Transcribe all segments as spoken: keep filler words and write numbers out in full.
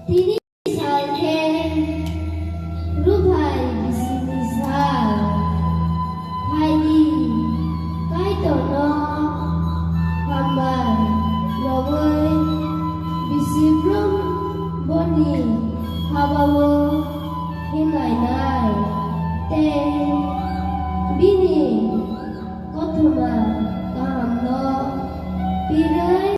Tini sal khe Ruphai bisingni sal. Phaidi Kaitorno hambai rogwi bisi brum boni habao himlainai tei bini kothoma kahamno pirwi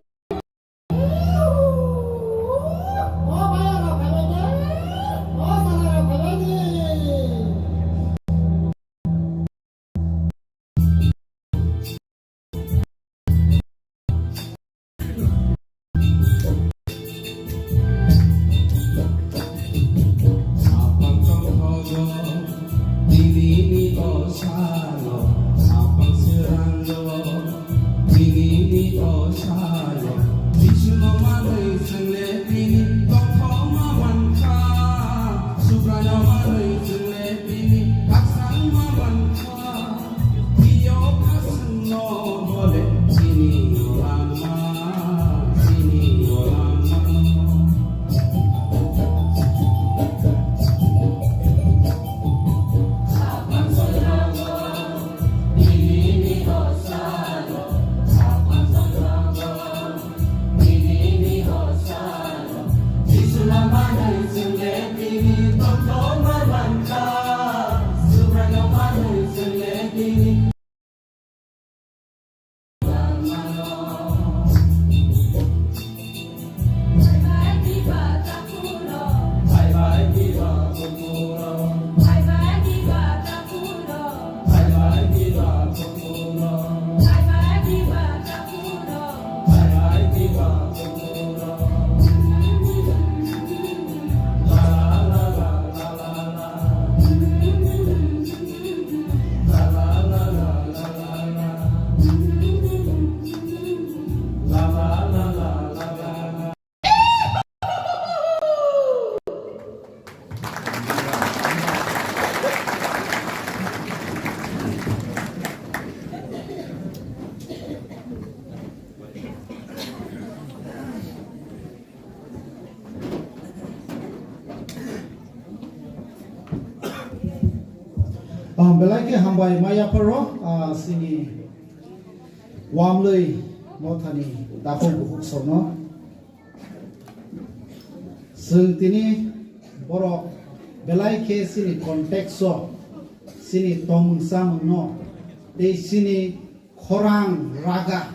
Sapang tongthogo, tinini o salo, sapang swrango, tinini o salo. Jisuno manwi chwngle tini tongthokma mankha, Subraino manwi chwngle tini khakchangma mankha. Belai khe hambai ma yapharo, ah, chini Wamlwi mothani dakhuk bukhuk songno. Chwng tini borok belai khe chini context o, chini tongmung chamungno tei chini khorang raga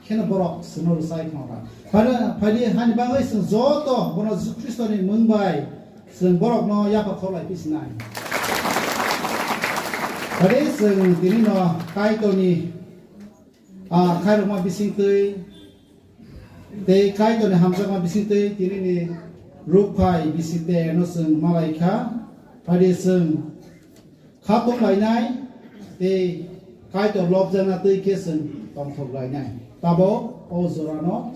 kheno borok chwngno rwchai khna. Phaidi, phaidi hani bagwi chwng joto bono Jisu Khristoni mung bai chwng borokno yapha kholai pisinai. Phaidi chwng tinino Kaitorni, ah, khairokma bisingtwi tei Kaitorni hamjakma bisingtwi tinini rukphai bisite no chwng malai kha. Phaidi chwng kha tong lainai tei Kaitor lobjakna twi khe chwng tongthok lainai. Tabok o jorano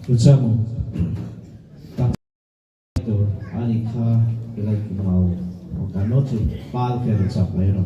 Rwchapmung. Ani kha belai kumao. Kano chu pal khe rwchaplai rw.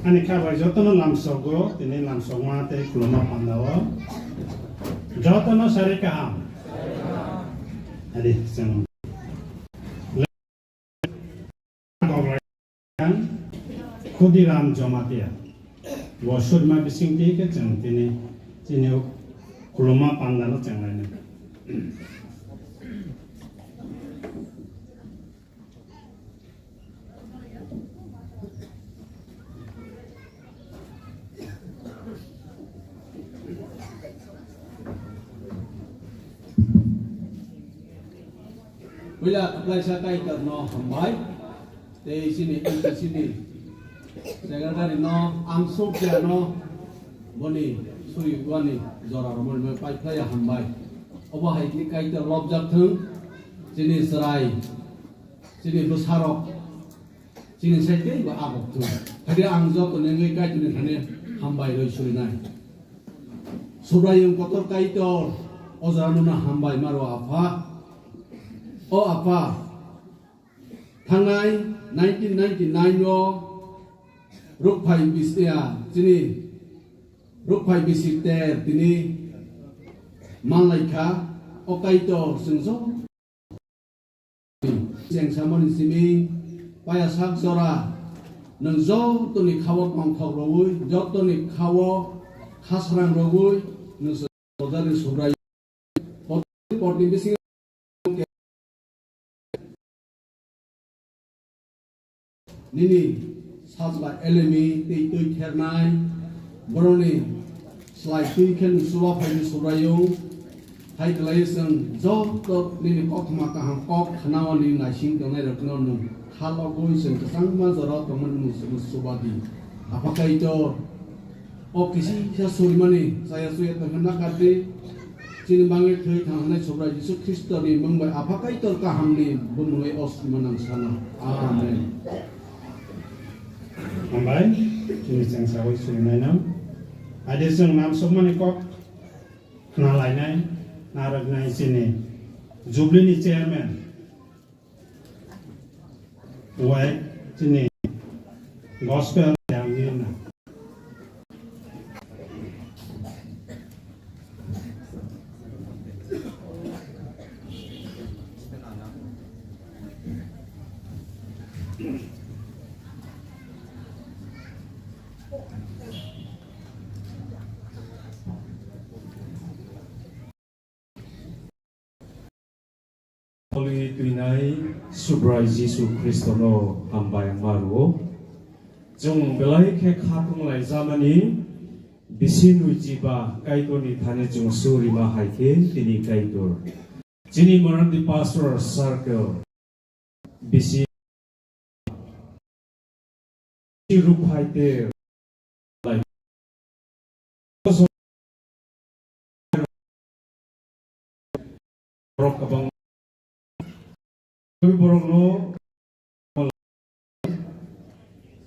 Ani kha bai jotono lamsogo, tini lamsokma tei khuluma pandao. Jotono sari kaham. Adi, chwng. Khudiram Jamatia. Bo surima bising twi khe chwng tini chini khuluma pandano chenglainai. Puila kwplaisa Kaitor no hambai, tei chini M P C ni secretary no, ang sokya no, boni suri wani jora romoi pai phlai hambai. Obo hai khe Kaitor lobjak thung, chini chwrai, chini bwsarok, chini side tei bo abok thung. Haikhe ang joto nengwi Kaitor ni thani hambai rwi surinai. Subraiyung kotor Kaitor, o jora no hambai maro Apha. O Apha, thangnai nineteen ninety-nine o rukphai bisi, ya, chini rukphai bisi ter tini manlai kha, o Kaitor chwng joto chengsamani simi paya sak jora nwng jotoni khao tongthok rogwi, jotoni khao khasrang rogwi nwng Rojarni Subrai porni bisingo nini sajla elemi tei twi thernai borokni slai twi khe nwng chuba phaini Subraiyung. Hai khlai chwng joto nini koktma kaham kok khnaoni naising tongnairokno nwng khalogwi chwng kwchangma jorao tongmani nwng chuba di. Apha Kaitor, o kisisa surimani chaya chuya tongkha nakardi, chini bangwi thwi thangkhanai Subrai Jisu Khristoni mung bai Apha Kaitor kahamni bumungwi o surima nang sano. Amen. Hambai, chini chengsawi surinaino. Adi chwng namsokmani kok khnalainai, narwknai chini Jubilee ni chairman. Wai chini gospel yang ni na. Holi twinai Subrai Jisu Khristono hambai wngma rwo. Chwng belai khe khatung laijamani bisi nwichiba Kaitorni thani chwng surima hai khe tini Kaitor. Chini Morandi Pastoral Circle bisi rukphai te borok kwbang borokno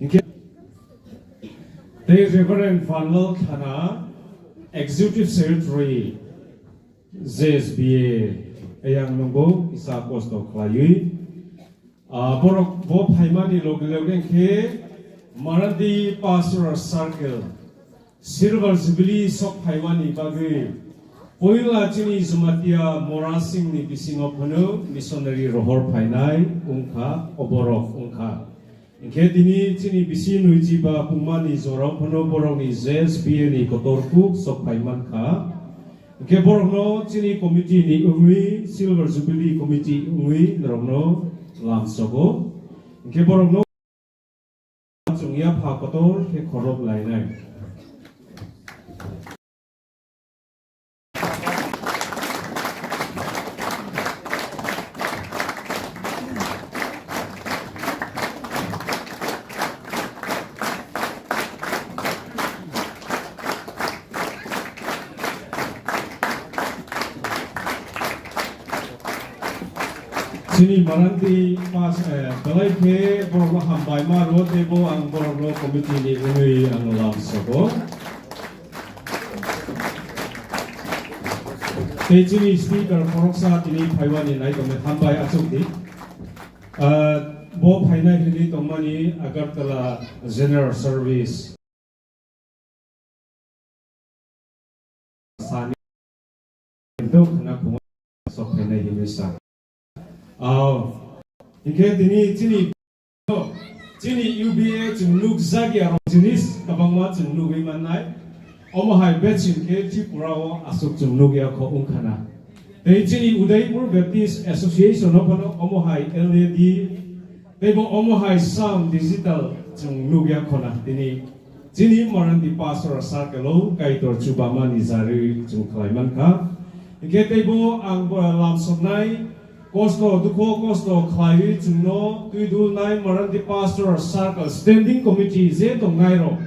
hinkhe tei Reverend Vanlal Thana, Executive Secretary, J S B A, ayang nungbo kisa kosto khlaiwi. Ah, borok bo phaimani loge loge khe Marandi Pastoral Circle Silver Jubilee sok phaimani bagwi poila chini Jamatia Mora Singh ni bisingo phano missionary rohor phainai wngkha, oborok wngkha. Hinkhe tini chini bisi nwichiba pungmani jorao phano borokni J S B A ni kotor kuk sok phai mankha. Hinkhe borokno chini committee ni wngwi, Silver Jubilee committee wngwi norokno lamsogo. Hinkhe borokno chwng yapha kotor khe khorok lainai. Chini Marandi pas, eh, belai khe borokno hambai ma rwo, tei bo ang borokno committee ni wngwi ang lamsogo. Tei chini speaker khoroksa tini phaimani nai tongwi hambai achukdi. Ah, O phainai hinwi tongmani Agartala General Service sani hwnkhe khungo sok phainai hinwi sa. Ao, hinkhe tini chini, chini U B A chwng nukjak ya rok jinis kwbangma chwng nugwi mannai. Omo hai beching khe Tripura o aswk chwng nukya kho wngkha na. Tei chini Udaipur Baptist Association no phano omo hai L A D tei bo omo hai sound digital chwng nukya kho na tini. Chini Morandi Pastoral Circle o Kaitor chubamani jarwi chwng khlai mankha. Hinkhe teibo ang bo lamsoknai kosto, dukho kosto khlaiwi chwngno twi dulnai Morandi Pastoral Circle Standing Committee je tongnairok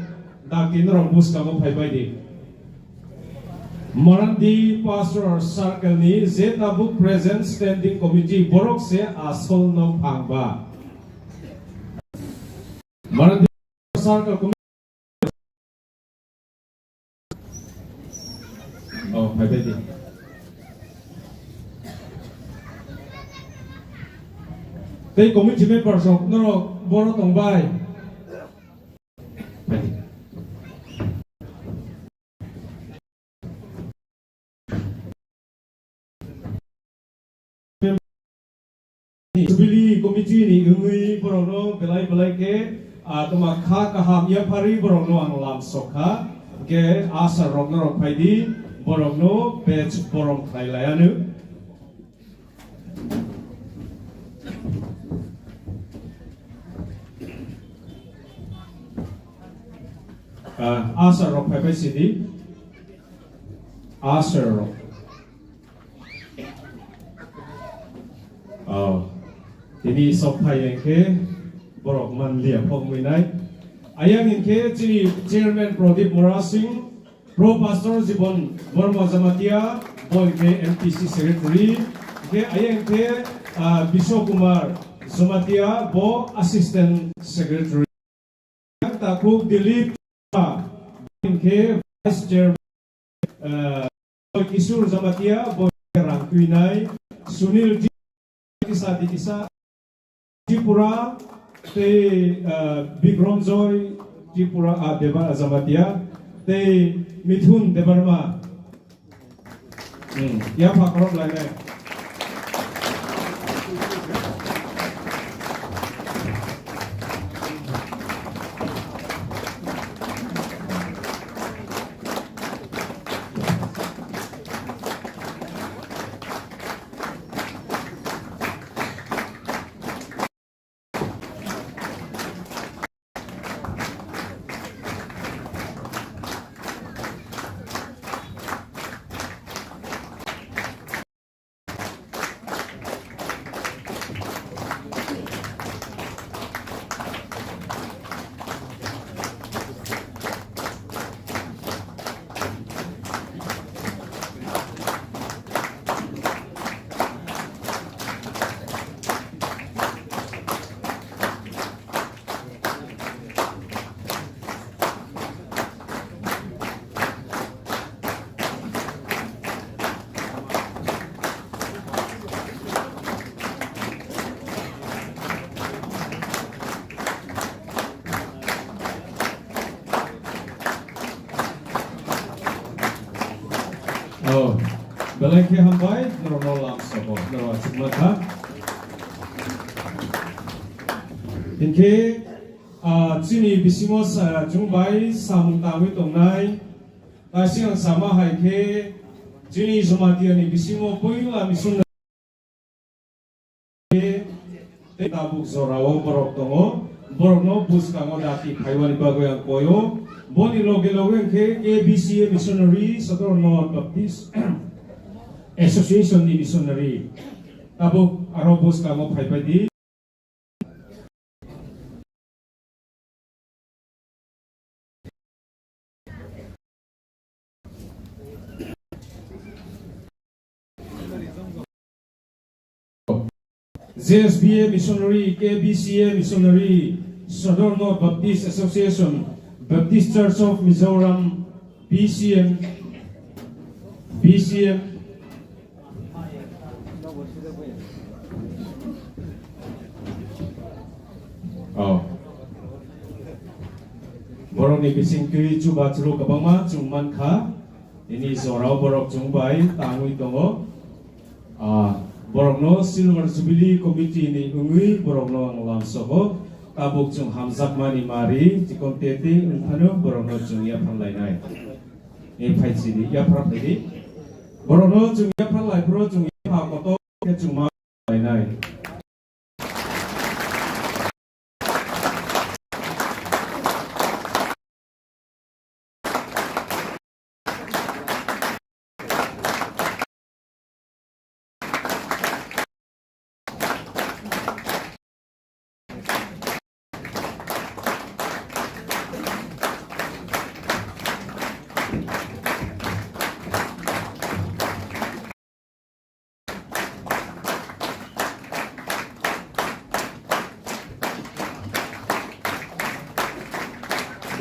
dakti norok bwskango phaibai di. Morandi Pastoral Circle ni je tabuk present Standing Committee borok se asol no phang ba. Morandi Circle Committee. Oh, phaibai di. Tei committee members rok norok boro tongbai. Jubilee committee ni wngwi borokno belai belai khe, ah, toma kha kaham yapharwi borokno ang lamsok kha. Hwnkhe asar rokno rok phai di, borokno badge borom khlai lai anw. Ah, asar rok phai phai sidi. Asar rok. Oh. Tini sok phai hwnkhe borok man liya phok mui nai. Ayang hwnkhe chini chairman Pradip Murasing, Pro Pastor Jibon Borma Jamatia, bo hwnkhe M T C secretary. Hwnkhe ayang hwnkhe, ah, Biswa Kumar Jamatia, bo assistant secretary. Takhuk Dilip, hwnkhe Vice Chairman, eh, Kishore Jamatia, bo hwnkhe rang twinai, Sunil T-, kisa di kisa, Tripura, tei, eh, Bikram Joy, Tripura, ah, Deba-, Jamatia, tei Mithun Debbarma. Hmm, yapha khorok lainai. Oh, belai khe hambai, norokno lamsoko, norok achukma kha. Hinkhe, ah, chini bisingo sa-, chwng bai samung tangwi tongnai, kaisa ang sama hai khe, chini Jamatia ni bisingo puila missionary tei tabuk jorao borok tongo, borokno bwskango dati phaiwani bagwi ang koio. Boni loge loge hwnkhe K B C A missionary, Sodor North Baptist Association ni missionary tabuk aro bwskango phaibai di. J S B A missionary, K B C A missionary, Sodor North Baptist Association, Baptist Church of Mizoram, B C M, B C M. Ni bisingtwi chubachu kwbangma chwng mankha, tini jorao borok chwng bai tangwi tongo. Ah, borokno Silver Jubilee Committee ni wngwi borokno ang lamsogo. Tabuk chwng hamjakmani mari, chikon tete wngphano borokno chwng yaphar lainai. Ni phaisidi, yaphar phaidi. Borokno chwng yaphar laiphro chwng yapha kotor khe chwng ma lainai.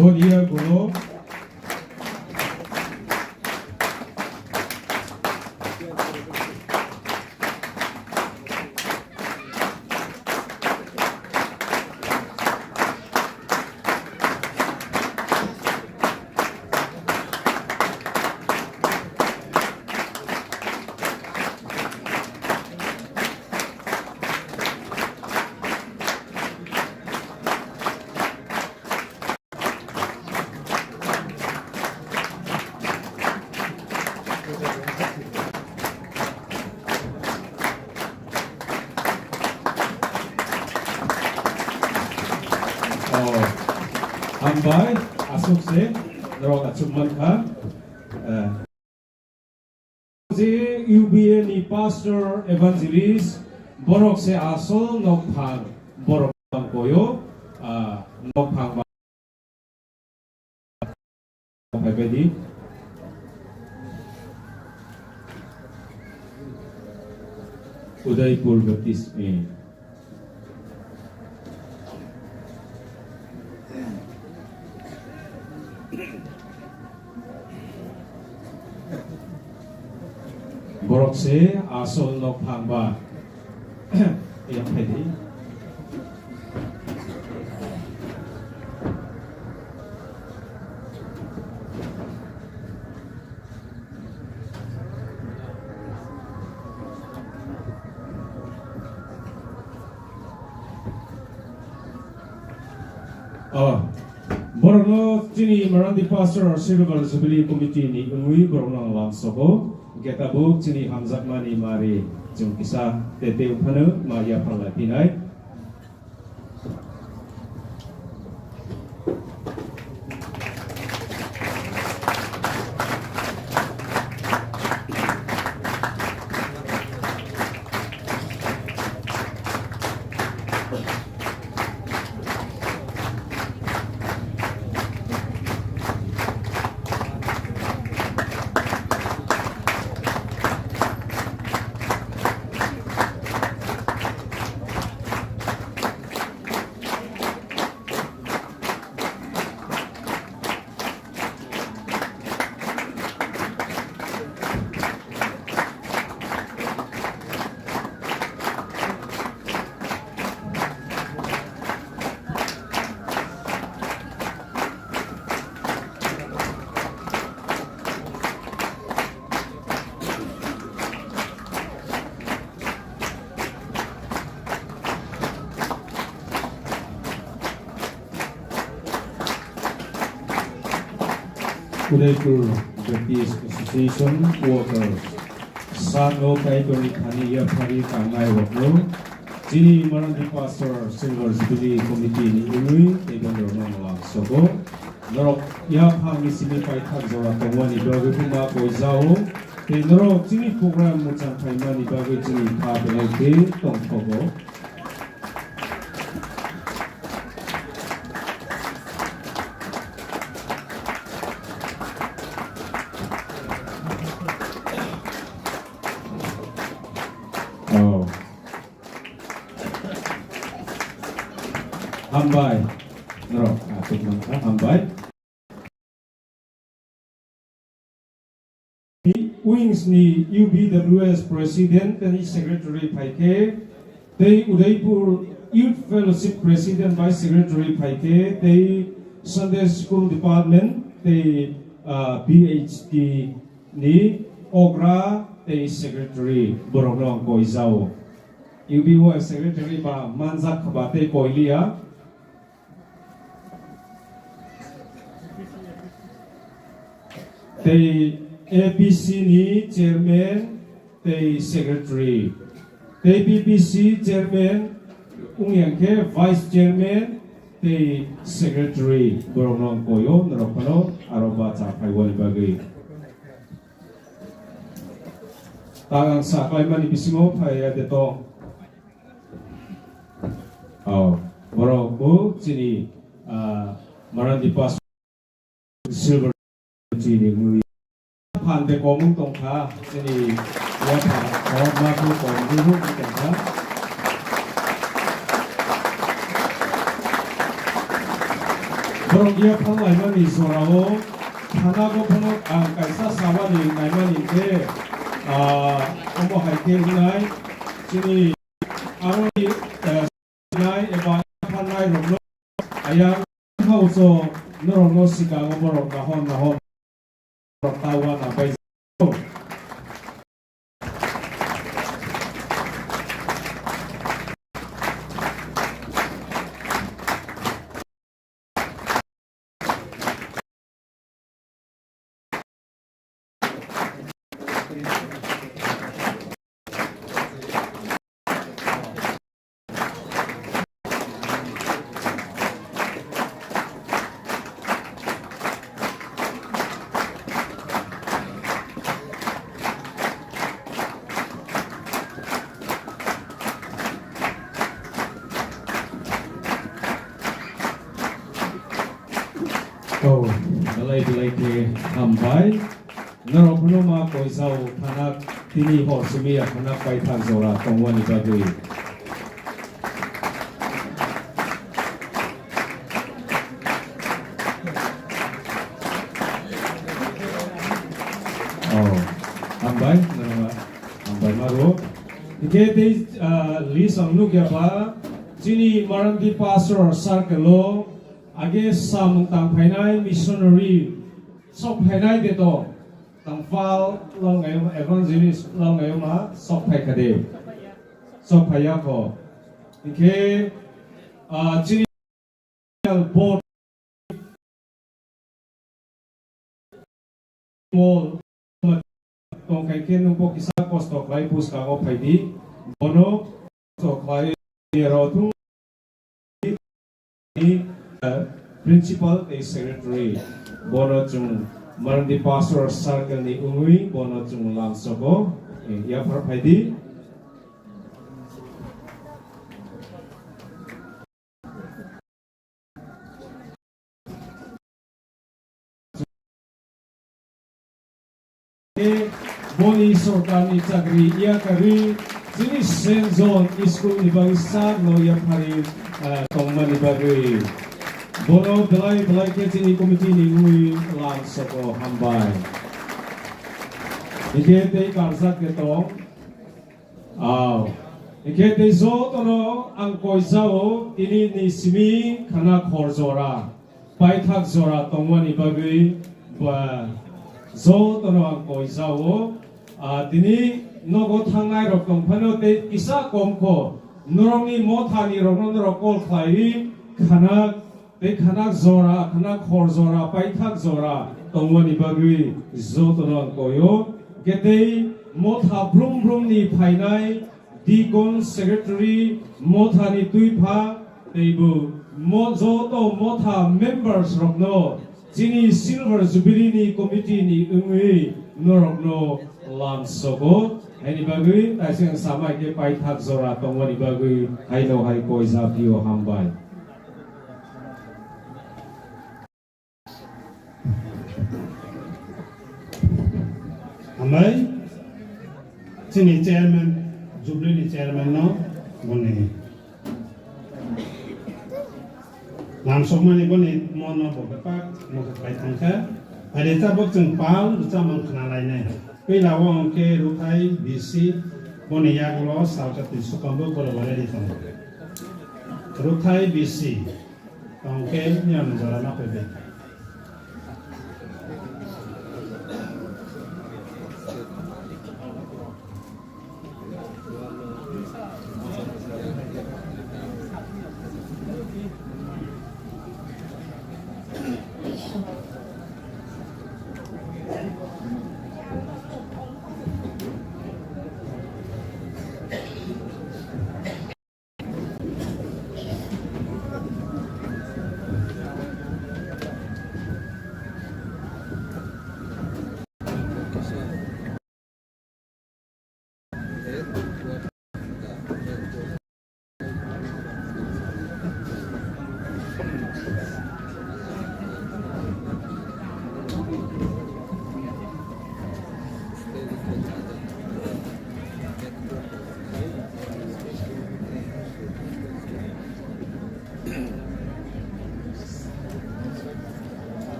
Boniya Golo. Oh, hambai, aswk se, norok achuk mankha. Eh, je U B A ni pastor evangelist, borok se asol nokphang, borok koyo, ah, nokphang. Phaibaidi Udaipur Baptist ni borok se asol nokphang ba. Yang phaidi. Oh, borokno chini Marandi Pastor Silver Jubilee Committee ni wngwi borokno ang lamsogo. Hwnkhe tabuk chini hamjakmani mari chwng kisa tete wngphano ma yaphar lai phinai. Udaipur Baptist Association workers, sano Kaitorni thani yaphari tangnai rokno, chini Marandi Pastor Silver Jubilee Committee ni wngwi tei bondorokno ang lamsogo. Norok yaphangni simi paithak jora tongmani bagwi phuma koijao, tei norok chini program mwchang phaimani bagwi chini kha belai khe tongthogo. Oh. Hambai. Norok, ah, tongmani kha, hambai. Wings ni U B W S President tei Secretary phaikhe, tei Udaipur Youth Fellowship President bai Secretary phaikhe, tei Sunday School Department tei, ah, B H T ni okra tei secretary borokno ang koi jao. U B Y secretary ba manjak kha ba tei koi liya. Tei A P C ni chairman tei secretary, tei B P C chairman, wng yang khe vice chairman tei secretary, borokno ang koio, norok phano aro bacha phaiwani bagwi. Tang ang sa khlaimani bisingo phaiya de tong. Oh, borok bo chini, ah, Marandi Pass Silver chini mui. Phan de komung tongkha, chini yapha, oh, ma bu kom bu bu tongkha. Borok yapha laimani jorao, thana bo phano ang kaisa samani naimani khe, ah, omo hai khe wngnai, chini aroni, eh, nai eba phanai rokno ayang house o norokno swkango borok nahor nahor rok ta wana bai. Oh, belai belai khe hambai. Norok phano ma koisa o khanak tini hor simi ya khanak paithak jora tongwani bagwi. Oh, hambai, norok hambai maro. Hingke tei, ah, list ang nukya ba, chini Marandi Pastor Circle o age samung tang phainai missionary sok phainai de to. Tangphal long ayoma, evangelist long ayoma, sok phai khade. Sok phai yakho. Hingke, ah, chini board mol tong khai khe nungbo kisa kosto khlai bwskango phai di. Bono kosto khlai rw thung ni, eh, principal tei secretary. Bono chwng Marandi Pastor Circle ni wngwi bono chwng lamsogo, eh, yaphar phai di. Boni sorkarni chakri yakarwi chini Saint John School ni bagwi sakno yaphari, ah, tongmani bagwi bono belai belai khe chini committee ni wngwi lamsogo hambai. Hingke tei karjak khe tong. Aw. Hingke tei jotono ang koijao tini ni simi khana khor jora, paithak jora tongmani bagwi ba jotono ang koijao. Ah, tini nogo thangnai rok tong phano tei kisa kom kho norokni mothani rokno norok call khlaiwi khana tei khanak jora, khanak hor jora, paithak jora tongmani bagwi jotono ang koyo. Hingke tei motha brum brumni phainai deacon, secretary, mothani twipha, teibo mo-, joto motha members rokno chini Silver Jubilee ni committee ni wngwi norokno lamsogo. Haini bagwi taising samai khe paithak jora tongmani bagwi haino hai koi japio hambai. Hambai, chini chairman, Jubilee ni chairman no, boni lamsokmani boni mono bo bebak mokhe pai thangkha. Ari tabuk chwng pal rwchapmung khna lainai. Puila o hwnkhe Ruthai B C boni yagulo salsa twi sukambo borok bo ready tongo. Ruthai B C. Tongkhe niyam jora ma pebe.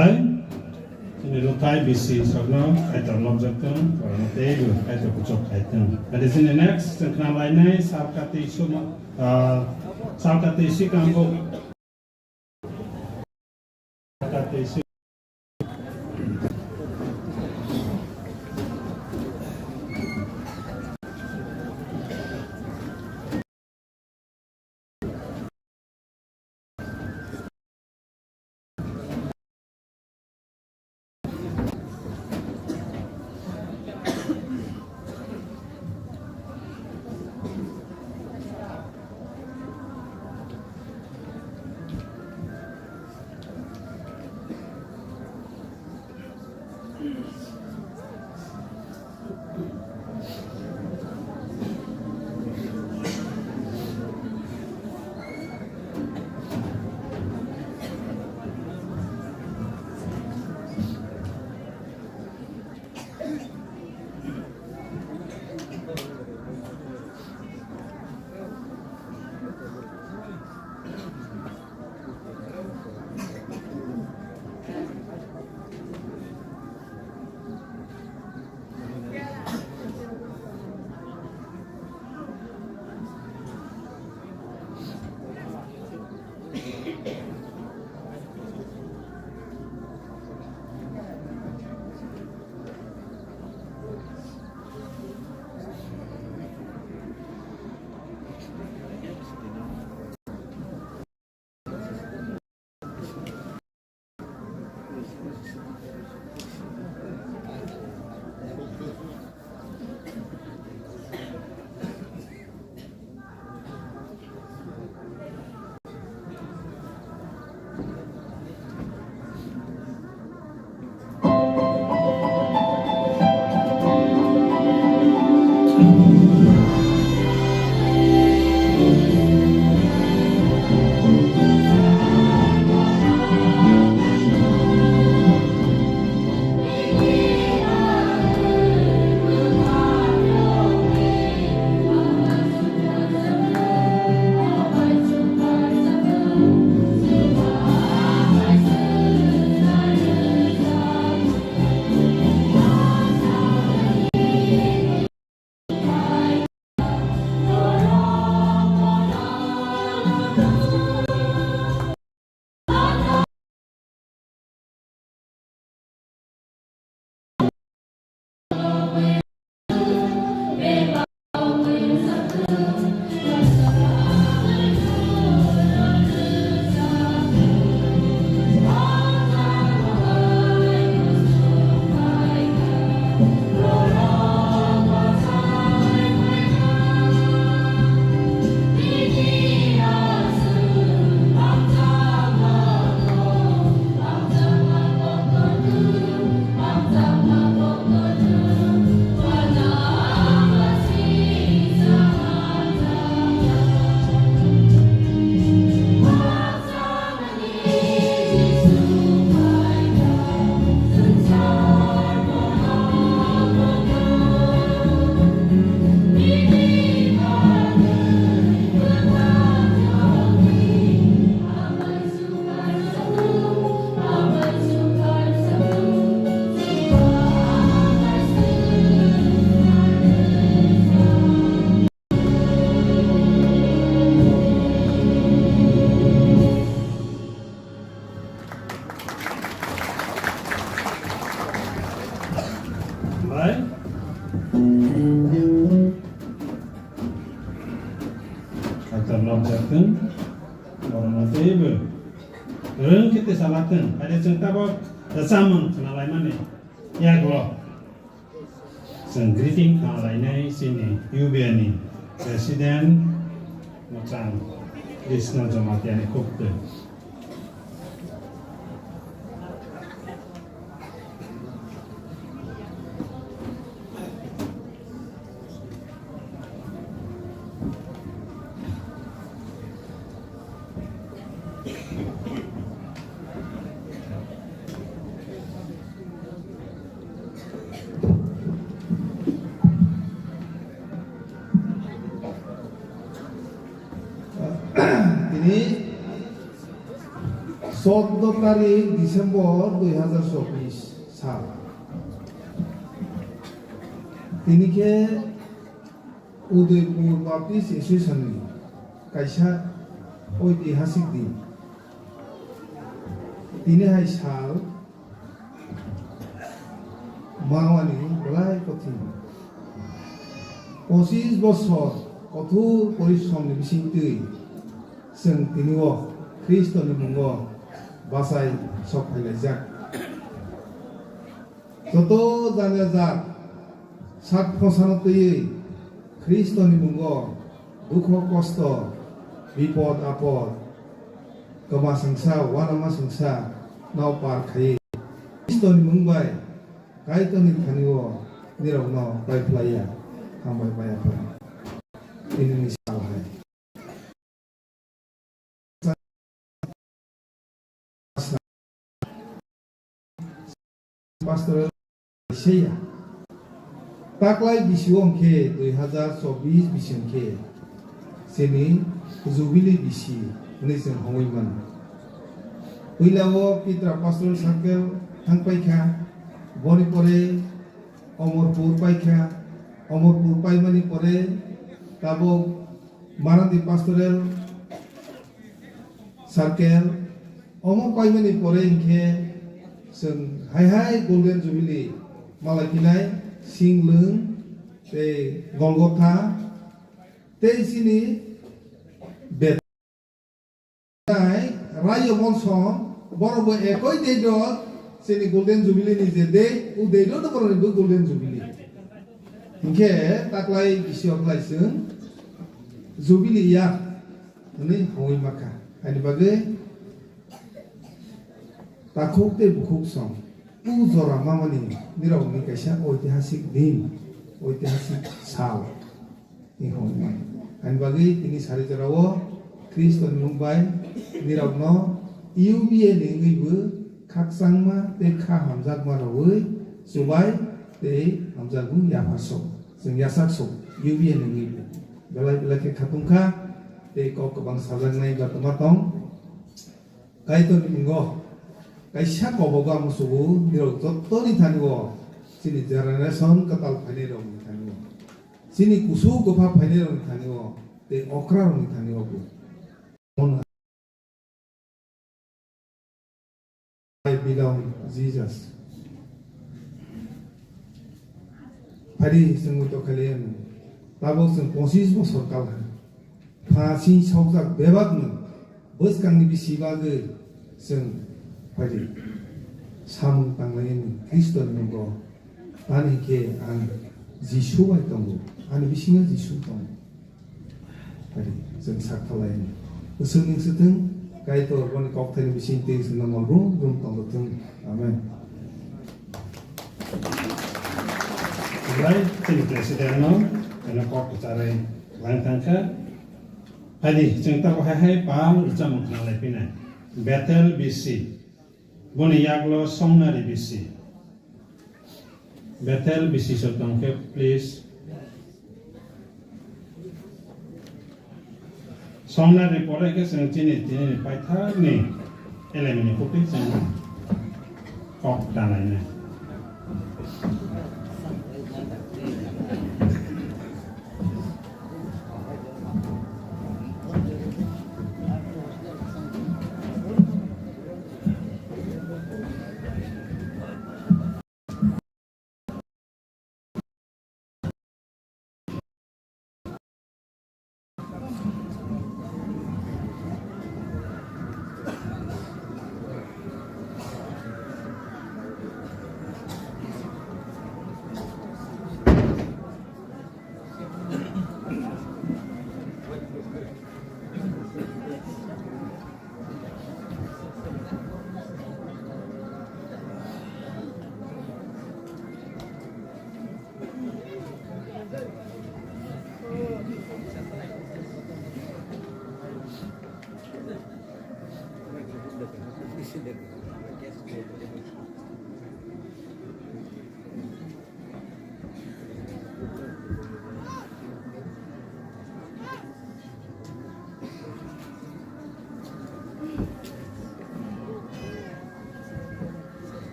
Chini luthai bisi sokno Kaitor lobjak thung, borokno teibo Kaitor kuchuk khai thung. Adi chini next chwng khna lainai sal kati suma, ah, sal kati sikang bo. Sal kati si- Bai. Kaitor lobjak thung, borokno teibo kwrwng khe tisalak thung. Haide chwng tabok rwchapmung khna laimani yago. Chwng greeting kha lainai chini U B A ni President mwchang Krishna Jamatia ni khuk twi. Tini Chordo tarik December dui hazar chobbish sal. Tini khe Udaipur Baptist Association ni kaisa oitihasik din. Tini hai sal mawani belai kothin. Pochis bosor kothor porishrom ni bisingtwi chwng tini o Khristo ni mungo bachai sok phailaijak. Joto jani jat sak phosano twiwi Khristo ni mungo dukho kosto, bipod apod, kwma swngsa, uanama swngsa no par khaiwi Khristo ni mung bai Kaitor ni thani o nirok no pai phlai ya. Hambai maya pha. Tini ni sal hai. Pastor Isaiah. Taklai bisi o hwnkhe dui hazar chobbish bisi o hwnkhe chini Jubilee bisi hwnwi chwng hongwi mano. Puila o Pitra Pastoral Circle thang paikha, boni pore Omorpur paikha, Omorpur paimani pore tabok Marandi Pastoral Circle, omo paimani pore hinkhe chwng hai hai Golden Jubilee malai phinai Singlwng tei Golgotha tei chini bet nai Rayo Monson borok bo ekoi date o chini Golden Jubilee ni je date, o date o borok ni bo Golden Jubilee. Hinkhe taklai bisi o khlai chwng Jubilee year hwnwi hongwi makha. Haini bagwi takhuk tei bukhuk song u jora mamani nirokni kaisa oitihasik din, oitihasik sal. Ani bagwi tini sari jorao Khristo ni mung bai nirokno U B A ni wngwi bo khakchangma tei kha hamjakma rwui chubai tei hamjakmung yapha sok. Chwng yachak sok U B A ni wngwi bo. Belai belai khe khatungkha tei kok kwbang sajaknai ba twma tong. Kaitor ni mungo kaisa kobogo ang musugo nirok jottoni thani o chini generation kwtal phainai rok ni thani o. Chini kusu kwpha phainai rokni thani o tei okra rokni thani o bo. I belong Jesus. Phari chwng muitok khailai ano. Tabok chwng pochis bosor kal ha. Pha sing sokjak bebak no bwskang ni bisi bagwi chwng phari samung tanglai ano Khristo ni mungo. Ani khe ang Jisu bai tongo, ani bisingo Jisu tongo. Ari, chwng sak khalai. Bwswk ning swthwng, Kaitor boni kokthaini bising twi chwngno mol rum rum tongthwng. Amen. Belai chini president no, kena kok kwcharwi lang thangkha. Phadi, chwng tabuk hai hai pal rwchapmung khnalai phinai. Bethel B C. Boni yaklo Songnari B C. Bethel B C so tongkhe, please. Songnari pore khe chwng chini, chini paithakni elemni khuti chwng kok danaina.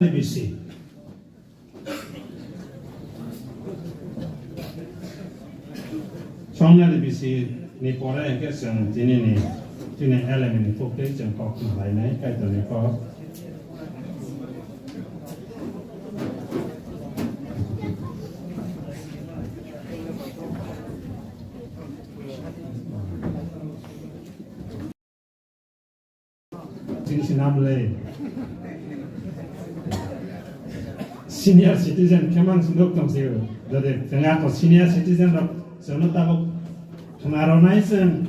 bisi. Songnani bisi ni pore hwnkhe chwng tini ni, tini L M A ni kok tei chwng kok lainai, Kaitor ni kok. Chini sinam le. Senior citizen khe mang sunduk tong sio. Jodi tengah to senior citizen rok sono tabuk khna ronai sen.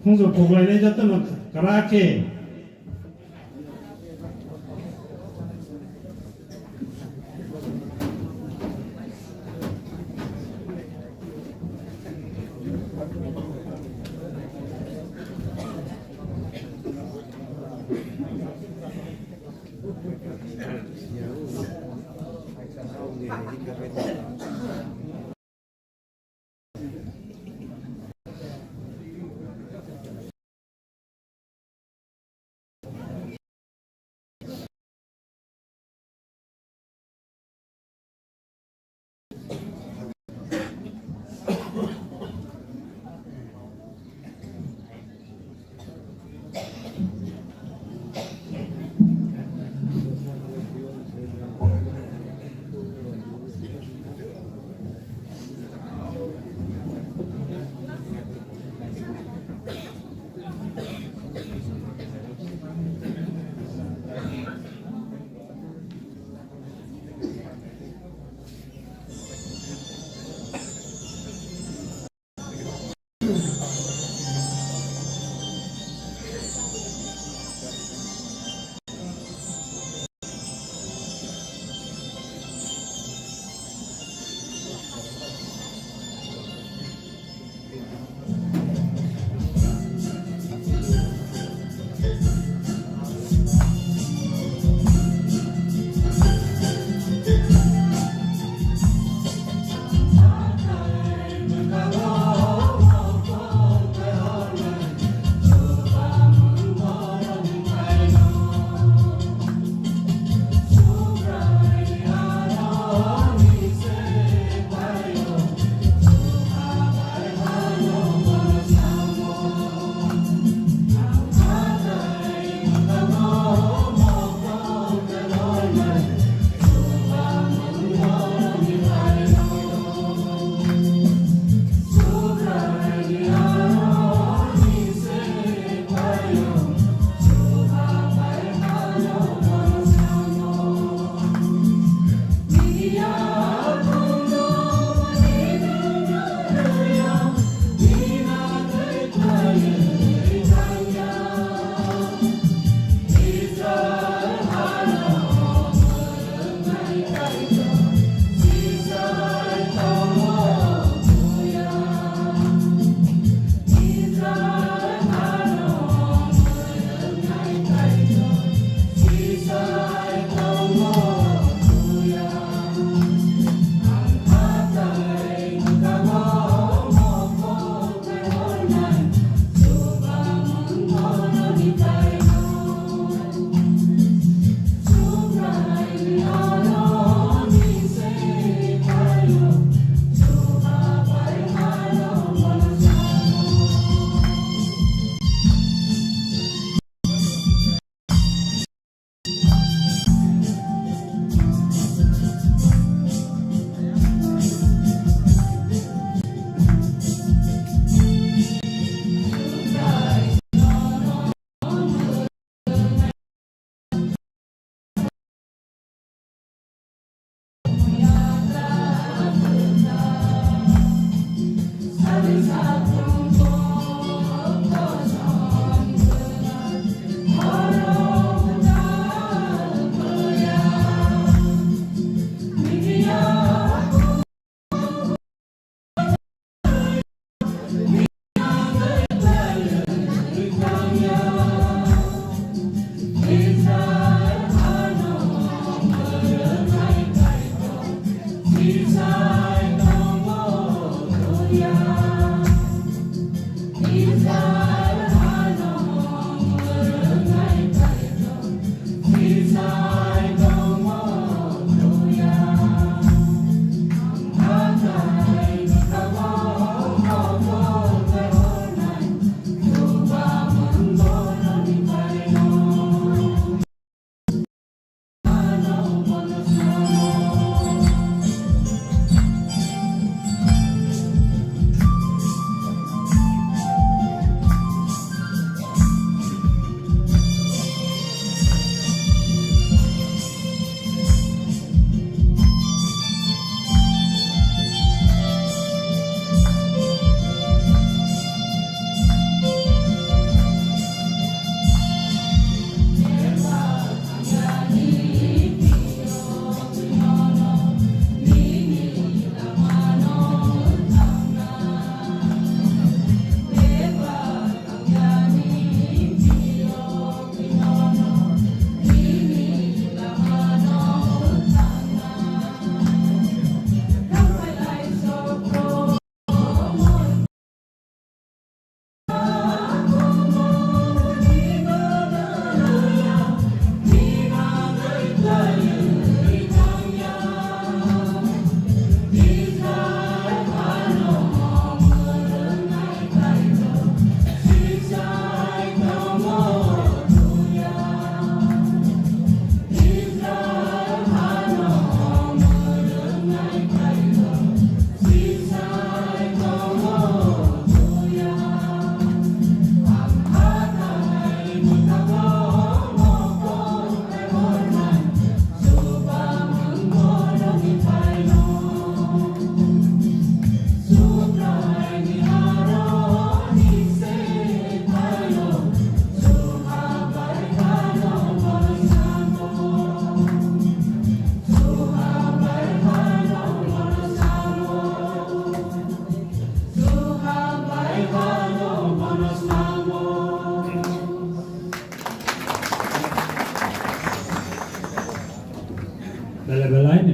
Khungjo poglainai joto no kara khe.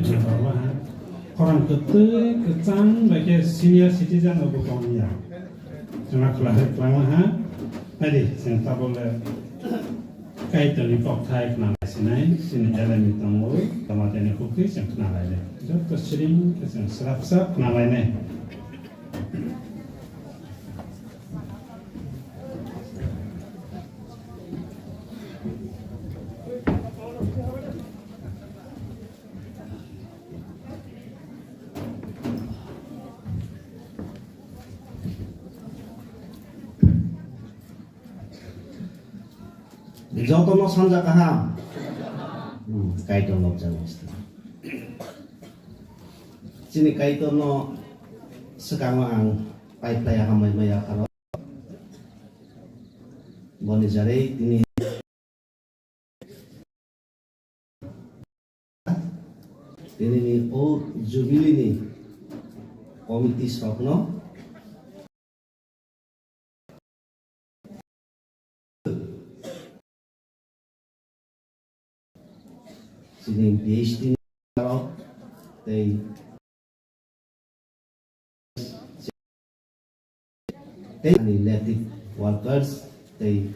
Khorang kwtwi kwchang bai khe senior citizen rokbo tongya. Chwngno khwlai kwlangma ha. Adi, chwng tabole Kaitorni kokthai khwnalai sinai, chini eleni tongo, tama teni hukti chwng khwnalai le. Joto siring khe chwng srap srap khwnalai nai. Jotono sanja kaham. Hmm, Kaitor lobjak. Chini Kaitorno swkango ang paiphlaiya hambai maya pharo. Boni jarwi tini Tinini o jubilee ni committee sokno chini P H D rok tei tei ani native workers tei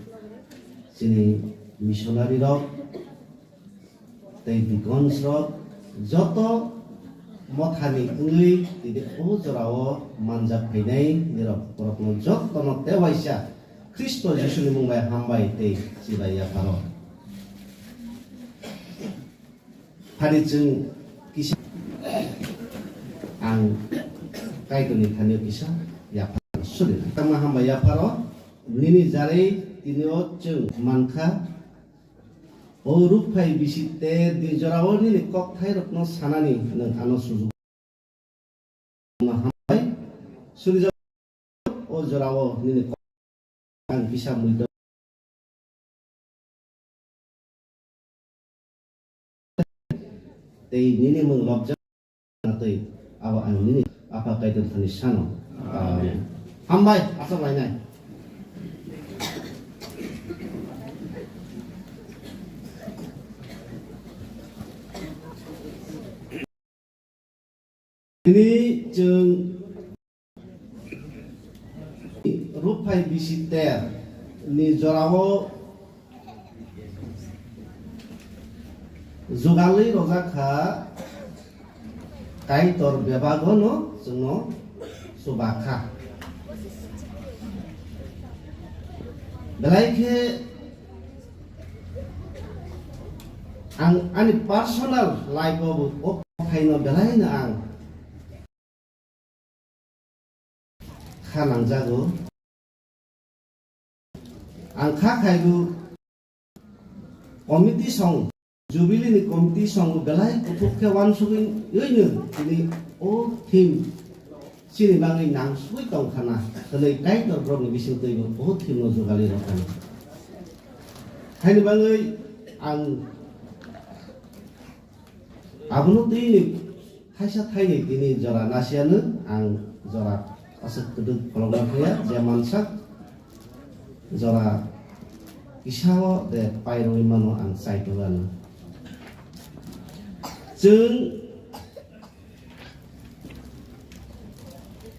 chini missionary rok tei deacons rok joto mothani wngwi tini o jorao manjak phainai nirok borokno jotono tewaisa Khristo Jisuni mung bai hambai tei chibai yapharo. Phani chwng kisa ang Kaitorni thani kisa yaphar suri. Tangma hambai yapharo nini jarwi tini o chwng mankha. O rukphai bisi ter ni jorao nini kokthairokno sanani nwng ano sujuk. Hambai suri o jorao nini kok ang kisa mui do. Tei nini mung lobjak tei abo ang nini Apha Kaitor thani sano. Amen. Hambai, asok lainai. Tini chwng rukphai bisi ter ni jorao jugalwi rojak kha, Kaitor bebago no chwngno chuba kha. Belai khe ang ani personal life o bo o khaino belai no ang kha nangjago. Ang kha khaigo committee song, jubilee ni committee song belai kuthuk khe wansugwi ino tini o theme chini bagwi nangsugwi tongkhana hwnwi Kaitor borokni bisingtwibo o theme no jugalwi rwkha. Haini bagwi ang abono tini thaisa thaini tini jora nasiano ang jora aswk kwdwk kolokna thaya je mansak jora kisao de pairogwi mano ang chaitogano. Chwng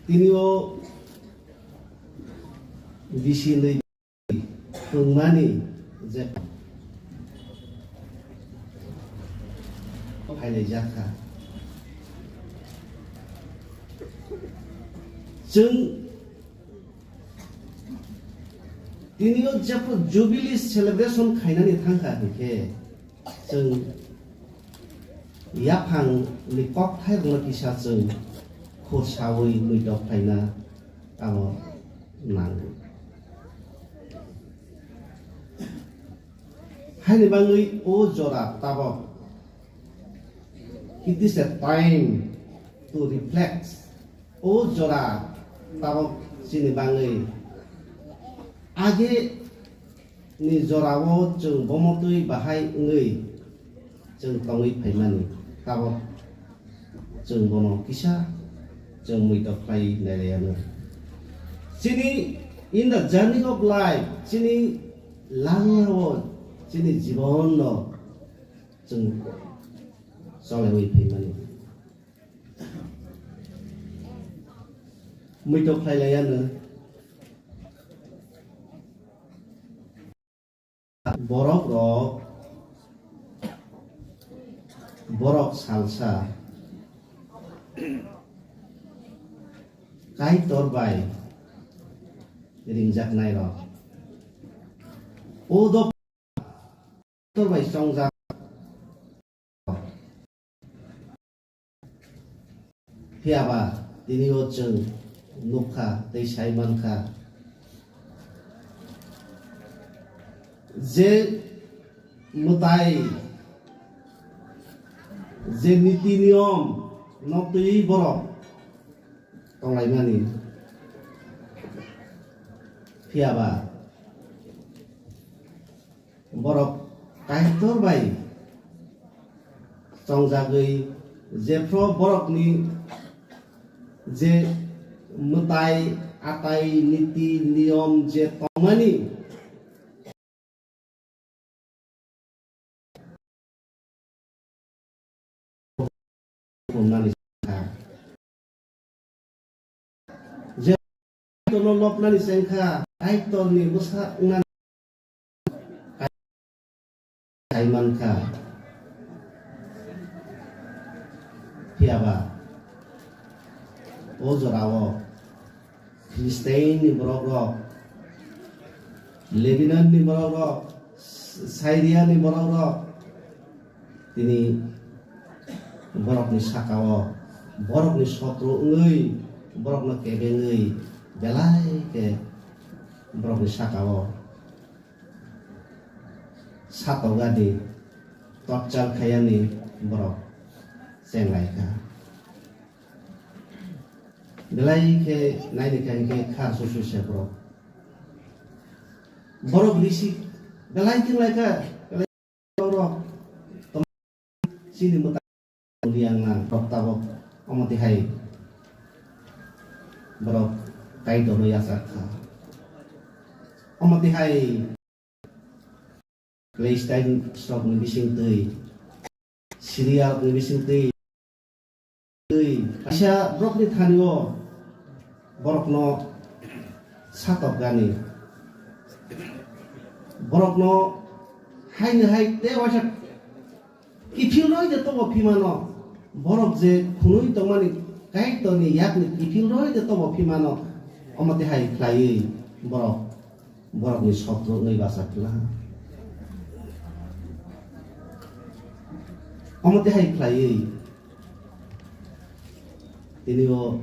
tini o bisi nwi tongmani je phailai jakha. Chwng tini o jephru jubilee celebration khainani thangkha hinkhe chwng yaphangni kokthairokno kisa chwng khursaui muitok khlaina abo nango. Haini bagwi o jora tabok, it is a time to reflect. O jora tabok chini bagwi age ni jorao chwng bomotwi bahai wngwi chwng tongwi phaimani, tabok chwng bono kisa chwng muitok khlai nailaianw. Chini in the journey of life, chini langmao chini jibono chwng cholaiwi phaimani. Muitok khlai lai ano. Borok rok, borok salsa, Kaitor bai ringjaknai rok. O do Kaitor bai chongjak. Phiya ba tini o chwng nukha tei sai mankha je mwtai, je niti niyom no twiwi borok tonglaimani. Phiya ba borok Kaitor bai chongjagwi, jephru borokni je mwtai, atai, niti, niyom je tongmani, Hwnmani sakha. Je Kaitorno lobnani chengkha, Kaitorni bwsa wngnani sai mankha. Phiya ba o jorao Philistine ni borok rok, Lebanon ni borok rok, Syria ni borok rok, tini borok ni saka o, borok ni sotro wngwi, borok no kebengwi, belai khe borok ni saka o satokgani, torture khaiyani borok chenglai kha. Belai khe naini kha hinkhe khar susu se borok. Borok risi belai khe lai kha, belai borok chini mwtai liang na borok tabok omo tihai borok Kaitorno yachak kha. Omo tihai Palestine rokni bising twi, Syria rokni bising twi, twi kaisa borokni thani o borokno satokgani, borokno haino hai tei waisa kiphil roi de tobo phimano, borok je khunui tongmani Kaitorni yakni kiphil roi de tobo phimano, omo tihai khlaiwi borok borokni sotro wngwi bacha kla. Omo tihai khlaiwi tini o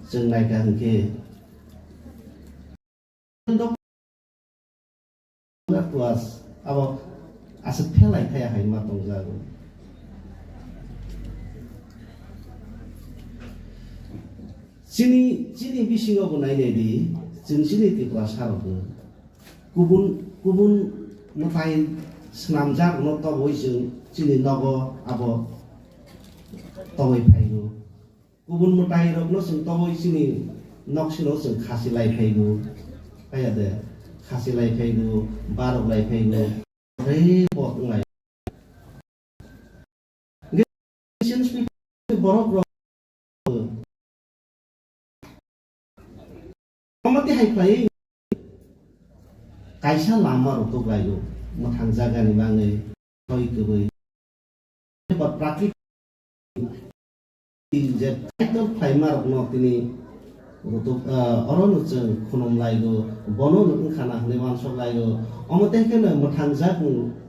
chwng naikha hinkhe class abo aswk phelai thaya hai ma tongjago. Chini, chini bisingo bo nainai di, chwng chini Tripura sarokno kubun, kubun mwtai swnamjak no toboi chwng chini nogo abo toboi phaigo. Kubun mwtai rokno chwng toboi chini nok sino chwng khasi lai phaigo. Phaiya de, khasi lai phaigo, barok lai phaigo. Re bo wnglai. Borok rok omo tihai khlai kaisa lama rok tuklaio, mwthang jagani bagwi soi kwbwi. Ba praktik je kaitor khlaima rokno tini rutuk, ah, orono chwng khunum laigo, bono no wngkhana hwnwi uansuk laigo. Omo tei kheno mwthang jak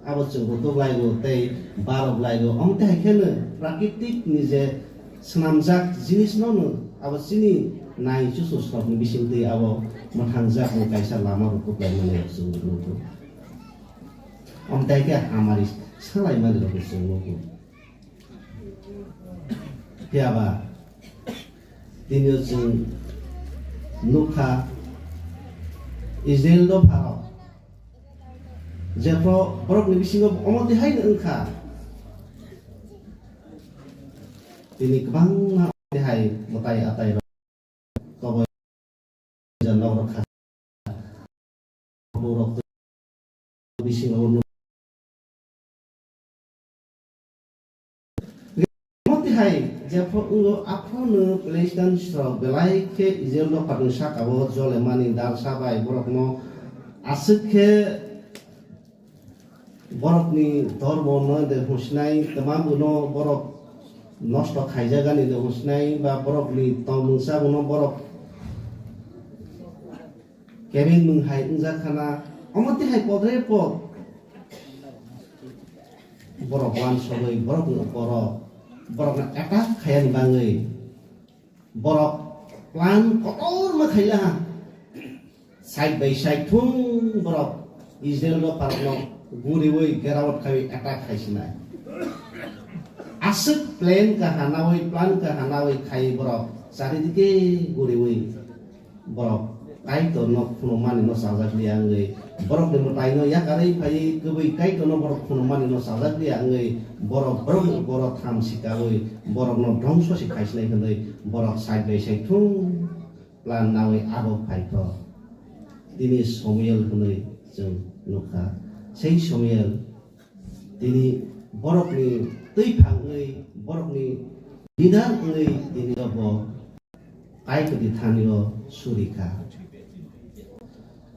abo chwng rutuk laigo tei barok laigo. Omo tei hai kheno prakritik ni je swnamjak jinis no no abo chini nai chusu srok ni bising twi abo mwthang jak no kaisa lama rutuk lai mani rok chwng nugo. Omo tei khe hamari salai mani rok chwng nugo. Phiya ba, tini o chwng nukha, Israel dopha rok jephru borok ni bisingo omo tihai no wngkha, tini kwbangma tihai mwtai atai rok toboi. Borok bisingo Hai jepho wngo, aphono Palestine srok belai khe Israel dopharni saka-o jolemani dalsa bai borokno aswk khe borokni dhormono de hwnsinai, twma bono borok nosto khaijagani de hwnsinai, ba borokni tongmung chabuno borok kebeng mung hai wngjak khana, omo twi hai podre pod borok wansogwi borokni uporo borokno attack khaiyani bangwi borok plan kotorma khailaha. Side by side thung borok Israel dopharokno guriwi gerawat khaiwi attack khaisinai. Aswk plan kahanawi, plan kahanawi khai borok charidike guriwi borok Kaitorno khunumani no chajak liya wngwi, borokni mwtaino yakarwi phaiwi kwbwi Kaitorno borok khunumani no chajak liya wngwi, borok borokni uporo tham sikawi borokno dhongso se khaisinai hwnwi borok side by side thung plan nawi abo phaikha. Tini Samuel hwnwi chwng nukha. Sei Samuel tini borokni twiphang wngwi, borokni leader wngwi tini bo Kaitorni thanio suri kha.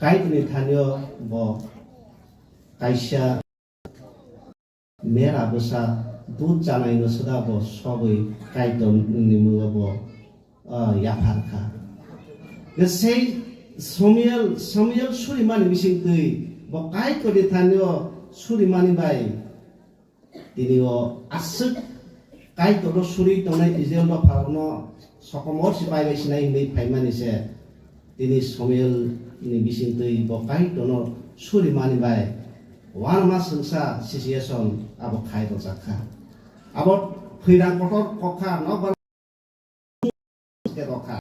Kaitorni thanio bo kaisa mera bwsa dud chanaino swda bo sogwi Kaitorni mwngo bo, ah, yaphar kha. Sei Samuel, Samuel surimani bisingtwi bo Kaitorni thanio surimani bai tini o aswk Kaitorno suri tongnai Israel dopharokno sokomor se pai bai sinai hwnwi phaimani se. Tini Samuel ni bisingtwi bo Kaitorno surimani bai uanama swngsa situation abo khai rwjak kha. Abo phwirang kotor kok kha, nokbar khe rw kha.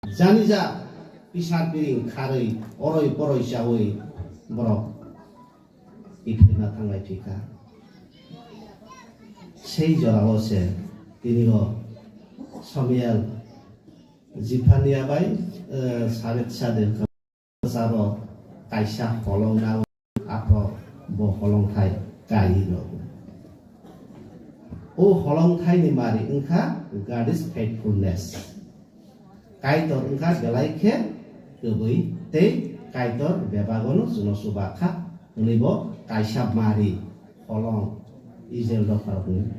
Janija pisar piring kharwi oroi poroi chawi borok Iphirna thanglai phi kha. Sei jorao se tini o Samuel Jiphania bai, eh, Sabet Sade bwsarok kaisa holong nao, aphro bo holongthai kai rw. O holongthaini mari wngkha God is faithfulness. Kaitor wngkha belai khe kwbwi tei Kaitor bebagono chwngno chuba kha hwnwi bo kaisa mari holong Israel dopharokni,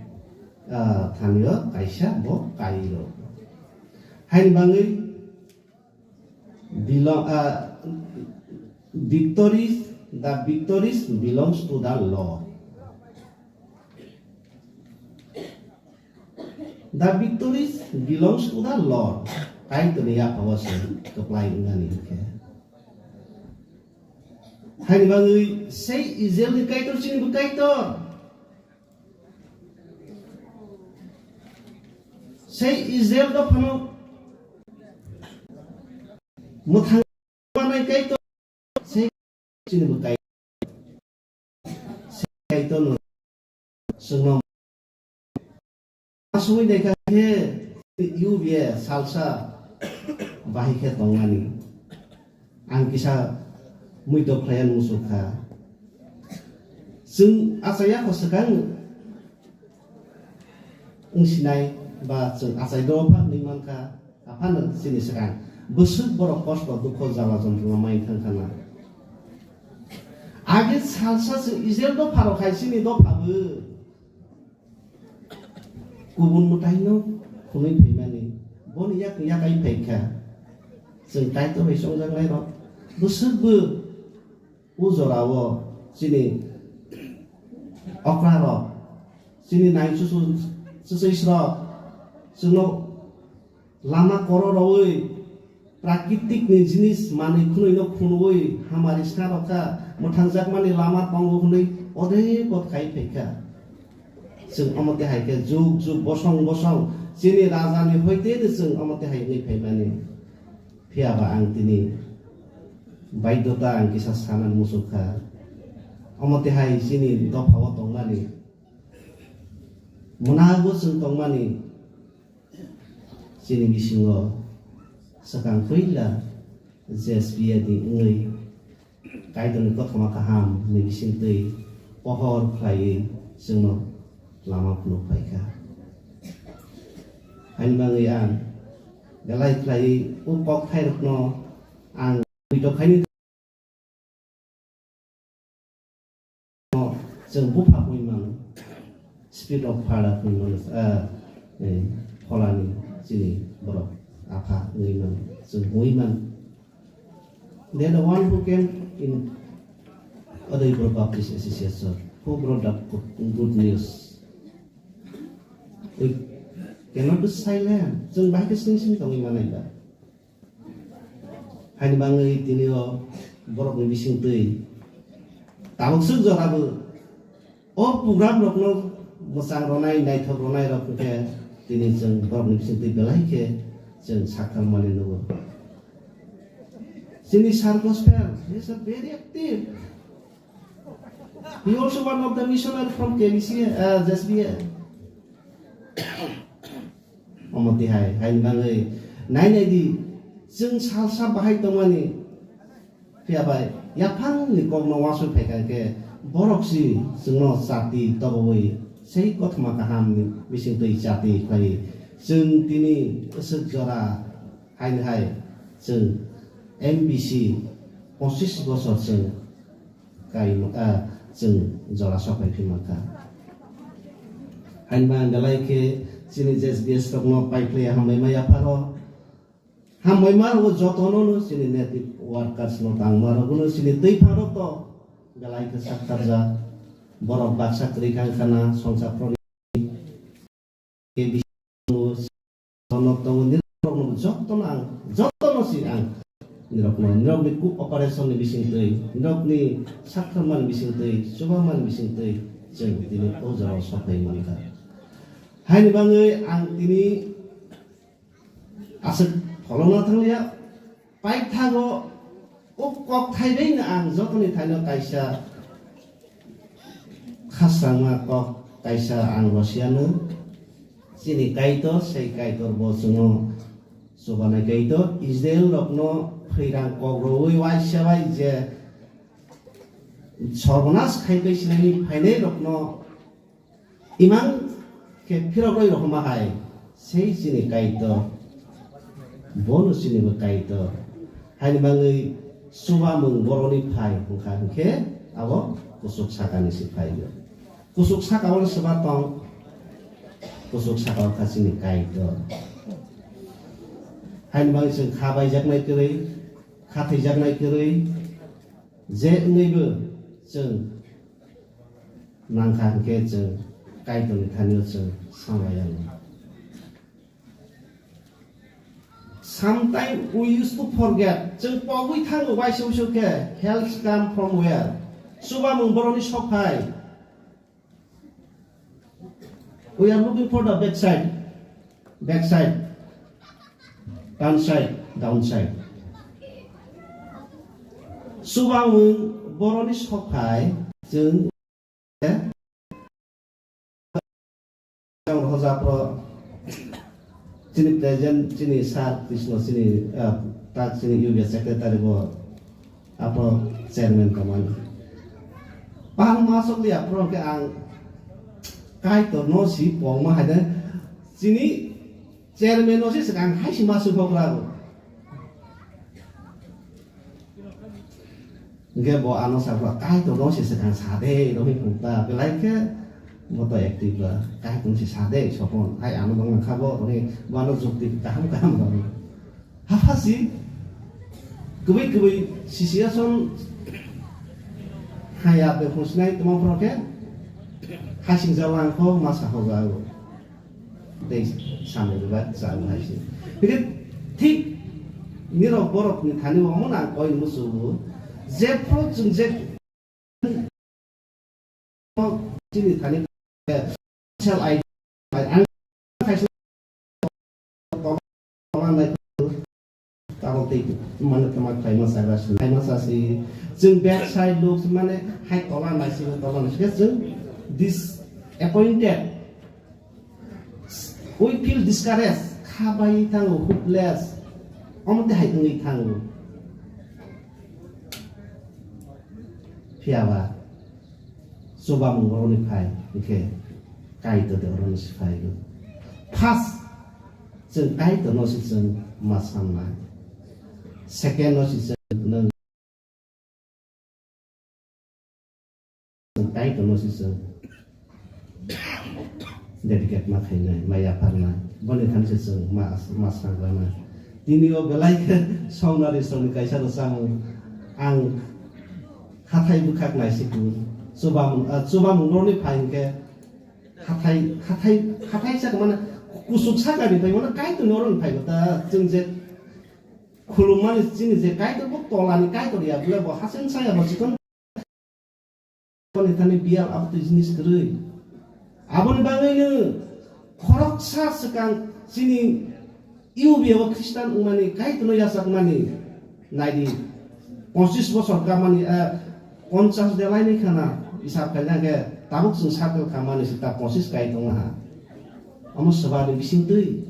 ah, thanio kaisa bo kai rw. Haini bangwi Belo-, ah, victories, the victories belongs to the Lord. The victories belongs to the Lord. Kaitorni yaphao se kwplai wngnani hinkhe. Haini bagwi sei Israelni Kaitor chini bo Kaitor. Sei Israel dophano mwthang manai Kaitor, sei chini bo Kaitor. Sei Kaitorno chwngno asugwi naikha khe U B A salsa bahai khe tongnani. Ang kisa muitok khlaiya muchuk kha. Chwng achaiya kho swkang wng sinai ba chwng achai dopha wngwi mankha, aphano chini swkang bwswk borok kosto dukho jala jontrona mai thangkhana. Age salsa chwng Israel dopharo khai chini dopha bo. Kubun mwtaino khwnwi phaimani, boni yak yakai phaikha. Chwng Kaitor bai chongjaknairok bwswkbo o jorao chini okrarok, chini nai chuchu-, chuchusrok chwngno lama koro rwui prakritikni jinis manwi khwnwino khwnwi hamari sna rwkha, mwthangjakmani lama tongo hwnwi odebot khai phaikha. Chwng omo twi hai khe jug jug bosong bosong chini rajani hoiteni chwng omo twi hai wngwi phaimani. Phiyaba ang tini baidyota ang kisa sana muchuk kha. Omo twi hai chini dophao tongmani, mwnago chwng tongmani, chini bisingo swkang puila J S P A ni wngwi Kaitorni kothoma kaham ni bisingtwi pohor khlaiwi chwngno lama phunuk phaikha. Haini bagwi ang belai khlaiwi o kokthairokno ang buitokhaini chwng bupha hwnwi mano, Spirit of Father hwnwi mano, ah, eh, pholani chini borok apha wngwi mano, chwng hwnwi mano. They are the one who came in Udaipur Baptist Association, who brought the good, good news. We cannot be silent. Chwng bahai khe sing sing tongwi manai ba. Haini bagwi tini o borokni bisingtwi tabuk swk jora bo o program rokno mwchang ronai, naithok ronai rok khe tini chwng borokni bisingtwi belai khe chwng sakthar mani nugo. Chini Sir Gospel, he is a very active. He also one of the missionary from K B C, uh, J S B A. Omo tihai, haini bagwi nai nai di, chwng salsa bahai tongmani, phiya bai yaphangni kokno uansuk phaikha khe, borok si chwngno chati tobogwi sei kothoma kahamni bisingtwi chati khlai. Chwng tini aswk jora haini hai chwng M B C pochis bosor chwng kai, ah, chwng jora sopai phi mankha. Haini bagwi belai khe chini J S B S rokno pai phlai hambai ma yapharo. Hambai ma rokno jotono no chini native workers no tangma rokno chini twi phangrok to belai khe sak tarjak. Borok baksa kwrwi kang khana songsa phro ni K B C tongo, tongo, nirokno jotono ang, jotono si ang nirokno, nirokni cook operation ni bisingtwi, nirokni sakthar man bisingtwi, chuba man bisingtwi chwng tini o jorao sophai mankha. Haini bagwi ang tini aswk pholongna thanglia, paithago o kok thaibeino ang jotoni thaino kaisa khasrangma kok kaisa ang rosiano. Chini Kaitor, sei Kaitor bo chwngno chubanai Kaitor, Israel rokno phwirang kok rwui uaisa bai je sorbonas khai bai sinani phainai rokno imang khe phirok roi rokma hai, sei chini Kaitor, bono chini bo Kaitor. Haini bagwi chuba mung boroni phai wngkha hwnkhe abo kuchuk sakani se phai. Kuchuk saka o swba tong, kuchuk saka o kha chini Kaitor. Haini bagwi chwng kha baijaknai kwrwi, kha thwijaknai kwrwi, je wngwibo chwng nangkha hwnkhe chwng Kaitorni thani o chwng samlai anw. Sometimes we used to forget. Chwng pogwi thango waisa uisu khe, health come from where? Chubamung boroni sophai. We are looking for the backside. Backside. Turn side, downside. Chubamung boroni sophai chwng Hoja pro chini president, chini sir Krishna, chini, ah, tak chini U B S secretary bo apo chairman kamani. Pang masok di apo ke ang Kaitor no si pong ma haide chini chairman no si ang hai si masuk ho kra. Hingke bo ano sakha, "Kaitor no se swkang sa de," romwi phunukta, belai khe bo to active ba, "Kaitor no se sa de, Sopon, hai ano bang kha bo," romwi bo ano jukti kaham kaham romwi. Haphasi, kwbwi kwbwi situation haya be phunsinai tongma phoro khe, hasing jala ang kho ma sa ho jago. Tei samung ba chang hai se. Hingke thik nirok borok ni thani omo nang koi musugo. Jephru chwng je chini thani sel ai ang kaisa Tamo tei mane tamo khaima sagra si, khaima sa si. Chwng backside looks mane hai tola nai si, tola nai si. Chwng disappointed. We feel discouraged. Kha bai thango, hopeless. Omo tei hai wngwi thango. Phiya ba. Chubamung borokni phai, hwnkhe Kaitor de oroni se phai. First, chwng Kaitorno se chwng ma samnai. Second no se chwng nwng Kaitorno se chwng dedicate ma khainai, ma yapharnai. Boni thani se chwng ma, ma sangranai. Tini o belai khe songnari songni kaisa rwchapmung ang hathai bwkhak naisiku. Chubamung, ah, chubamung borokni phai hwnkhe hathai, hathai, hathai sak mane kusuk sakani phai mane Kaitorni oroni phai ta chwng je khulummani chini je Kaitor bo tolani Kaitor ya bole bo hasing saya bo chikon ni thani biyal abo twi jinis kwrwi. Aboni bagwino khoroksa swkang chini U B O Khristan wngmani Kaitorno yachakmani naidi ponchis bosor kamani, eh, ponchas de laini khana isab khaina khe tabuk chwng circle khamani se ta ponchis kai tongna ha. Omo swbani bisingtwi,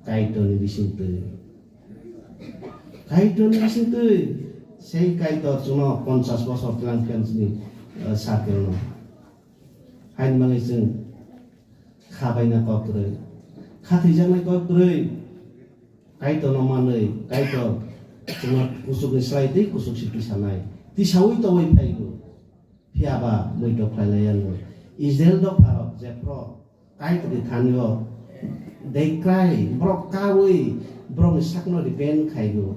Kaitorni bisingtwi. Kaitorni bisingtwi sei Kaitor chwngno ponchas bosor tlang phiya chini, eh, circle no. Haini bagwi chwng kha baina kok kwrwi, kha thwijaknai kok kwrwi. Kaitorno manwi Kaitor chwngno kuchukni slai tei kuchuk si tisanai. Tisaui toui phaigo. Phiya ba mui dok khlai lai yango. Israel dopharok jephru Kaitorni thani-o dekrai borok kaui borokni sakno repent khaigo.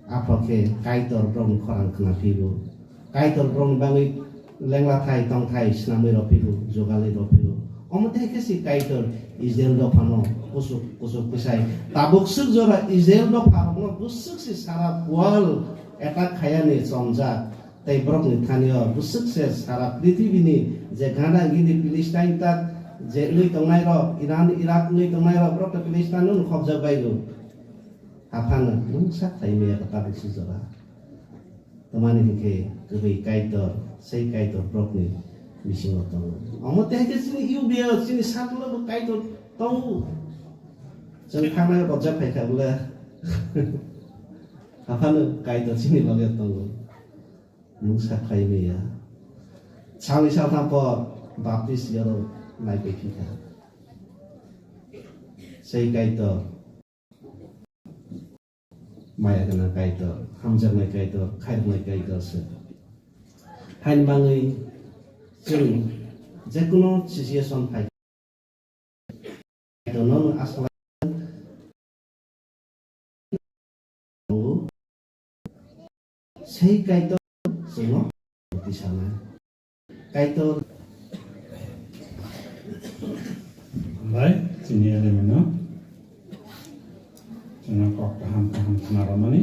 Aphuru khe Kaitor borokni khorang khna phigo. Kaitor borokni bagwi lengla thai tong thai swnamwi rw phigo, jugalwi rw phigo. Omo tei khe si Kaitor Israel dophano kusuk kusuk tisai. Tabuk swk jora Israel dopharokno bwswk si sara world attack khaiyani chomjak. Tei borokni thani-o bwswk se sara prithibini je gana gini Philistine tak je wngwi tongnairok, Iran, Iraq wngwi tongnairok, borok ta Philistine-no khopjak baigo. Haphano mungsa khlai maya khe tabuk si jora. Tamani hinkhe kwbwi Kaitor, sei Kaitor borokni bisingo tongo. Omo tei khe chini U B O, chini sakno bo Kaitor tongo. Chwng thangnai rojak phai kha bwle. Haphano Kaitor chini loge tongo. Mungsa khlai maya. Salni saltham por Baptist yaro naipai phikha. Sei Kaitor, maya gwnang Kaitor, hamjaknai Kaitor, khairoknai Kaitor se. Haini bagwi chwng jekunu situation phai Kaitorno nwng aswk tongo, sei Kaitor chwngno tisana. Kaitor bai chini elemeno chwngno kok kaham kaham khna rwmani.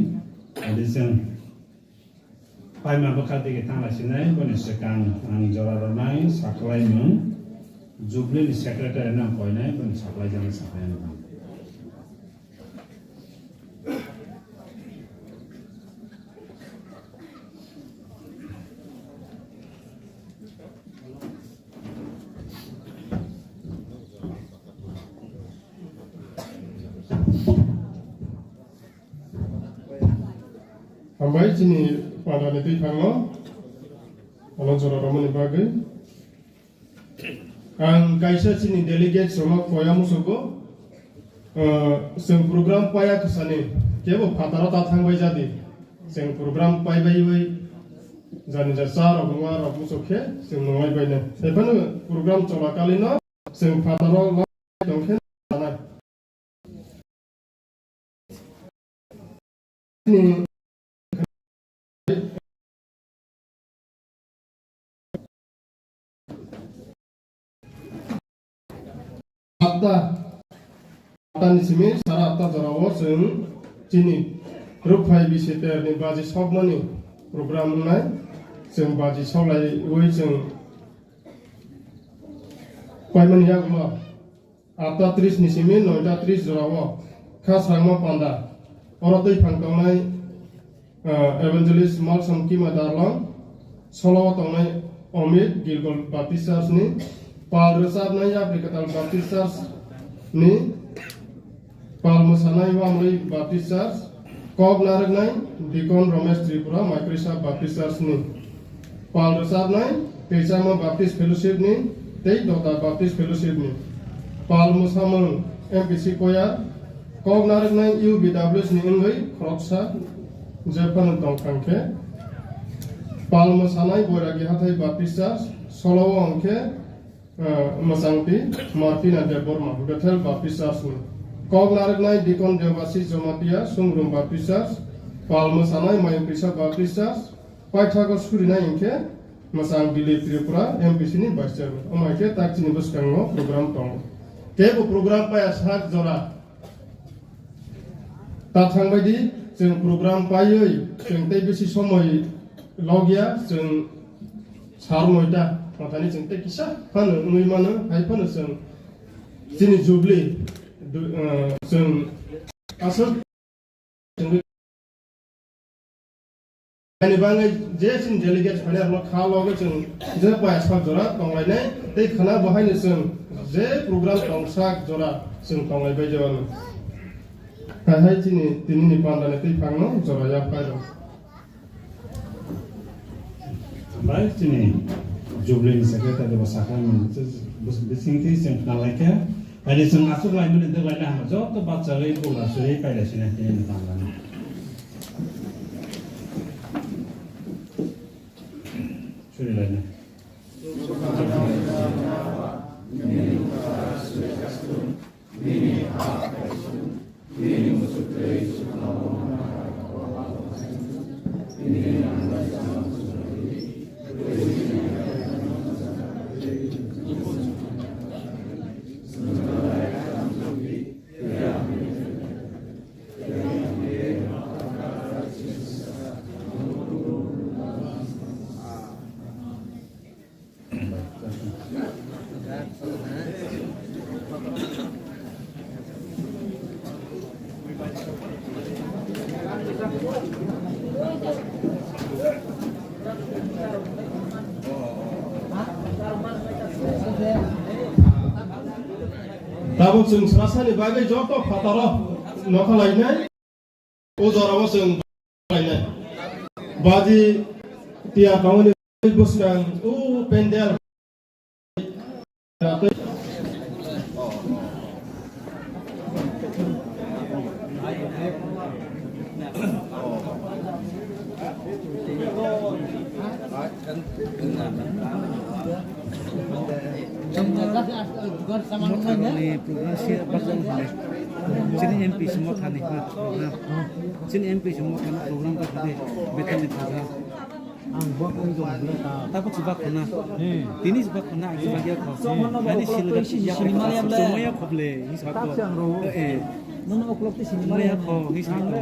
Adi chwng Paima bwkha digi thanglasinai, boni swkang ang jora rwnai saklaimung, Jubilee ni secretary no koinai, boni saklaijaknai saklaimung. Hambai chini pandani twi thangno, ano jora romani bagwi. Ang kaisa chini delegates rokno koya musugo, ah, chwng program paya khasani, kebo phataro ta thangbai jadi. Chwng program paibaiwi jani ja cha rok nungma rok musuk khe chwng nungbai baino. Saiphano program chola kalino chwng phataro tongkhe. Atta, atta ni simi sara atta jora o chwng chini rukphai bisi ter ni baji sokmani program wngnai. Chwng baji soklaiwi chwng paimani yagulo. Atta tris ni simi noita tris jora o kha srangma panda. Oro twi phang tongnai, ah, Evangelist Malsam Kima Darlong, solo o tongnai Omit Gilgol Baptist Church ni, pal rwchapnai Yapri Kwtal Baptist Church ni, pal mwsanai Wamrwi Baptist Church, kok narwknai Deacon Romesh Tripura Maikrisa Baptist Church ni. Pal rwchabnai Twicharma Baptist Fellowship ni tei Dota Baptist Fellowship ni. Pal mwsamung M P C choir, kok narwknai U B W S ni wngwi khoroksa jephano tong thang khe. Pal mwsanai Boiragi Hathai Baptist Church, solo o hwn khe, ah, mwchangtwi Martina Debbarma, Bethel Baptist Church ni. Kok narwknai Deacon Debasi Jamatia, Sumrum Baptist Church, pal mwsanai Mayung Krisa Baptist Church, paithago surinai hwnkhe mwchang Dilip Tripura M P C ni Vice Chairman. Omo hai khe tak chini bwskango program tongo. Teibo program paya sak jora. Ta thangbai di, chwng program paiwi, chwng tei bisi somoi logya, chwng sar noita, mathani chwng tei kisa phano wngwi mano, hai phano chwng chini Jubilee, du-, ah, chwng aswk chwng Ani bagwi je chini delegates phainai rokno kha logi chwng je paya sak jora tonglainai tei khwna bo haino chwng je program tong sak jora chwng tonglai bai jawano. Hai hai chini tini ni panda ni twi phang no jora ya phai rw. Bai chini Jubilee ni secretary bo sakha mung bising twi chwng khna lai khe. Kaisa chwng aswk laimani, hwnkhe laina hwnba joto bachagwi bugra suri kaida sina tini ni tangmani. Suri laina. Tabuk chwng swrasani bagwi joto phataro nokha lainai. O jorao chwng lainai. Baji tiya tongoni bwswng o pendel. Mothani program se baksa mothani. Chini M P se mothani ha program. Chini M P se mothani program ka thani betani program. Ang bo ang jong bwle ta. Tapo chuba khona. Hmm. Tini chuba khona, ang chuba ya kho. Hmm. Ani silga ya kho. Sumaya khoble, hi sa kho. Eh, eh. Nono oklok te sini maya kho, hi sa kho.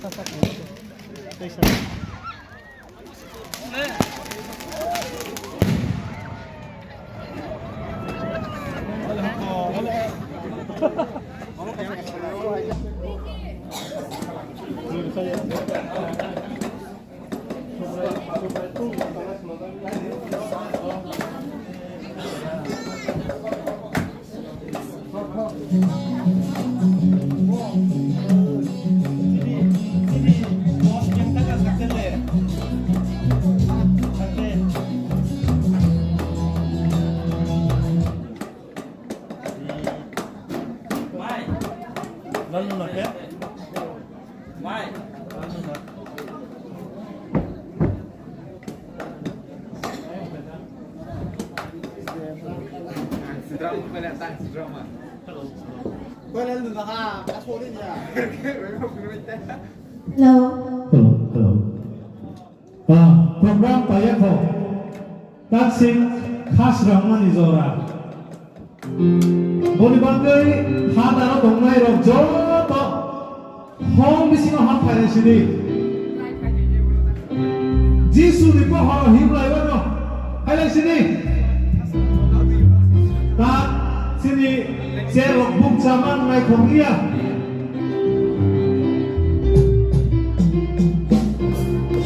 Hello. Hello, hello. Ah, program paiya kho. Taksin khas rangmani jora. Boni bagwi phataro tongnai rok joto hong bisingo hap phailai sidi. Jisu ni pohor himlai wano phailai sidi. Ta chini cherok bukcha man nai khong iya.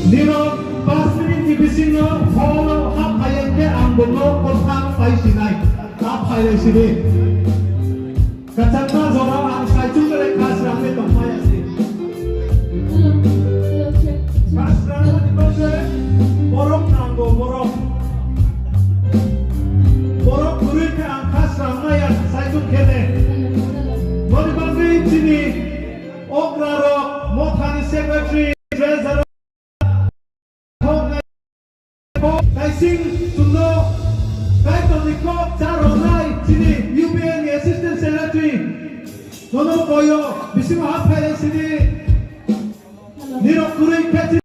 Nino pas minute ni bisingo holo hap phai khe ang bo nok kothang pai sinai. Hap phailai sidi. Kachangma jora ang saichung le khas rang le tong maya si. Khas rang ni bagwi borok nango borok. Borok kwrwi khe ang khas rang maya saichung khele. Boni bagwi chini okra rok mothani secretary treasurer Kaising chwngno Kaitorni kok cha rwnai chini U P N ni Assistant Secretary. Nono boyo bisingo hap phailai sidi. Nirok kwrwi khe chini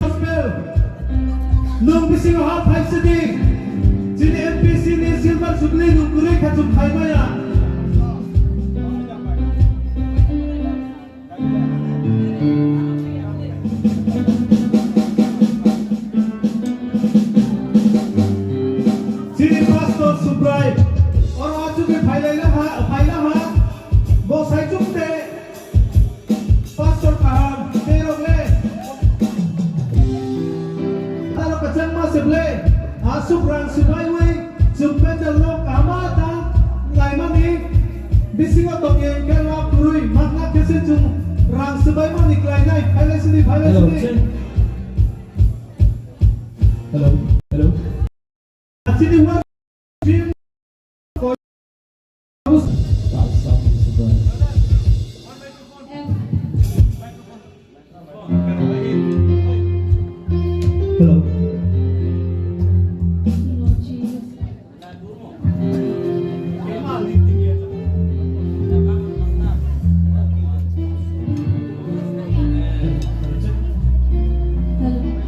Gospel. Nwng bisingo hap phai sidi. Chini M P C ni Silver Jubilee nwng kwrwi kha chuk phai maya. Chini Pastor Subrai. Oro achugwi phailai laha, phai laha. Bo saichung de. Pastor kaham, tei rok le. Talo kwchangma se ble. Aswk rang swbaiwi, chwng pendal no kaham ta laimani. Bisingo tongya hwnkhe lab kwrwi, makna khe se chwng rang swbaimani klainai. Phailai sidi, phailai sidi. Hello, hello. Chini wa Hello.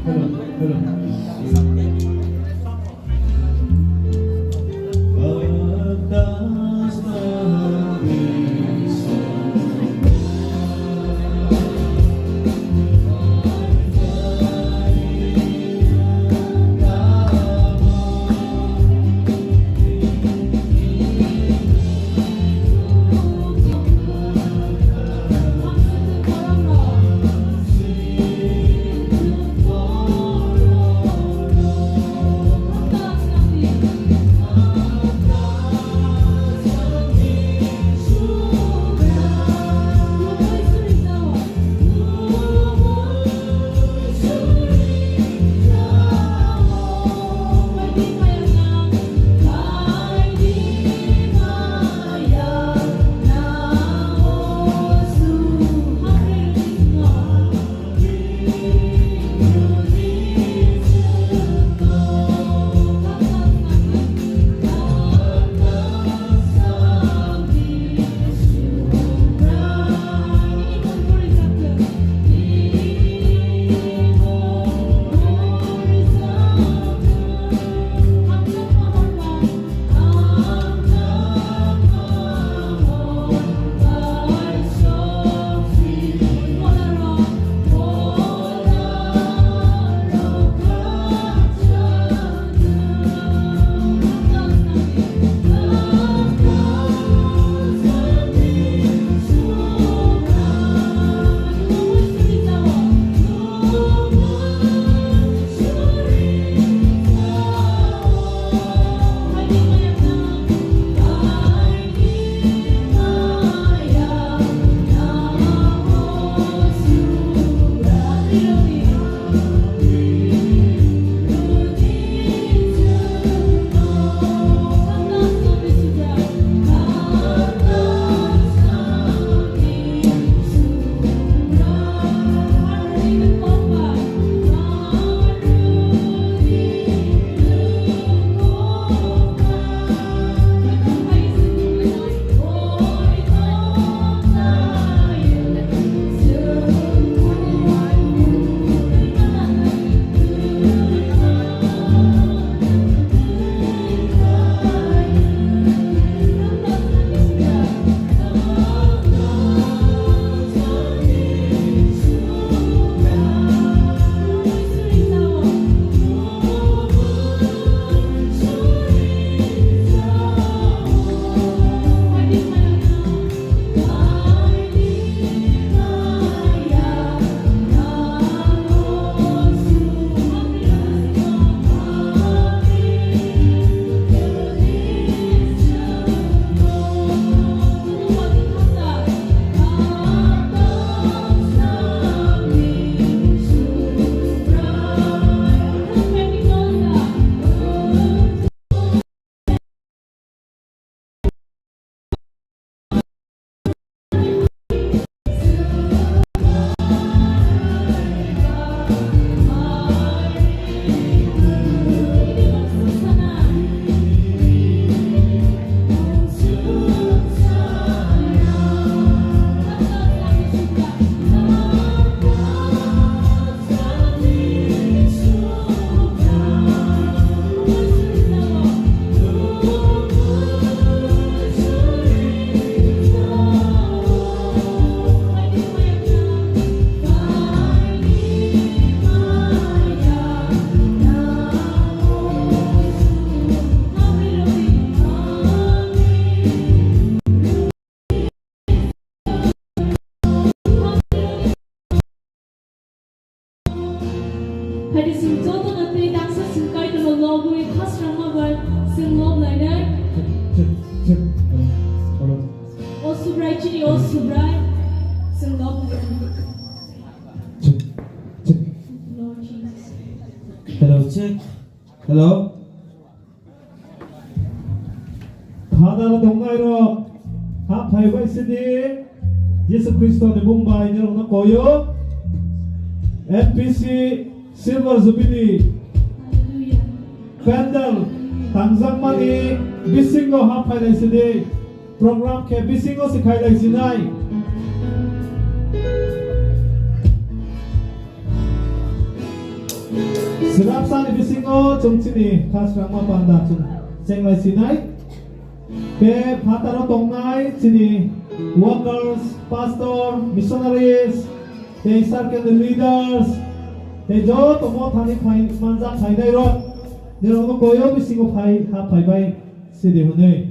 Hello, hello. Lobwi khasrangma bai chwng lob lainai. Check, check, check. Hello. O Subrai chini, o Subrai. Chwng lob lainai. Check, check. Lord Jesus. Hello, check. Hello. Phataro tongnairok, hap phaibai sidi, Jisu Khristoni mung bai norokno koyo, N P C Silver Jubilee Hallelujah. Pandal tangjakmani bisingo hap phailai sidi, program khe bisingo se khailai sinai. Swrapsani bisingo chwng chini khasrangma panda chwng chenglai sinai. Tei phataro tongnai chini workers, pastor, missionaries, tei circle leaders, tei joto mothani phai manjak phainairok, norokno koyo bisingo phai, hap phaibai sidi hwnwi.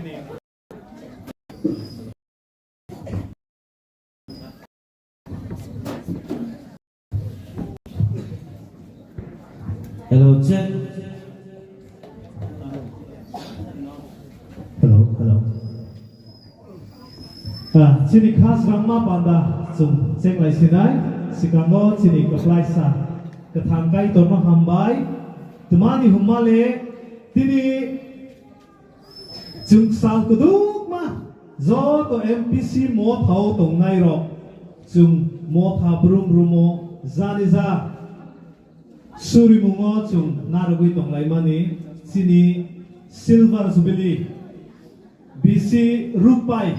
Hello, check. Hello, hello. Ah, chini khas rangma panda chwng cheklai sinai, sikango chini kwplaisa kwthang Kaitorno hambai, twmani hwnmale tini chwng sal kwdwkma joto M P C mothao tongnairok chwng motha brum brumo jani ja surimungo chwng narwgwi tonglaimani chini Silver Jubilee bisi rukpai,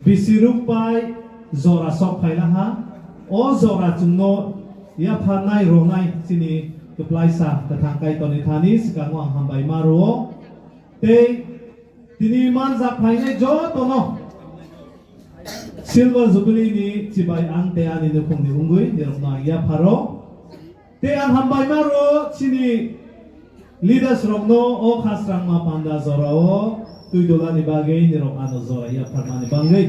bisi rukpai jora sok phailaha. O jora chwngno yapharnai ronai chini kwplaisa kwthang Kaitorni thani sikango ang hambai ma rwo. Tei tini manjak phainai jotono Silver Jubilee ni chibai ang tei ani nukhungni wngwi nirokno ang yapharo. Tei ang hambai ma rwo chini leaders rokno o khasrangma panda jorao twi dolani bagwi nirok ano jora yapharmani bagwi.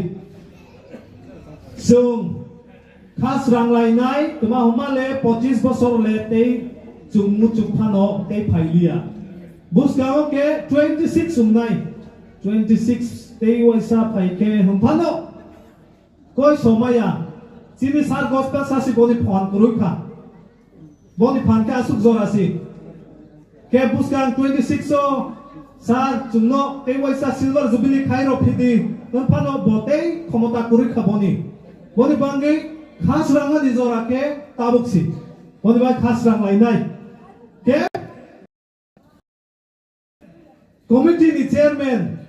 Chwng khasrang lainai twma hwnmale pochis bosor le tei chwng muchuk phano tei phailiya. Bwskango khe twenty six wngnai, twenty six tei waisa phai khe hwnphano. Koi somaya, chini sir gospel sasi boni phan kwrwi kha. Boni phan khe aswk jora si. Khe bwskang twenty six o sir chwngno tei waisa silver jubilee khai rw phidi, wng phano bo tei khomota kwrwi kha boni. Boni bagwi khasrang ani jora khe tabuk si. Boni bai khasrang lainai. Khe Committee ni chairman,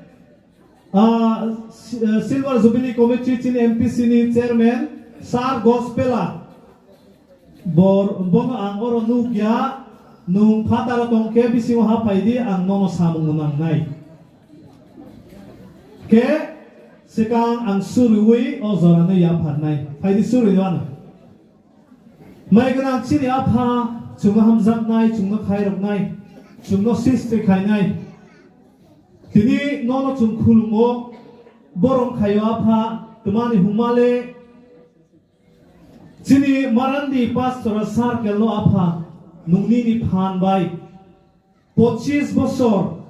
ah, si-, eh, Silver Jubilee Committee chini M P C ni chairman, Sir Gospela, bor-, bono ang oro nukya, nwng phataro tongkhe bisingo haphaidi, ang nono samung nangnai. Khe, swkang ang suriwi o jorano yapharnai. Phaidi suri wano. Mai gwnang chini Apha, chwngno hamjaknai, chwngno khairoknai, chwngno sisti khainai. Tini nono chwng khulumo, borom khaio Apha, twmani hwnmale chini Marandi Pastoral Circle no Apha, nwng nini phan bai pochis bosor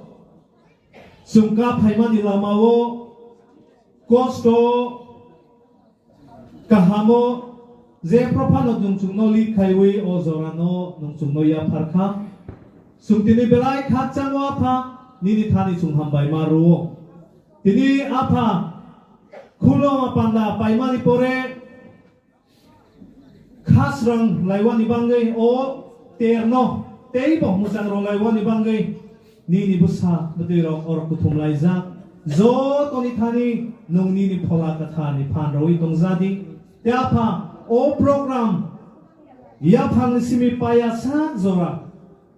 chwng kap phaimani lamao kosto kahamo je prophano nwng chwngno lik khaiwi o jorano nwng chwngno yaphar kha. Chwng tini belai khakchango Apha, nini thani chwng hambai ma rwo. Tini Apha, khuloma panda paimani pore khasrang laiwani bagwi o terno teibo mwchang rw laiwani bagwi nini bwsa bwtwi rok oro kuthum laijak. Jotoni thani nwng nini phola kwtharni phan rwui tongjadi. Tei Apha, o program yaphangni simi paya sak jora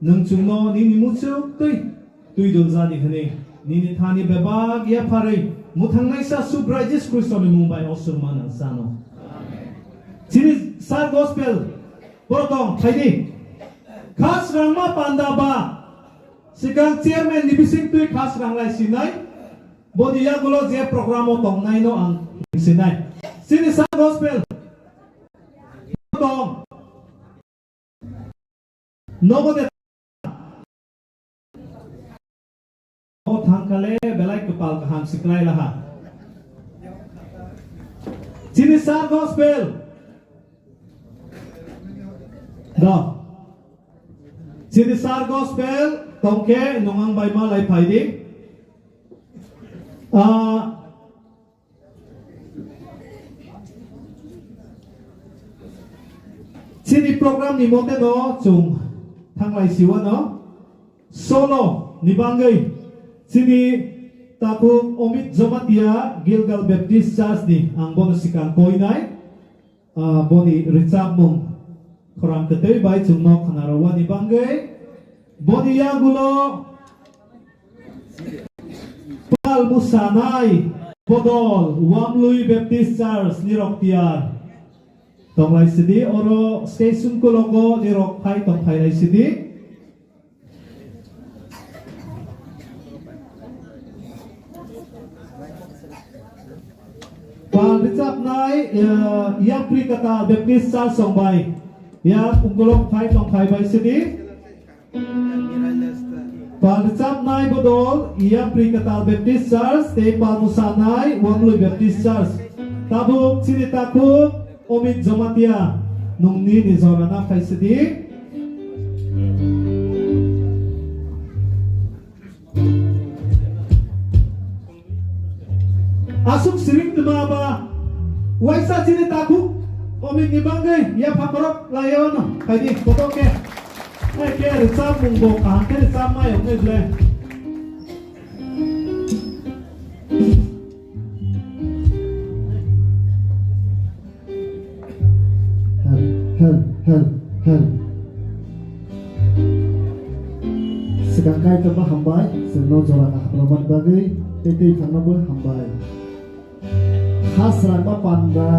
nwng chwngno nini muchuk twi twi doljani hwnwi nini thani bebak yapharwi mwthangnaisa Subrai Jisu Khristoni mung bai osur manang sano. Chini sir gospel borok tong phaidi. Khasrangma panda ba swkang chairman ni bising twi khasrang lai sinai. Boni yagulo je program o tongnai no ang sinai. Chini sir gospel tong. Nogo de. O thangkale belai kwpal kaham siklai laha. Chini sir gospel. Do. Chini sir gospel tongkhe nungang bai malai phaidi. Ah, Chini program ni mote no chwng thanglai siwano solo ni bangwi chini takhuk Omit Jamatia Gilgal Baptist Church ni ang bono swkang koinai, ah, boni rwchapmung khorang kwtwi bai chwngno khwnarwani bangwi boni yagulo Pal musanai bodol Wamlui Baptist Church nirok tiyar tonglai sidi, oro station kulogo nirok phai tong phailai sidi. Pal rwchapnai, eh, Yapri Kata Baptist Church song bai. Ya, ungkolok phai tong phai bai sidi. Pal rwchapnai bodol Yapri Kata Baptist Church tei pal mwsanai Wamlui Baptist Church. Tabuk chini takhuk Omit Jamatia nungni nijorana phai sidi. Aswk siring twma ba waisa chini takhuk Omit ni bagwi yapha borok laio no khaidi koto khe. Hai khe rwchapmung bo kaham khe rwchapmai wngnai ble. Hel, hel, hel, hel. Swkang kaitorno hambai, chwngno jora kaham rwmani bagwi, tei twi thangnobo hambai. Kha srangma panda,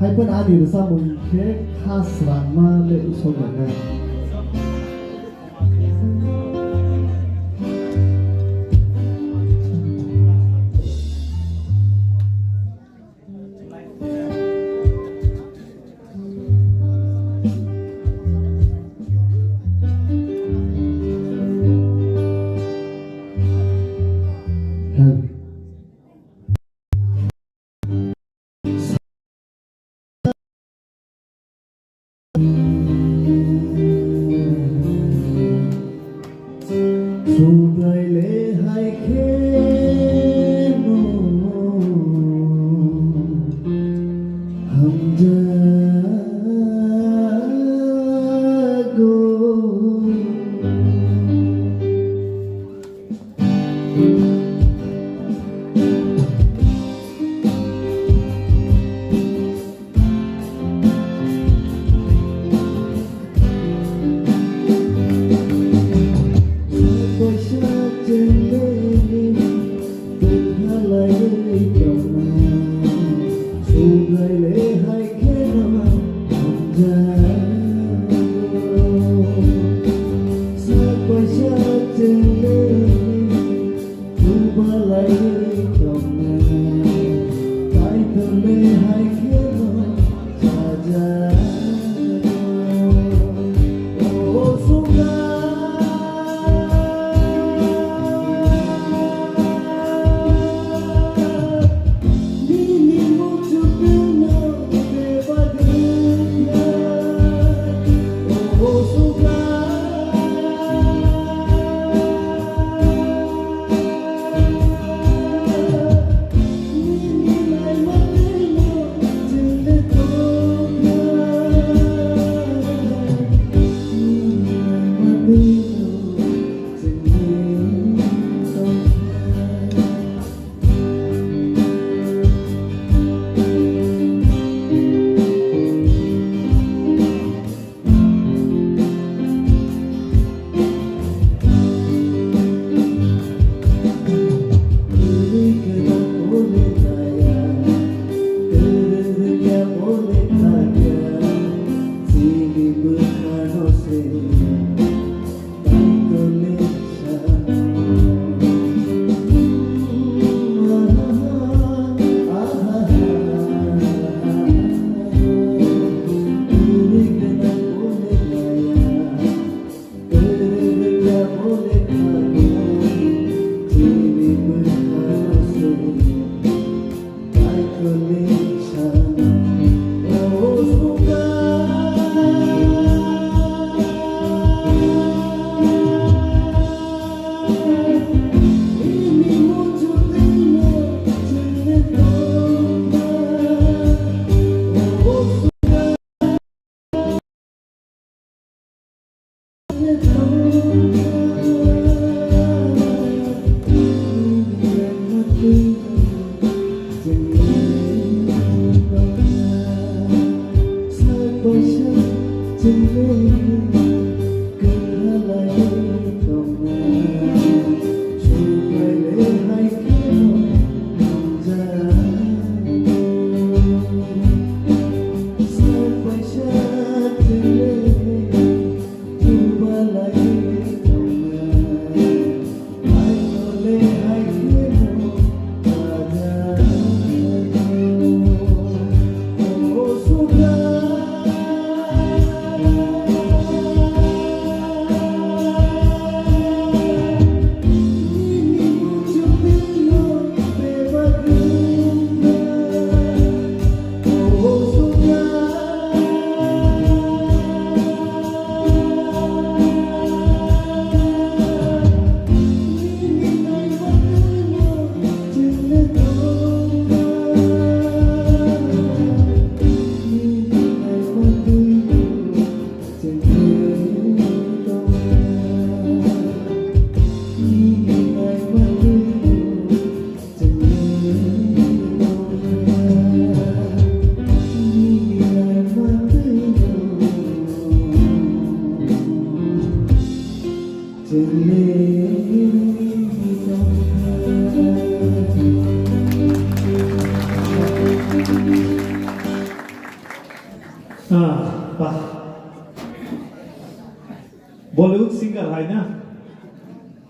hai phano ani rwchapmung khe kha srangma le usok ya khe.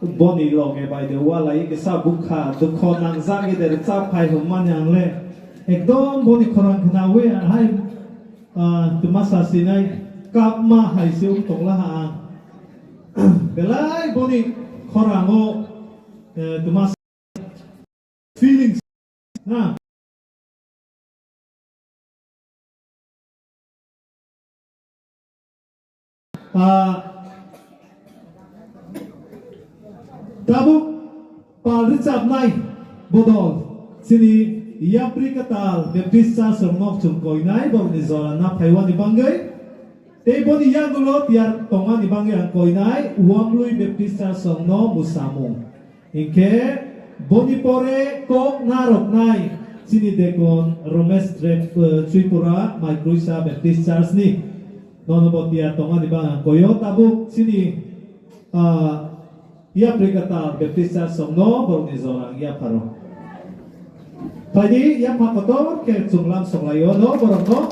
Boni loge bai de walai kisa bukha dukho nangjak eder cha phai hwnmani ang le ekdom boni khorang khnawi hai, ah, twma sa sinai kapma hai se wng tongla ha ang. Belai boni khorango, eh, twma feelings na. Ah, tabuk pal rwchapnai bodol chini yapri kwtal Baptist Church rokno chwng koinai borokni jora na phaiwani bagwi. Tei boni yagulo tiyar tongmani bagwi ang koinai Wamlui Baptist Church rokno mwsamung. Hinkhe boni pore kok narwknai chini Deacon Romesh Trep-, eh, Tripura Maikruisa Baptist Church ni nono bo tiyar tongmani bagwi ang koyo tabuk chini, ah, yapri kwtal Baptist Church songno borokni jora wngya pharo. Phaidi yapha kotor khe chwnglam soklaio no borokno.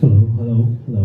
Hello, hello, hello.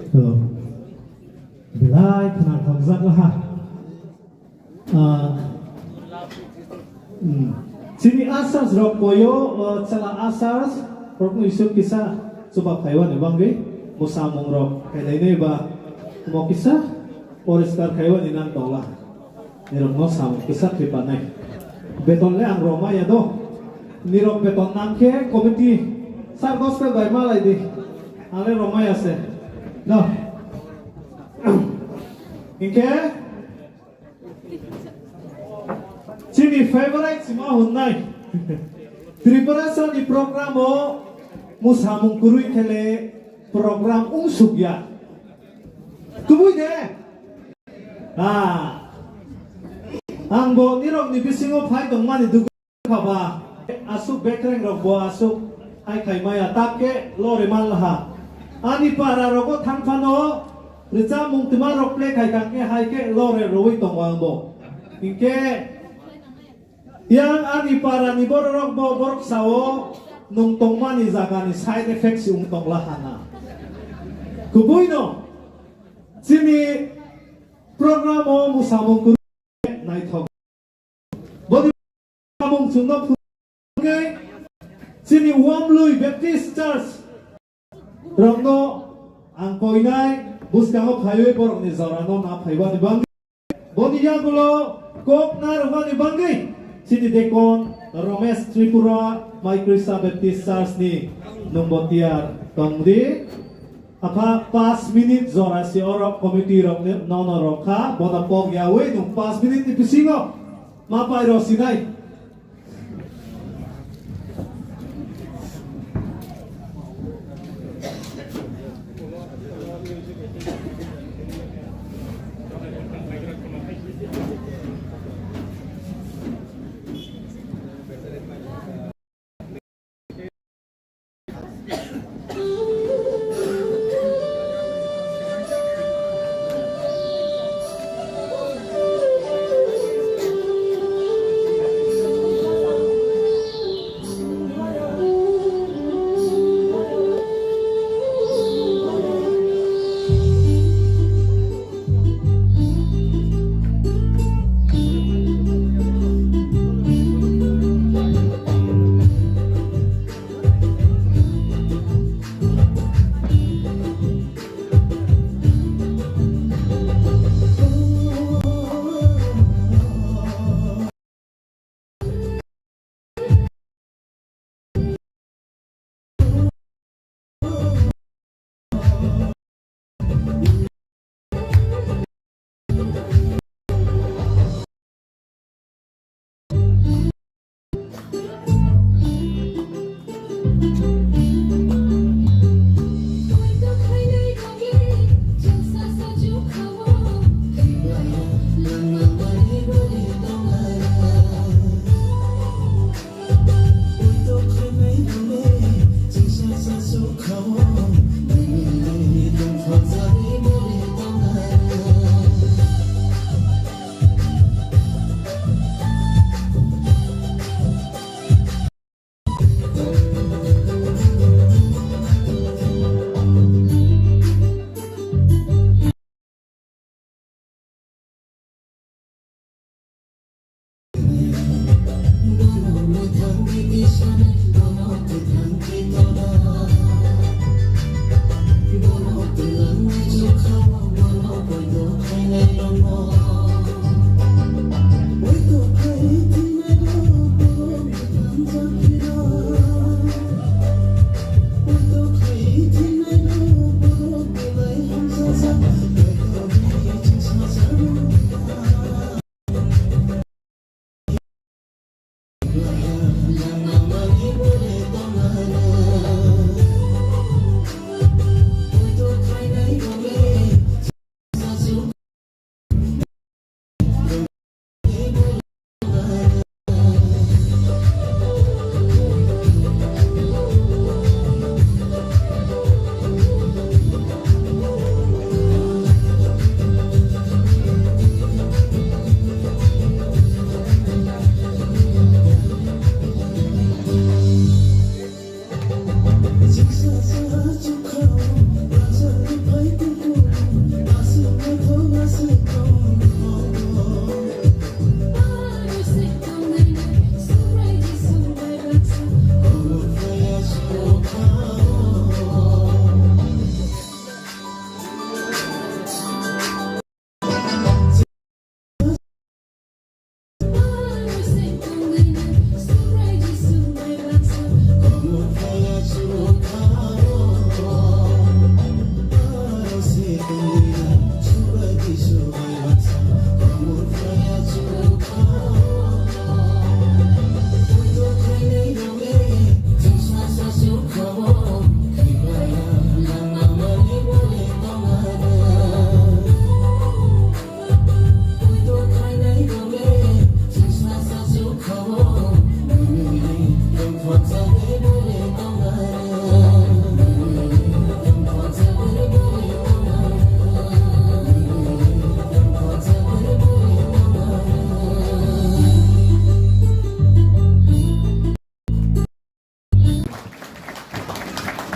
Hello. Belai khna thokjak laha. Ah, hmm. Chini ushers rok koyo, ah, chwla ushers rokno isuk kisa chuba phaiwani bagwi mwsamung rok khailai nai ba omo kisa poriskar khaiwani nang tongla. Nirok no samung kisa khe panai. Beton le ang romaya do. Nirok beton nang khe committee sir gospel bai malai di. Ang le romaya se. No. Hinkhe chini favorite sima honnai. Tripura sani program o mwsamung kwrwi khele program wng sukya. Kubui de. Ah. Ang bo nirok ni bisingo phai tongmani dugu kha ba. Asuk bekreng rok bo asuk hai khai maya tak khe lore man laha. Ani para rogo thang phano rwchapmung twma rok play khai kang khe hai khe lore rwi tongo ang bo. Hinkhe yang ani para ni borok rok bo borok sao nung tongmani jaga ni side effects wng tong laha na. Kubui no chini program o mwsamung kwrwi Samung chwngno phunugwi chini Wamlui Baptist Church rokno ang koinai bwskango phaiwi borokni jorano na phaibani bagwi, boni yagulo kok na rwmani bagwi chini Deacon Romesh Tripura Mai Krista Baptist Church ni nungbo tiyar tongdi. Apha, paanch minute jora se oro committee rok ni nono rok kha, bono pok yawi nung paanch minute ni bisingo ma pai rw sinai.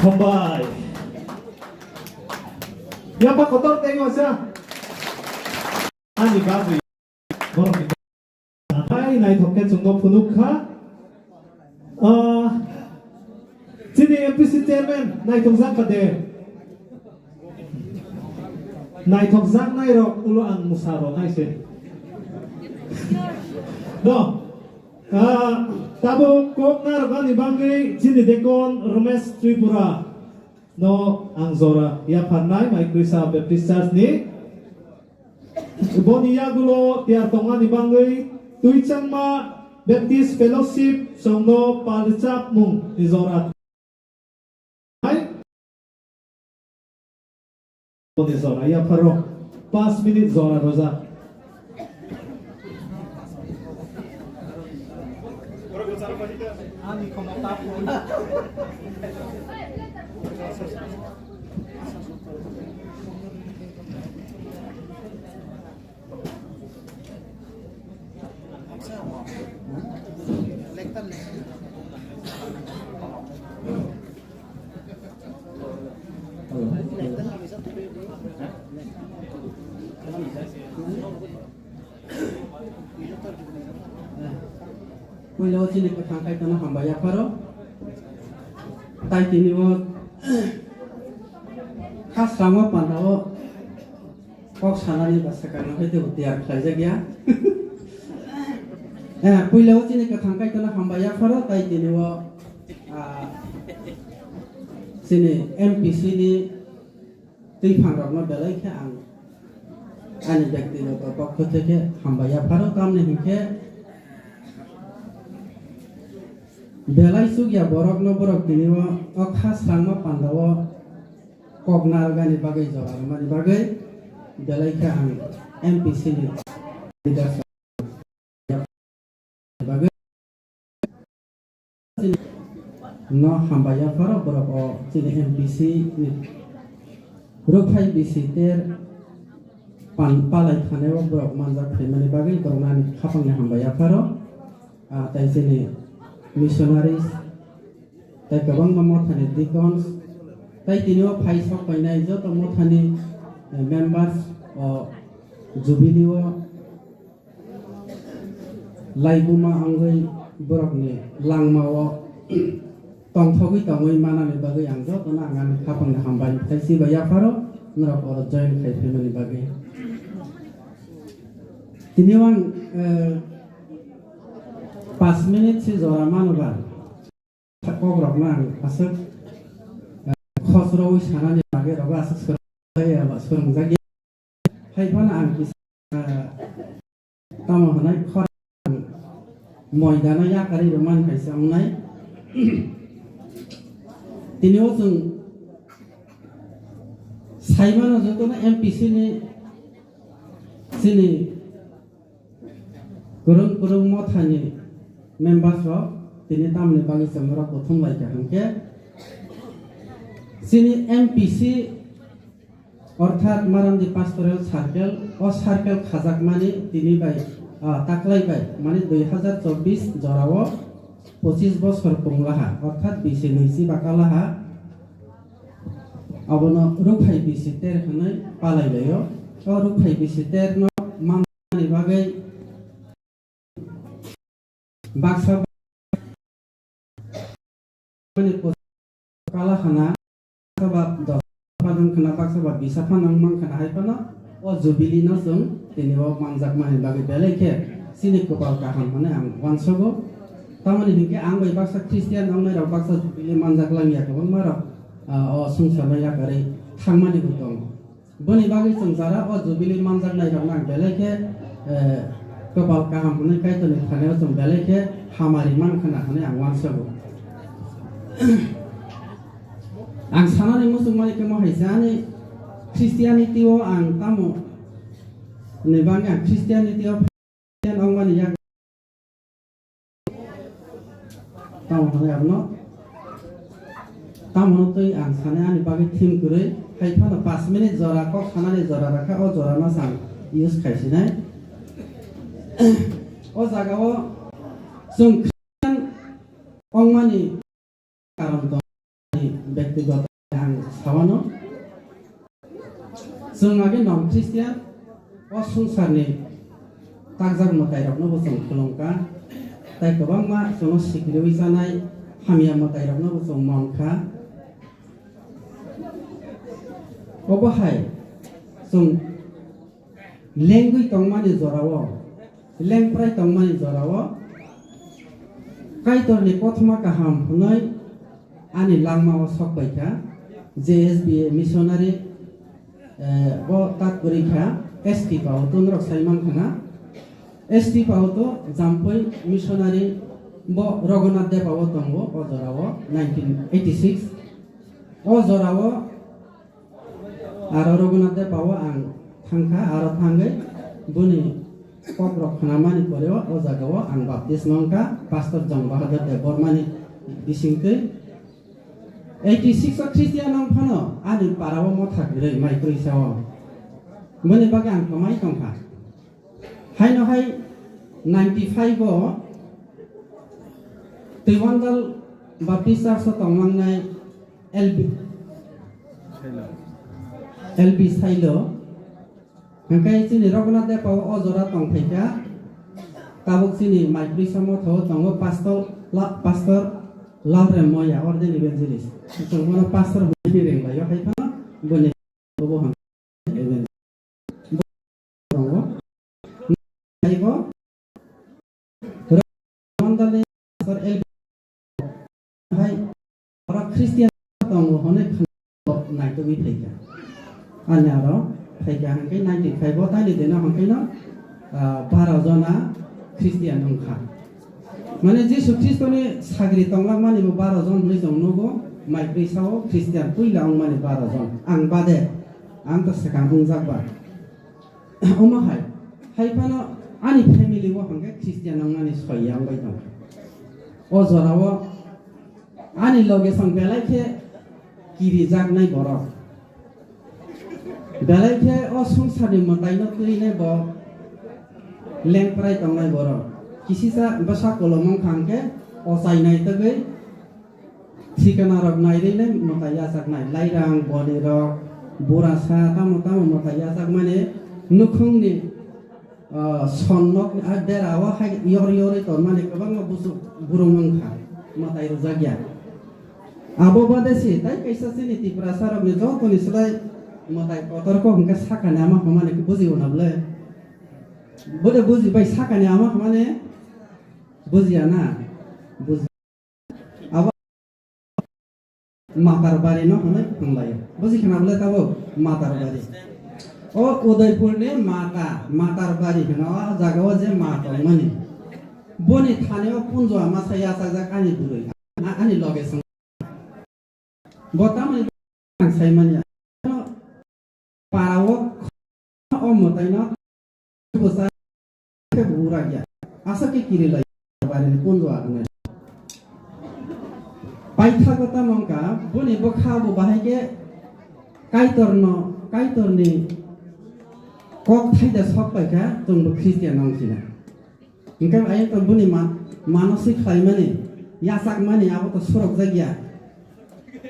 Hambai. Yapa kotor tei masa. Ani bagwi. Borok ni. Hambai. Naithok khe chwngno phunuk kha. Ah, chini M P C chairman naithokjak kha de. Naithokjaknai rok ulo ang mwsa rwnai se. Do. Ah, tabuk kok narwknani bagwi chini deacon Ramesh Tripura no ang jora yapharnai Maikwisa Baptist Church ni. Boni yagulo tiyar tongmani bagwi Twichangma Baptist Fellowship chwngno palrwchapmung ni jora. Hai. Boni jora yapharo. Pas minute jora roja. Puila o chini kwthang Kaitorno hambai yapharo. Tai tini o khasrango panda o kok sanani ba swkang no khe tebo tiyar khlaijak ya. Eh, puila o chini kwthang Kaitorno hambai yapharo tai tini o, ah, chini M P C ni twiphang rokno belai khe ang ani byaktigoto pokho theke hambai yapharo, tamni hinkhe belai chukya borokno borok tini o, o kha srangma panda o kok narwknani bagwi jora rwmani bagwi belai khe ang M P C ni leaders bagwi no hambai yapharo borok o chini M P C ni rwphai bisi ter pan palai thane o borok manjak phaimani bagwi borokno ani khapangni hambai yapharo. Ah, tai chini missionaries, tai kwbangma mothani deacons, tai tini o phai sok painai joto mothani, eh, members o jubilee o laibuma wngwi borokni langmao tongthogwi tongwi manani bagwi ang jotono ang ani khapangni hambai tei chibai yapharo norok oro join khai phaimani bagwi. Tini o ang, eh, pas minute se jora mano ba. Kokrokno ang aswk, eh, khosrowi sanani bagwi rogo aswk swrwngjak ya ba swrwngjak ya. Hai phano ang kisa, eh, tamo hwnai khorang moidano yakarwi rwmani kaisa wngnai. Tini o chwng sai mano jotono M P C ni chini kwrwng kwrwng mothani members rok tini tamni bagwi chwng norok kuthum lai kha hwnkhe chini M P C orthat Maramdi Pastoral Circle, o circle khajakmani tini bai, ah, taklai bai mani dui hazar chobbish jorao pochis bosor punglaha orthat bisi nwichi bakalaha abono rwphai bisi ter hwnwi palai laio. O rwphai bisi ter no man ni bagwi baksa kala khana, baksa ba dos phan wng khana, baksa ba bisa phan wng man khana, hai phano o jubilee no chwng tini o manjakmani bagwi belai khe chini kwpal kaham hwnwi ang uansogo. Tamoni hinkhe ang bai baksa Christian wngnai rok baksa jubilee manjak langya kwbangma rok, ah, o swngcharno yakarwi thangmani bo tongo. Boni bagwi chwng jara o jubilee manjaknai rokno ang belai khe, eh, kwpal kaham hwnwi Kaitorni thani o chwng belai khe hamari man khna hwnwi ang uansogo. Ang sanani muchungmani khe mo hai se ani Christianity o ang tamo ni bagwi ang Christianity o Christian wngmani yak tamo hwnwi abono, tamo hwnwi twi ang sanai ani bagwi thim kwrwi, hai phano pash minute jora kok sanani jora rakha, o jorano chwng use khaisinai. O jagao chwng Christian wngmani karon tong, ani byaktigoto ang sawano. Chwng age non Christian o swngcharni takjak mwtairokno bo chwng khulumkha, tei kwbangma chwngno sikiriui chanai hamya mwtairokno bo chwng mankha. Obo hai chwng lengwi tongmani jorao, lengprai tongmani jorao Kaitorni kothoma kaham hwnwi ani langmao sok pai kha. J S B A missionary, eh, bo tat kwrwi kha, S T Pao to norok sai man kha na. S T Pao to Jampui missionary bo Raghunath Debao tongo o jorao nineteen eighty six. O jorao aro Raghunath Debao ang thangkha, aro thangwi boni kokrok khnamani poreo o jagao ang baptisma wngkha, Pastor Jong Bahadur Debbarmani bisingtwi. Eighty six o Christian wng phano ani parao motha kwrwi Maikrwisao. Boni bagwi ang kwmai tongkha. Haino hai ninety five o Twiwandal Baptist Church o tongmangnai L B, L B Sailo. Hwnkhe chini Raghunath Debao o jora tongphaikha. Tabuk chini Maikrwisa motha o tongo Pastor La-, Pastor Lalrem Moya, Ordained Evangelist. Chwng bono Pastor hwnwi ringlaio, hai phano boni obo hwn. Tongo. Taibo Mondoli Pastor L B hai oro Christian tongo hwnwi khna naitugwi phaikha. Ani aro phaikha hwnkhe nineteen five o taini dino hwnkhe no, ah, baro jona Christian wngkha. Mane Jisu Khristoni sagri tonglakmani bo baro jon hwnwi chwng nugo, Maikrwisao Christian puila wngmani baro jon. Ang bade, ang to swkang wngjak ba. Omo hai, hai phano ani family o hwnkhe Christian wngmani soi ya wngbai tong. O jorao ani loge song belai khe kirijaknai borok. Belai khe o swngcharni mwtaino twinai bo lengprai tongnai borok. Kisisa bwsa kolom wngkha hwnkhe ochai naitugwi thikana rok nairwi nai mwtai yachaknai. Lairang, boni rok, burasa, tamo tamo mwtai yachakmani nukhungni ah, son nok ni a dera o hai yor yorwi tonmani kwbangma busuk burung wngkha, mwtai rwjakya. Abo bade se tai kaisa chini Tiprasa rokni jotoni slai mwtai kotor kok hwnkhe sakani ama hwnmani buji o na bwle? Bode buji bai sakani ama hwnmani bujiya na? Buji. Abo Matarbari no hwnwi hwnlaio. Buji khna bwle tabuk Matarbari. O Udaipur ni Mata, Matarbari hwno o jaga o je ma tongmani. Boni thani o punjo ama sai yachakjak ani bwrwi. A-, ani loge song. Bo tamoni ang saimanya. Para o, o mwtaino bwsa khe burak ya. Aswk khe kirilai barini punjo agnai. Paithago tamo wngkha, boni bwkha bo bahai khe Kaitorno, Kaitorni kok thaida sok paikha, chwngbo Christian wng sina. Hingke ayang tong boni ma-, manasik khlaimani, yachakmani abo to sorokjak ya.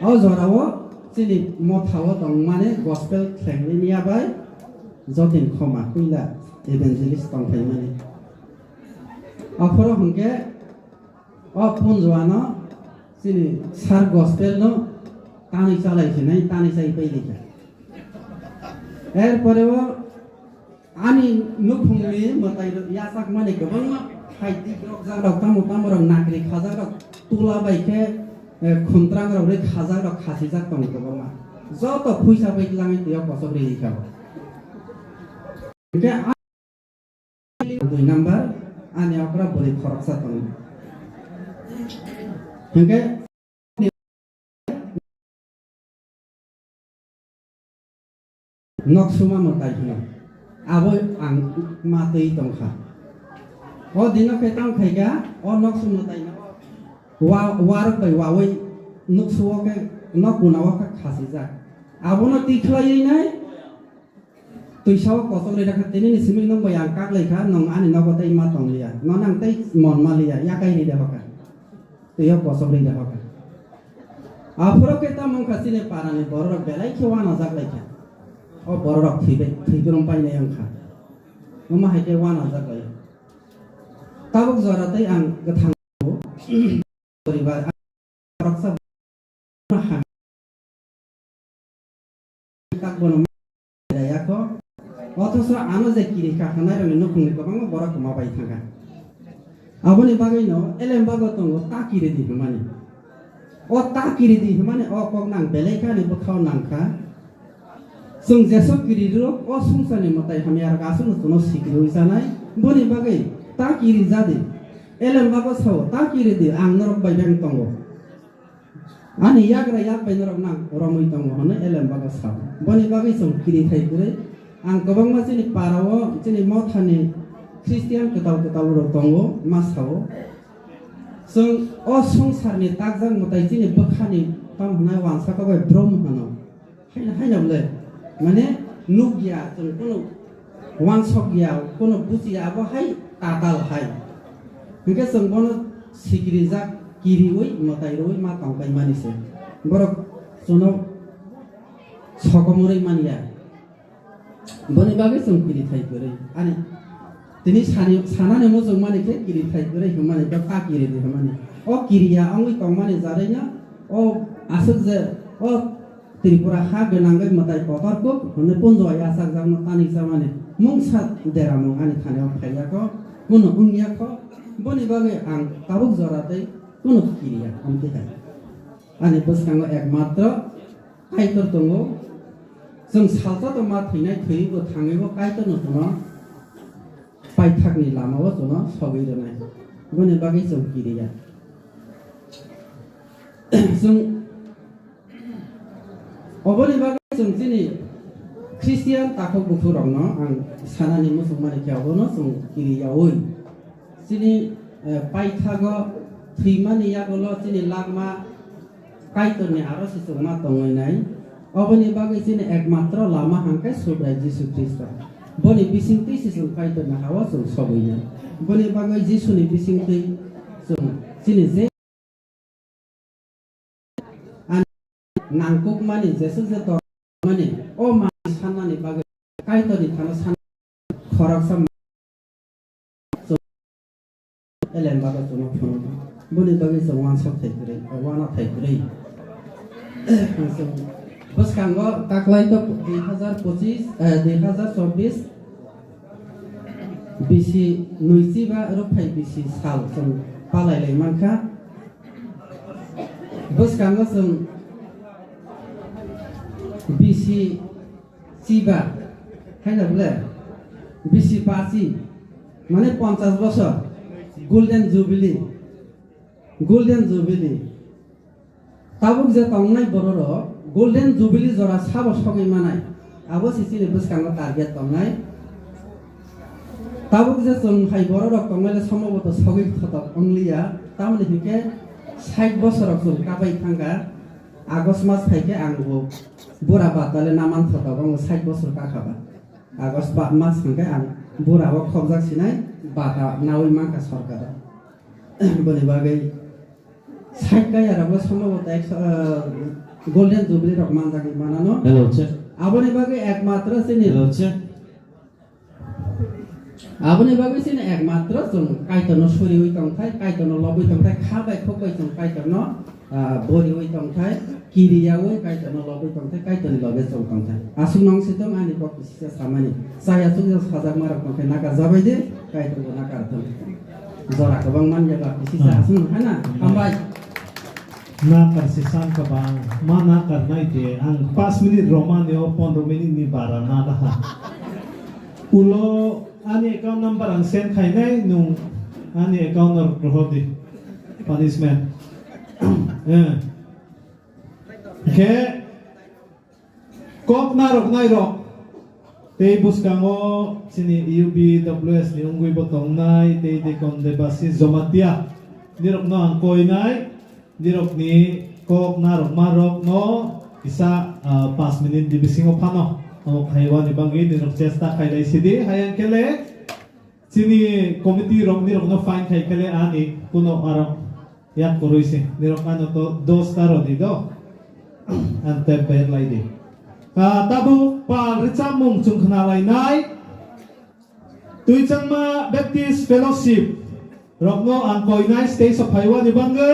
O jorao chini mothao tongmani gospel khlengni niya bai jotin khoma puila evangelist tongphaimani. Aphoro hingke o punjuano chini sar gospel no tanwi chalai sinai, tanwi chai pailika. Erpore o Ani nukhungni mwtai rok yachakmani kwbangma hai tik rok jak rok tamo tamo rok nakri khajak rok tula bai khe, eh, khumtrang rok ri khajak rok khasijak tongo kwbangma. Joto phuisa bai langwi twi o kochok ri rikha. Hingke a-, dui number ani okra bwrwi khoroksa tongo. Hingke Noksuma mwtai hino. Abo ang ma twi tongkha. O dino khe tang khaikha, o noksu mwtai no wa-, warok bai wawi noksu o khe nok kuna o khe khasijak. Abono twi khlaiwi nai, twisa o kochok ri rakha, tini ni simi nwng bai ang kak lai kha, nwng ani nogo tei ma tong liya, nono ang tei mon ma liya, yakai ri de hoka. Twi o kochok ri de hoka. Aphuru khe tamo wngkha chini parani bororok belai khe uanajak lai kha. O bororok thwibai, thwibrum painai wngkha. Omo hai khe uanajak lai. Tabuk jora tei ang kwthang poribar, ang khoroksa tak bono ya kho. Othoso ano je kiri kha hwnai rokni nukhungni kwbangma borok kwma bai thangkha. Aboni bagwino elem bago tongo ta kiri di hwnmani. O ta kiri di hwnmani o kok nang belai kha ni bwkhao nang kha. Chwng jesok kiri rok o swngcharni mwtai hamya rok aswkno chwngno sikirwi chanai. Boni bagwi ta kiri jadi. Elem bago sao ta kiri di ang norok bai beng tongo. Ani yagra yak bai norok nang romwi tongo hwnwi elem bago sao. Boni bagwi chwng kiri thai kwrwi. Ang kwbangma chini para o chini mothani Christian kwtal kwtal rok tongo ma sao. Chwng o swngcharni takjak mwtai chini bwkhani tamo hwnai wansa kok bai brom hwno. Haino, haino le, mane nukya, chwng kunu wansokya, kunu buchiya, abo hai tatal hai. Hinkhe chwng bono sikrijak, kiriwi, mwtai rwui ma tongpai mani se. Borok chwngno sokomorwi manya. Boni bagwi chwng kiri thai kwrwi. Ani tini sani, sanani muchung mani khe kiri thai kwrwi hwnmani, ba ta kiri di hwnmani. O kiriya wngwi tongmani jarwino o aswk je o Tripura ha gwnangwi mwtai kotor kuk hwnwi punjo yachakjakno tani chamani mungsa deramung ani thani o phaiya kho, kuno wngya kho. Boni bagwi ang tabuk jora tei kuno kiriya amtwi hai. Ani bwskango ekmatro Kaitor tongo. Chwng salsa to ma thwinai thwiwi bo thangwi bo Kaitorno chwngno paithakni lama o chwngno sogwi rwnai. Boni bagwi chwng kiriya. Chwng Oboni bagwi chwng chini Christian takhuk bukhuk rokno ang sanani muchungmani khe obono chwng kiri yaui. Chini, eh, paithago thwimani yagulo chini lakma Kaitorni aro se chwngma tongwi nai. Oboni bagwi chini ekmatro lama hwnkhe Subrai Jisu Khristo. Boni bisingtwi se chwng Kaitorni ha-o chwng sogwi nai. Boni bagwi Jisuni bisingtwi chwng chini je Ani nangkukmani jesuk je tongmani o manwi sannani bagwi Kaitorni thani san khoroksa ma-, elem bagwi chwngno phunukgo. Boni bagwi chwng uansuk thai kwrwi, uana thai kwrwi. Chwng bwskango taklaito dui hazar pochis, eh, dui hazar chobbish bisi nwichiba rwphai bisi sal chwng palai lai mankha. Bwskango chwng bisi chiba, haino bole? Bisi pachi, mane ponchas bosor, Golden Jubilee, Golden Jubilee. Tabuk je tongnai bororok Golden Jubilee jora sabo sogwi manai, abo se chini bwskango target tongnai. Tabuk je chwng hai bororok tongnai le somboboto sogwi thotok wngliya, tamoni hinkhe sait bosorok chwng kabai thangkha. August mas phaikhe ang bo bura bata le naman thotok, ang sait bosor kakhaba. August ba-, mas hwnkhe ang bura o khobjak sinai bata nawi mankha sorkaro. Boni bagwi sait kaya rokbo somboboto ekso, ah, Golden Jubilee rok manjak manano. Hello, check. Aboni bagwi ekmatro chini Hello, check. Aboni bagwi chini ekmatro chwng Kaitorno suriwi tongthai, Kaitorno lobwi tongthai, kha bai khuk bai chwng Kaitorno, ah, boriwi tongthai, kiriyawi Kaitorno lobwi tongthai, Kaitorni loge chwng tongthai. Aswk nong si tong ani kok kisa samani. Chaya chukya sajakma rok tongthai, nakar jabai de, Kaitorbo nakar thung. Jora kwbang manya ba kisi sa Hmm. aswk nung hana. Hmm. Hambai. Nakar si san kwbang, ma nakar nai de, ang pas minute romani o pondro minute ni bara na daha. Ulo ani account number ang send khainai, nung ani account no rohor di. Punishment. Eh. Khe kok narwknai rok. Tei bwskango chini U B W S ni wngwi bo tongnai, tei Deacon Debasi Jomatia. Nirokno ang koinai. Nirokni kok narwkma rokno kisa, ah, pas minute ni bisingo phano omo khaiwani bagwi nirok chesta khailai sidi. Hayang kele chini committee rok nirokno fine khai kele ani kuno arok yak kwrwi se. Nirok ano to dos ta rodi do. Ang tep ber lai di. Ah, tabuk pal rwchapmung chwng khna lainai. Twichangma Baptist Fellowship, rokno ang koinai stage o phaiwani bagwi.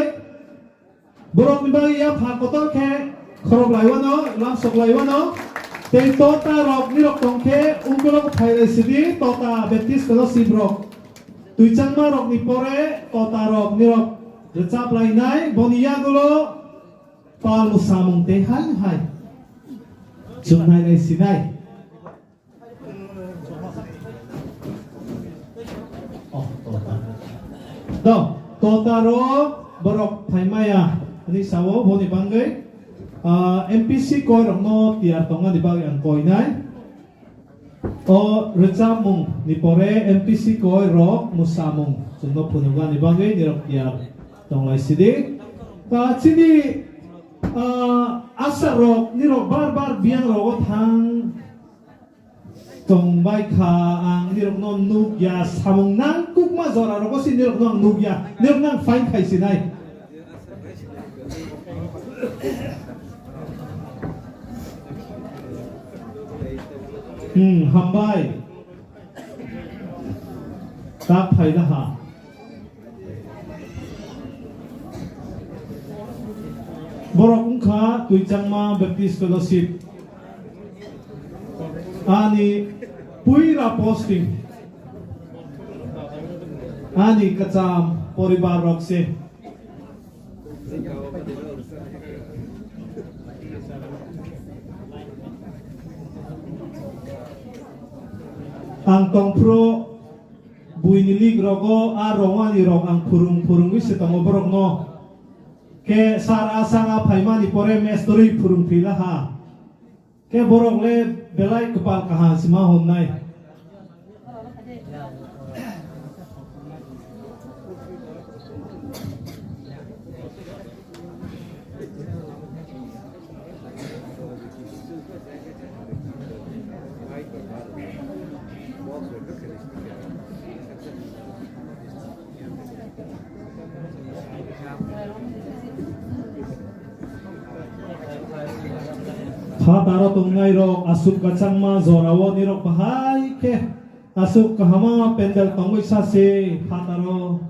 Borokni bagwi yapha kotor khe khoroklaiwano, lamsoklaiwano. Tei tota rok nirok tongkhe ungkulok phailai sidi tota Baptist Fellowship rok. Twichangma rokni pore tota rok nirok rwchap lainai, boni yagulo palmu samung tei hai hai chumnai nai sinai. Oh, tota. To, tota rok borok phaimaya hwnwi sao, boni bagwi, ah, M P C koi rokno tiyar tongmani bagwi ang koinai. O rwchapmung ni pore M P C koi rok mwsamung chwngno phunuknani bagwi nirok tiyar tonglai sidi. Ta chini, ah, asar rok nirok bar bar biyang rogo thang tongbai kha, ang nirokno nukya, samung nangkukma jora rogo se nirokno ang nukya, nirokno ang fine khai sinai. Hmm, hambai. Tak phai da ha. Borok wngkha Twichangma Baptist Fellowship. Ani puila posting. Ani kwcham poribar rok se. Ang tongphuru buini lik rogo a rongani rok ang phurung phurungwi se tongo borokno. Khe sar a sanga phaimani pore mestorwi phurung phila ha. Khe borok le belai kwpal kaham sima honnai. Phataro tongnai rok aswk kwchangma jorao nirok bahai khe aswk kahama pendel tongwi sa se phataro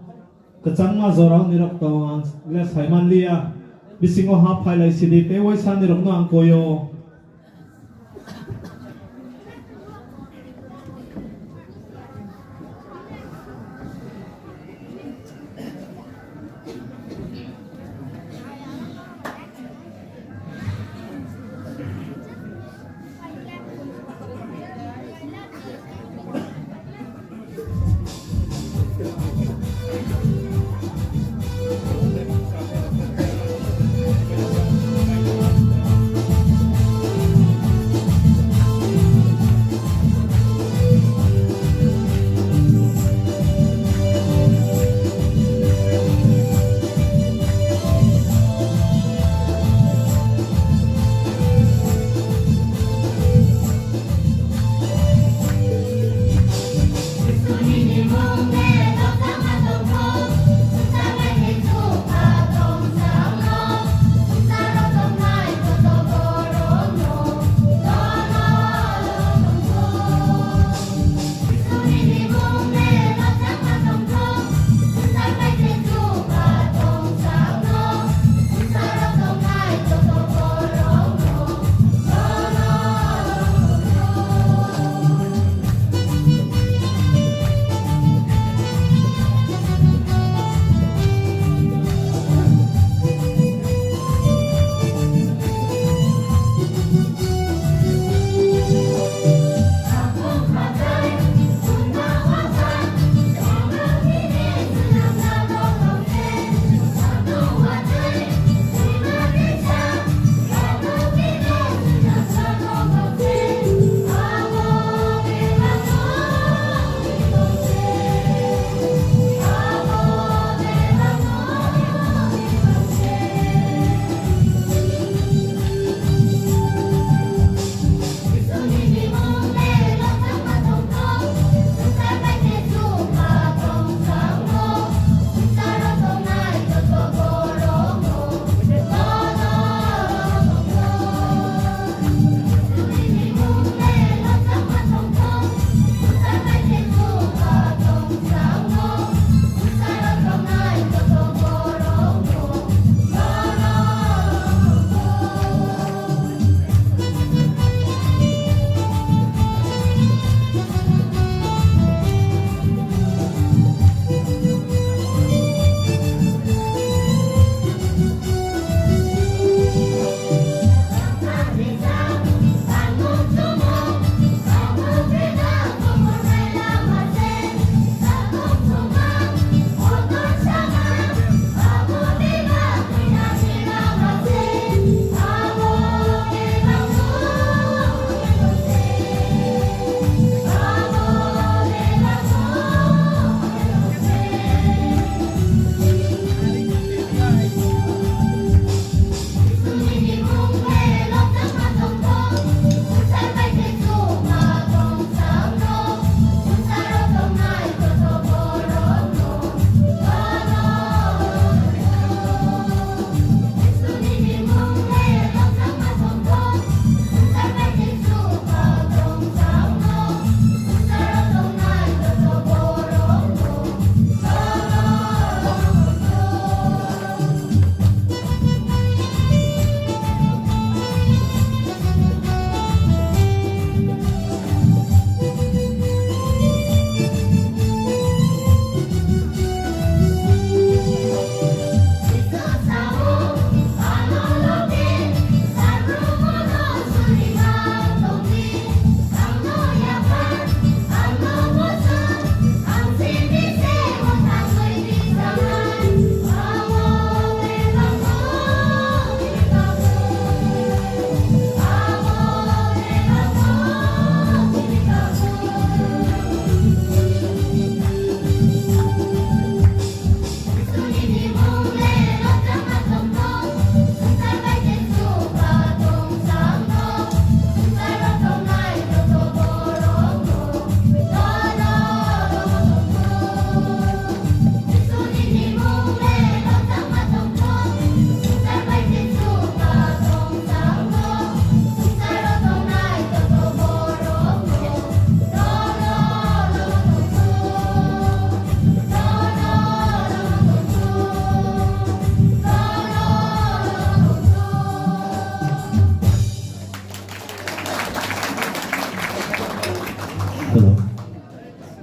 kwchangma jorao nirok tong ang le saimanliya bisingo ha phailai sidi tei waisa nirokno ang koyo.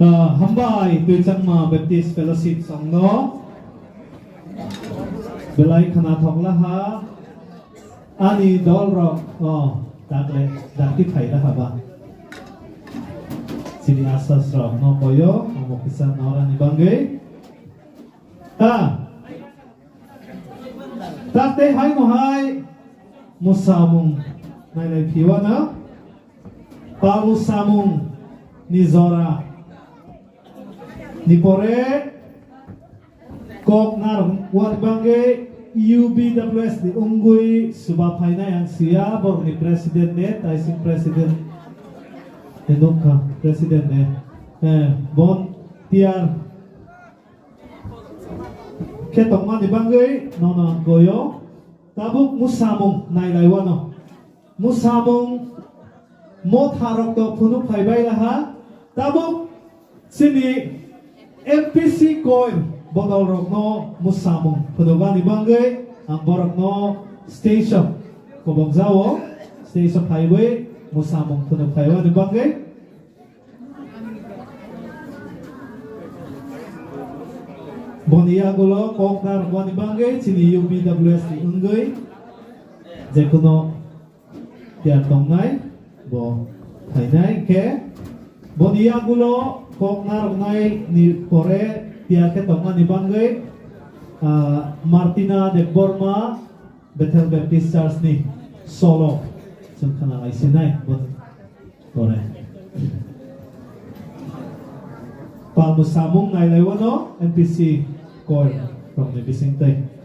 Ah, hambai Twichangma Baptist Fellowship songno belai khwnathok laha ani dol rok, oh, dakle dakti phai laha ba. Chini asas rok no koyo, omo kisa norani bangwi. Ta. Takte hai no hai musamung nailai phiwana. Pabu samung ni jora ni pore kok nar wani bangwi U B W S ni wngwi suba phainai ang siya borok ni president ne, taising president ne nukha president ne, eh, bon tiar khe tongmani bangwi nono ang koyo tabuk musamung nailaiwano. Musamung motha rok to phunuk phaibai laha, tabuk chini M P C koi bodol rokno musamung phunukani bangwi ang borokno station kobok jao, station phaiwi musamung phunuk phaiwani bangwi. Boni yagulo kok narwkmani bangwi chini U B W S ni wngwi jekuno tiyar tongnai bo phainai khe boni yagulo kok narwknai ni pore tiyar khe tongmani bangwi, ah, Martina Debbarma, Bethel Baptist Church ni solo chwng khna lai sinai bo tore. Palmu samung nailaiwano N P C koi rokni bisingtwi.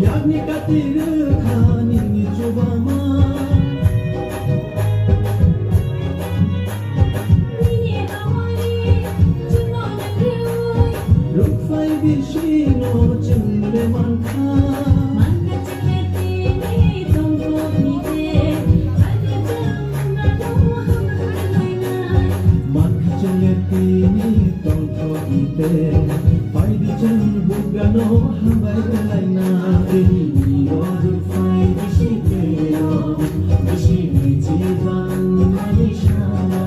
Yakni kati rwkha nini chubama. Rukphai bisino chwngno mankha. Mankha chwngno tini tongthokni te, phaidi chwng bohrano hambai lainai. Mankha chwngno tini tongthokni te, phaidi chwng bohrano hambai lainai. Tini o rukphai bisi tero, bisi mithi bang mani salo.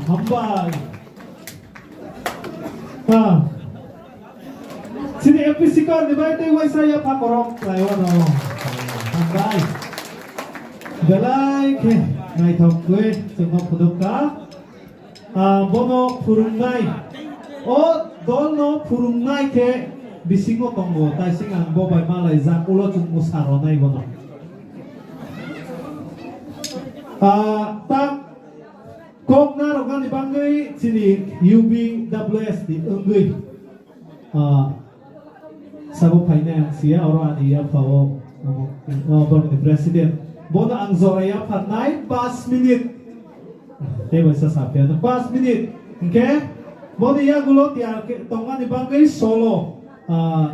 Hambai. Ah. Chini M P C kor ni bai tei waisa ya pha korok lai wano. Hambai. Belai khe naithok khe chwngno phuduk kha. Ah, bono phwrwngnai, o dolno phwrwngnai khe bisingo tongo, taising ang bo bai malaijak, ulo chwng mwsa rwnai bono. Ah, tak kok narwknani bagwi chini U B W S ni wngwi, ah, sabo phainai ang siya, oro ani yapha o, o, o, borokni president. Bono ang jora yapharnai pas minute. Tei bai sa sapya no pas minute. Hingke boni yagulo tiyar khe tongmani bagwi solo, ah,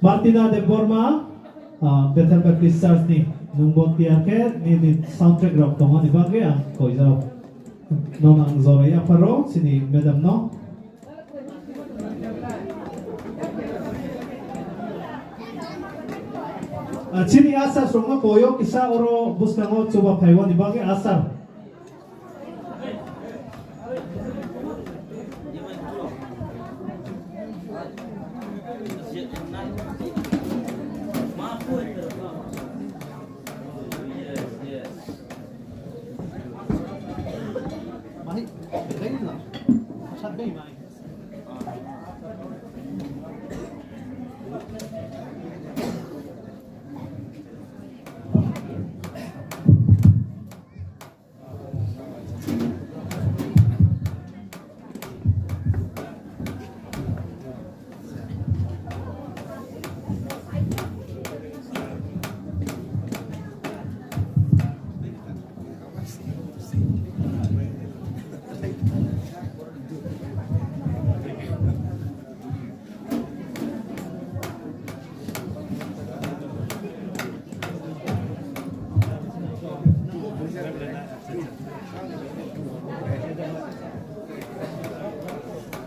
Martina Debbarma, ah, Bethel Baptist Church ni nwng bo tiyar khe nini soundtrack rok tongmani bagwi ang koijao. Nono ang jora yapharo chini madam no. Ah, chini asar songma koyo kisa oro bwskango chuba phaiwani bagwi asar.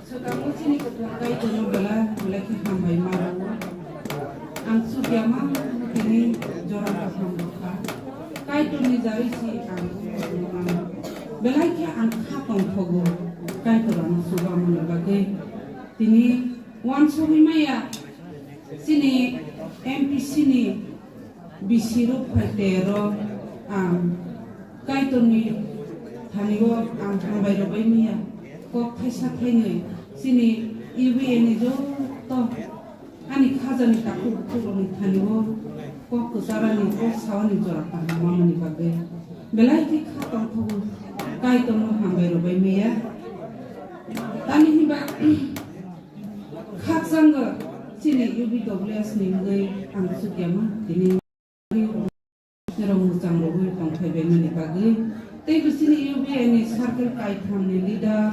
Swkangno chini kwthang Kaitorno belai belai khe hambai ma rwo. Ang chukya ma tini jora kaham rwkha. Kaitorni jari si ang belai khe ang kha tongthogo Kaitor ano chubamani bagwi. Tini uansugwi maya chini M P C ni bisi rok phai tero ang Kaitorni thani o ang hambai rwbai maya kok thaisa thainwi chini U B A ni joto ani khajani takhuk bukhukrokni thani o kok kwcharani kok sawani jora kaham mamani bagwi belai khe kha tongthogo Kaitorno hambai rwbai maya. Tani hinba khakchangno chini U B W S ni wngwi ang chukya ma tini rok mwchang rwui tongphai baimani bagwi Teibo chini U B A ni circle kaitham ni leader,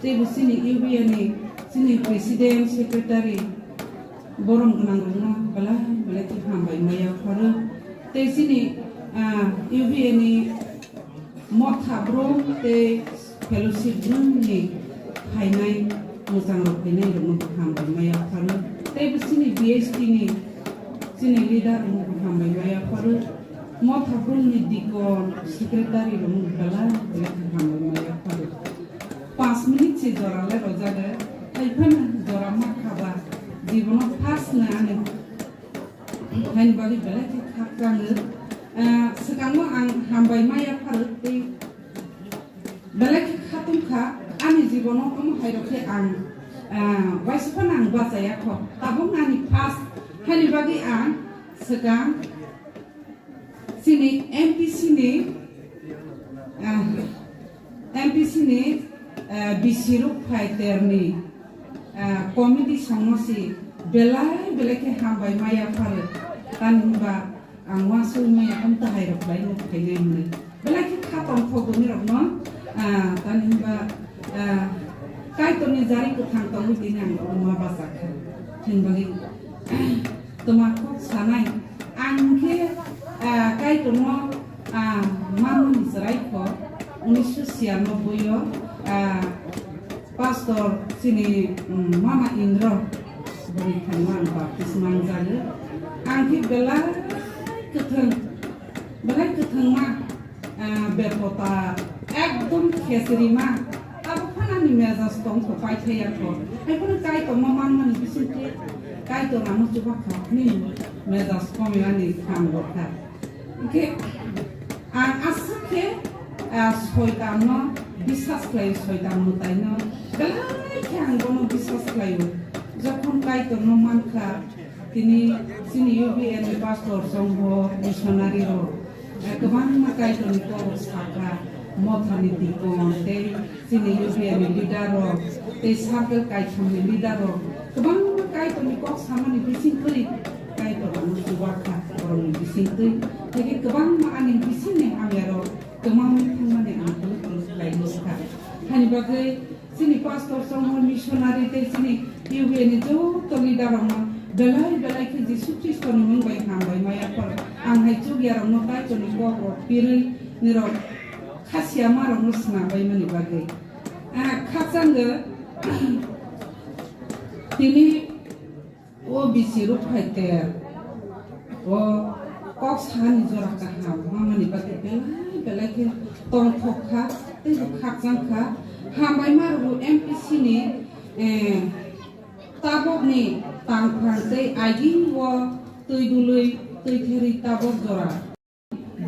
teibo chini U B A ni chini president, secretary, borom gwnang rokno belai belai khe hambai maya pharo. Tei chini, ah, U B A ni motha brum tei fellowship brum ni phainai mwchang rok phainai rokno bo hambai maya pharo. Teibo chini B S T ni chini leader rokno bo hambai maya pharo. Motha brum ni deacon, secretary rokno belai belai khe hambai maya pharo. Panch minute se jora le rojak, hai phano jora ma khaba, jibono first na ani. Haini bagwi belai khe khakchangno. Ah, swkangno ang hambai maya pharo tei belai khe khatungkha ani jibono omo hai rok khe ang, ah, waisa phano ang bachaya kho. Tabuk ani first haini bagwi ang swkang chini M P C ni, ah, M P C ni, ah, bisi rok phai terni, ah, committee songno si belai belai khe hambai maya pharo. Tani hwnba ang uansuk maya wng tahai rok bai nuk phainai hwnwi. Belai khe kha tongthok bwrwi rokno, ah, tani hwnba, ah, Kaitorni jari kwthang tongwi tini ang rokno ma bachakha. Hwnbagwi twma kok sanai. Ang khe, ah, Kaitorno, ah, manmani chwrai kho, unisho chhiyanobboi o, ah, Pastor chini, um, Mama Indro boni thangma ang baptisma nangjago. Ang khe belai kwthwng, belai kwthwngma, ah, bepota, ekdom khesrima. Abo phano ani mejaj tongkho, paithai yakho. Hai phano Kaitorno manmani bisingtwi Kaitor ano chubakha, ni mejaj komi ani thang rokha. Hwnkhe ang aswk khe, ah, soitanno biswas khlaio, soitan mwtaino belai khe ang bono biswas khlaio. Jokhon Kaitorno mankha, tini chini U B A ni pastor chongbo missionary rok, ah, kwbangma Kaitorni kokrok sakha, mothani deacon tei chini U B A ni leader rok tei circle kaitham ni leader rok kwbangma Kaitor ni kok samani bisingtwi Kaitor ano chubakha borok ni bisingtwi. Tei kwbangma ani bisingni hamya rok kwmangwi thangmani ang tulu tulu khlai nukha. Hani bagwi chini pastor chongmo missionary tei chini U B A ni joto leader rokno belai belai khe Jisu Khristo ni mung bai hambai maya phar ang hai chukya rokno Kaitor ni kok rok pirwi nirok khasiya ma rokno swnam bai mani bagwi. Ah, khakchangwi tini o bisi rok phai ter o kok sani jora kaham mamani bagwi belai belai khe tongthok kha tei bo khakchang kha. Hambai ma rwgo M P C ni, eh, tabok ni tangphang tei aging o twi dului twi therwi tabok jora.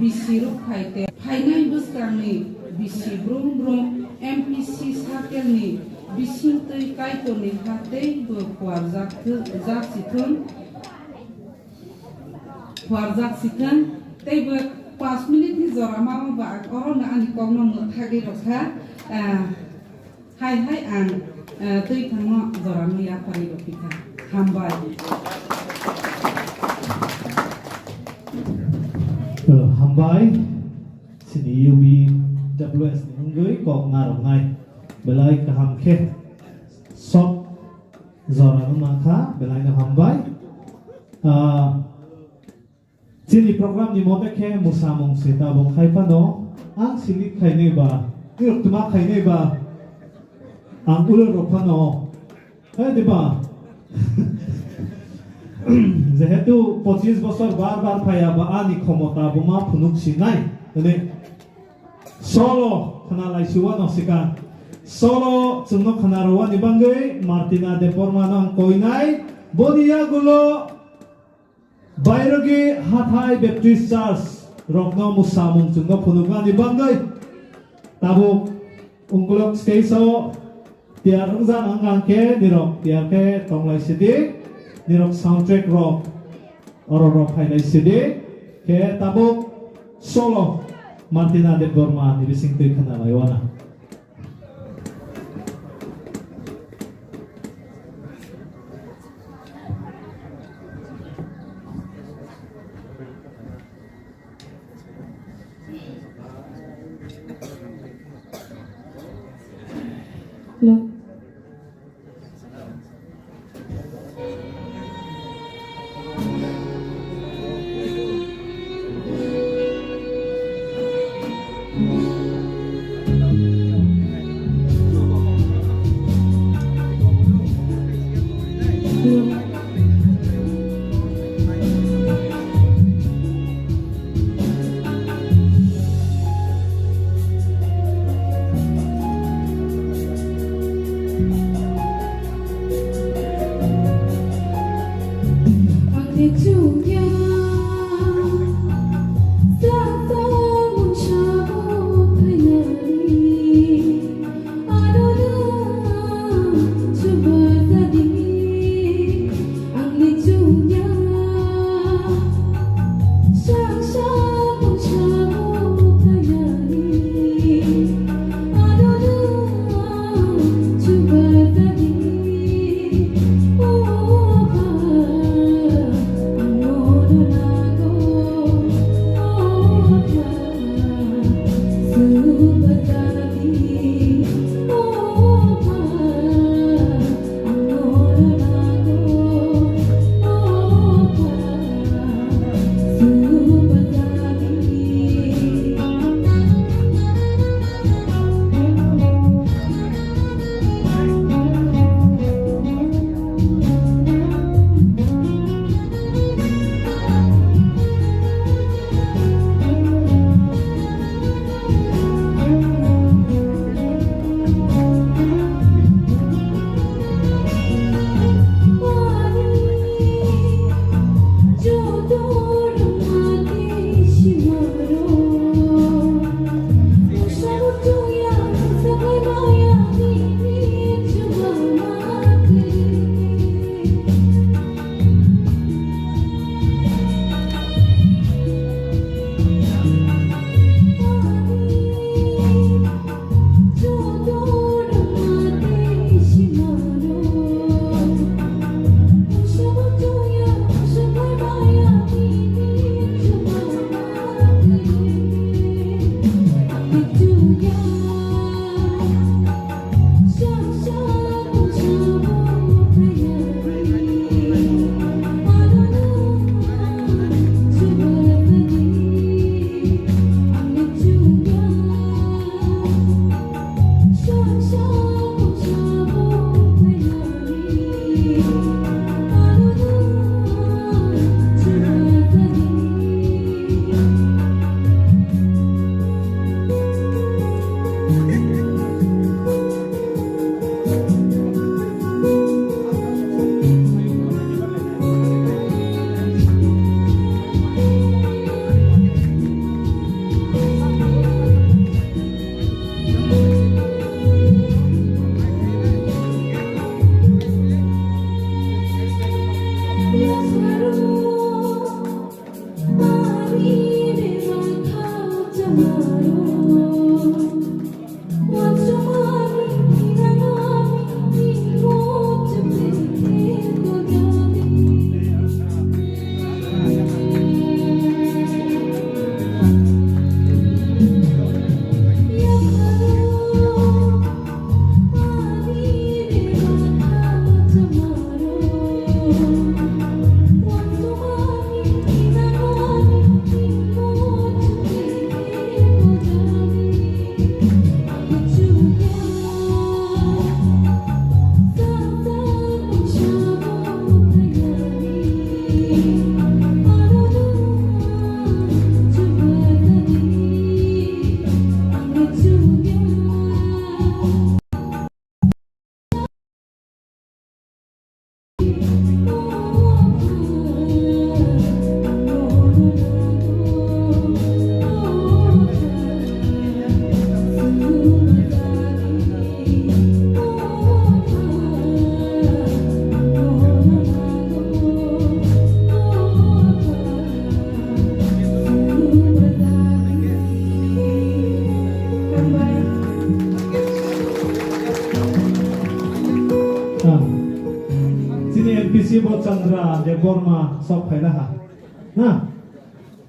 Bisi rok phai te phainai bwskangni bisi brum brum M P C circle ni bisingtwi Kaitorni ha tei bo phuarjak thung, jak si thung, phuarjak si thung, tei bo panch minute ni jora mama ba ang oro no ani kok no mwthagwi rwkha, ah, Hai hai ang, eh, twi thangno jorano yapharwi rw phi kha. Hambai. Eh, hambai. Chini U B W S ni wngwi kok narwknai. Belai kaham khe sok jorano nangkha. Belai no hambai. Ah, Chini program ni mote khe mwsamung se tabuk hai phano ang select khainai ba, twi rok twma khainai ba, ang ulo rok phano, hai diba? Jehetu pochis bosor bar bar phaiya ba ani khomota bo ma phunuk sinai, hwnwi solo khna lai si uano sika. Solo chwngno khna rwani bagwi Martina Debbarma no ang koinai, boni yagulo Bairogi Hathai Baptist Church rokno mwsamung chwngno phunuknani bagwi tabuk ungkuluk stage o tiyar wngjak wng khe nirok tiyar khe tonglai sidi, nirok sound track rok oro rok phailai sidi khe tabuk solo Martina Debbarma ni bising twi khna lai wana. Hello. Ah, chini M P C bo Chandra Debbarma sok phaina ha. Ha?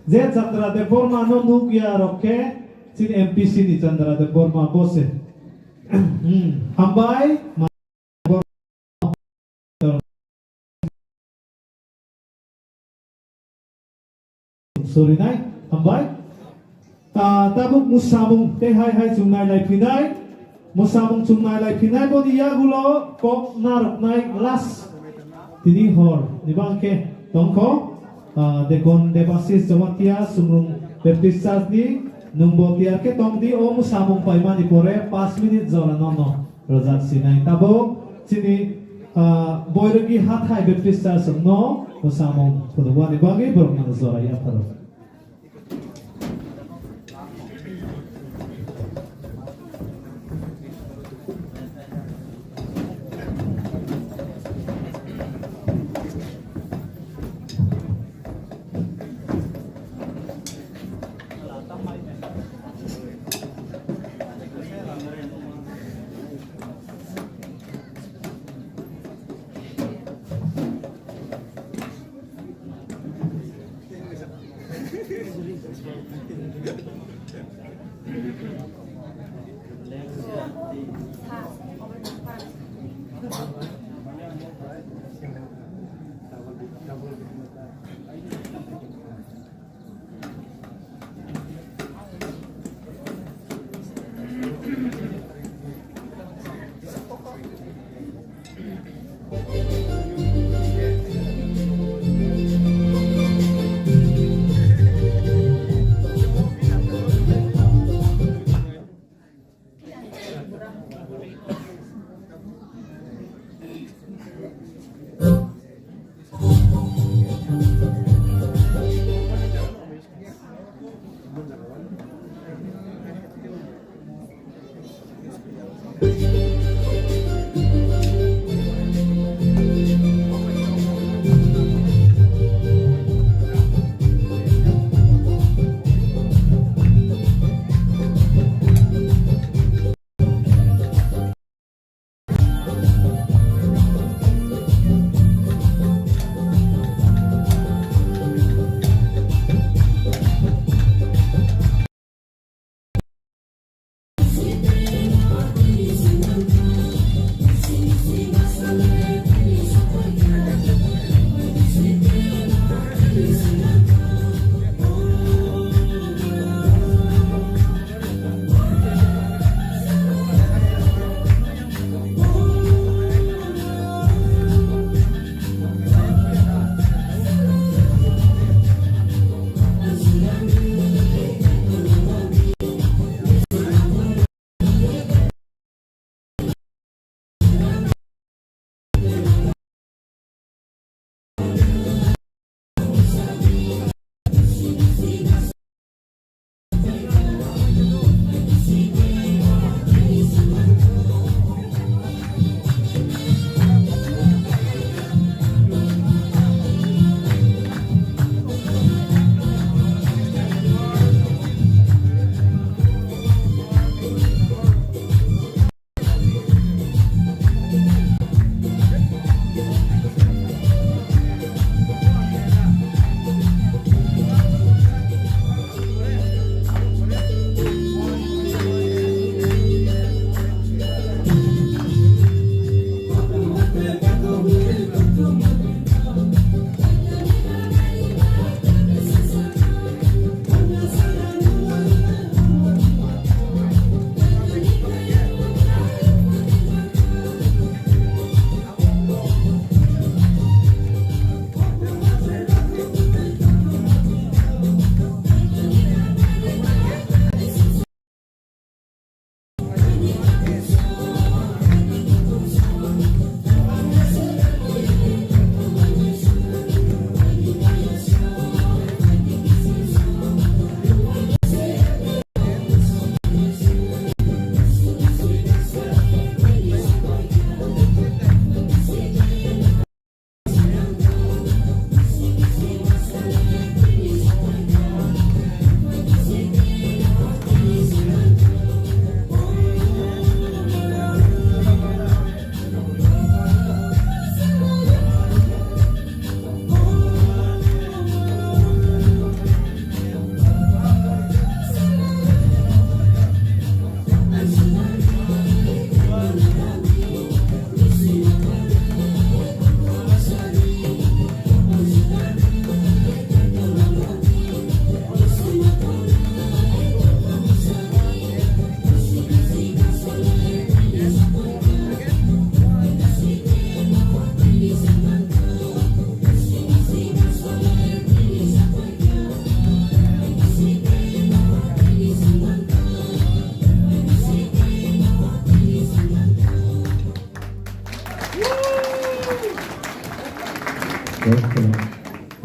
Je Chandra Debbarma no nukya rok khe chini M P C ni Chandra Debbarma bo se. Hmm, hambai. Sorinai, hambai. Ah, tabuk mwsamung tei hai hai chungnai lai phinai. Mwsamung chungnai lai phinai boni yagulo kok narwknai last. Tini hor ni bangkhe tongkho. Ah, Dekon Debasis Jamatia Sumrung Baptist Church ni nungbo tiyar khe tongdi o mwsamung paimani pore pash minute jora nono rwjak sinai. Tabuk chini, ah, Boirogi Hathai Baptist Church no mwsamung phunukmani bagwi borokno jora yapharo.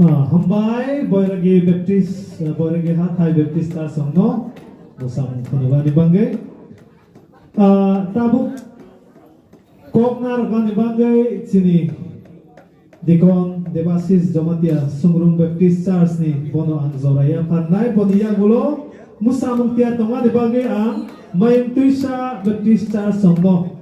Ah, hambai, Boiragi Baptist, ah, Boiragi Hathai Baptist Church no, bwsang khunubani bangwi. Ah, tabuk kok narwknani bangwi chini Deacon Debasis Jomatia Sungrum Baptist Church ni bono ang joraya pharnai, boni yagulo mwsamung tiyar tongmani bagwi ang Mayung Twisa Baptist Church no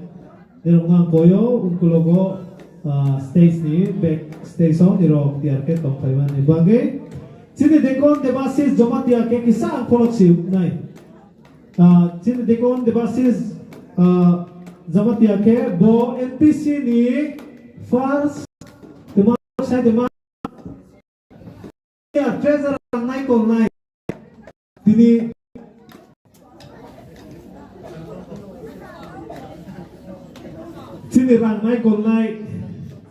nirokno ang koyo, ungkulogo, ah, stage ni back stage o nirok tiyar khe tongphaimani bagwi. Chini Deacon Debasis Jomatia khe kisa ang khorok si nai. Ah, chini Deacon Debasis, ah, Jamatia khe bo N P C ni first, tuma, sai tuma, treasurer nai kon nai. Tini, chini rang nai kon nai,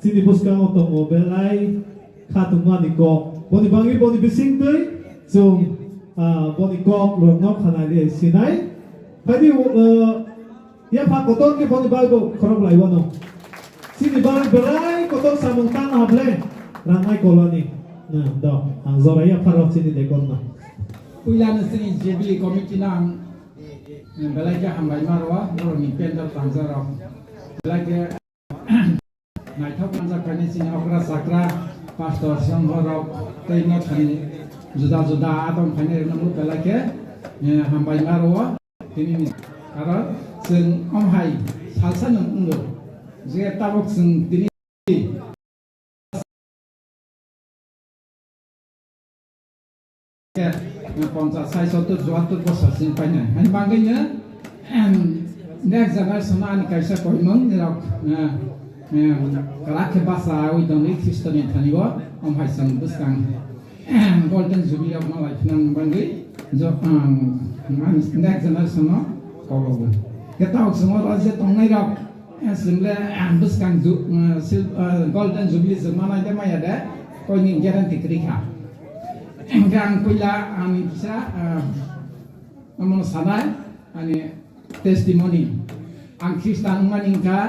chini bwskango tongo belai khatungmani kok. Boni bagwi boni bisingtwi chwng, ah, boni kok rokno khanai rwi sinai. Phaidi, ah, yapha kotor khe boni bagwi bo khorok lai wano. Chini bagwi belai kotor samung tang hable rang nai kolani. Na, do, ang jora yapha rok chini de kon na. Puila no chini Jubilee Committee no ang, eh, belai khe hambai ma rwo, borok ni pendal pangjak rok. Belai khe naithok manjak khainai chini okra chakra, pastor, songho rok, tei no thani juda juda adong khainai rokno belai khe, eh, hambai ma rwo. Tini ni karon chwng om hai salsa nung wngo je tabok chwng tini Ponchas, sai sottor, chuattor bosor sini painai. Ani bagwi no, em, next generation ani kaisa koimung nirok, eh, em, kwrak khe bacha wi tongwi Khristo ni thani o, om hai chwng bwskang, em, Golden Jubilee rok malai phinang bagwi, jo, em, ani next generation no kologo. Khe tabok chwng o rajyo tongnai rok, Chwng le, ah, bwskang ju-, ah, sil-, ah, Golden Jubilee chwng manai de maya de, koini guarantee kwrwi kha. Hwnkhe ang puila ani kisa, ah, omono sanai, ani testimony. Ang Khristan wngmani wngkha,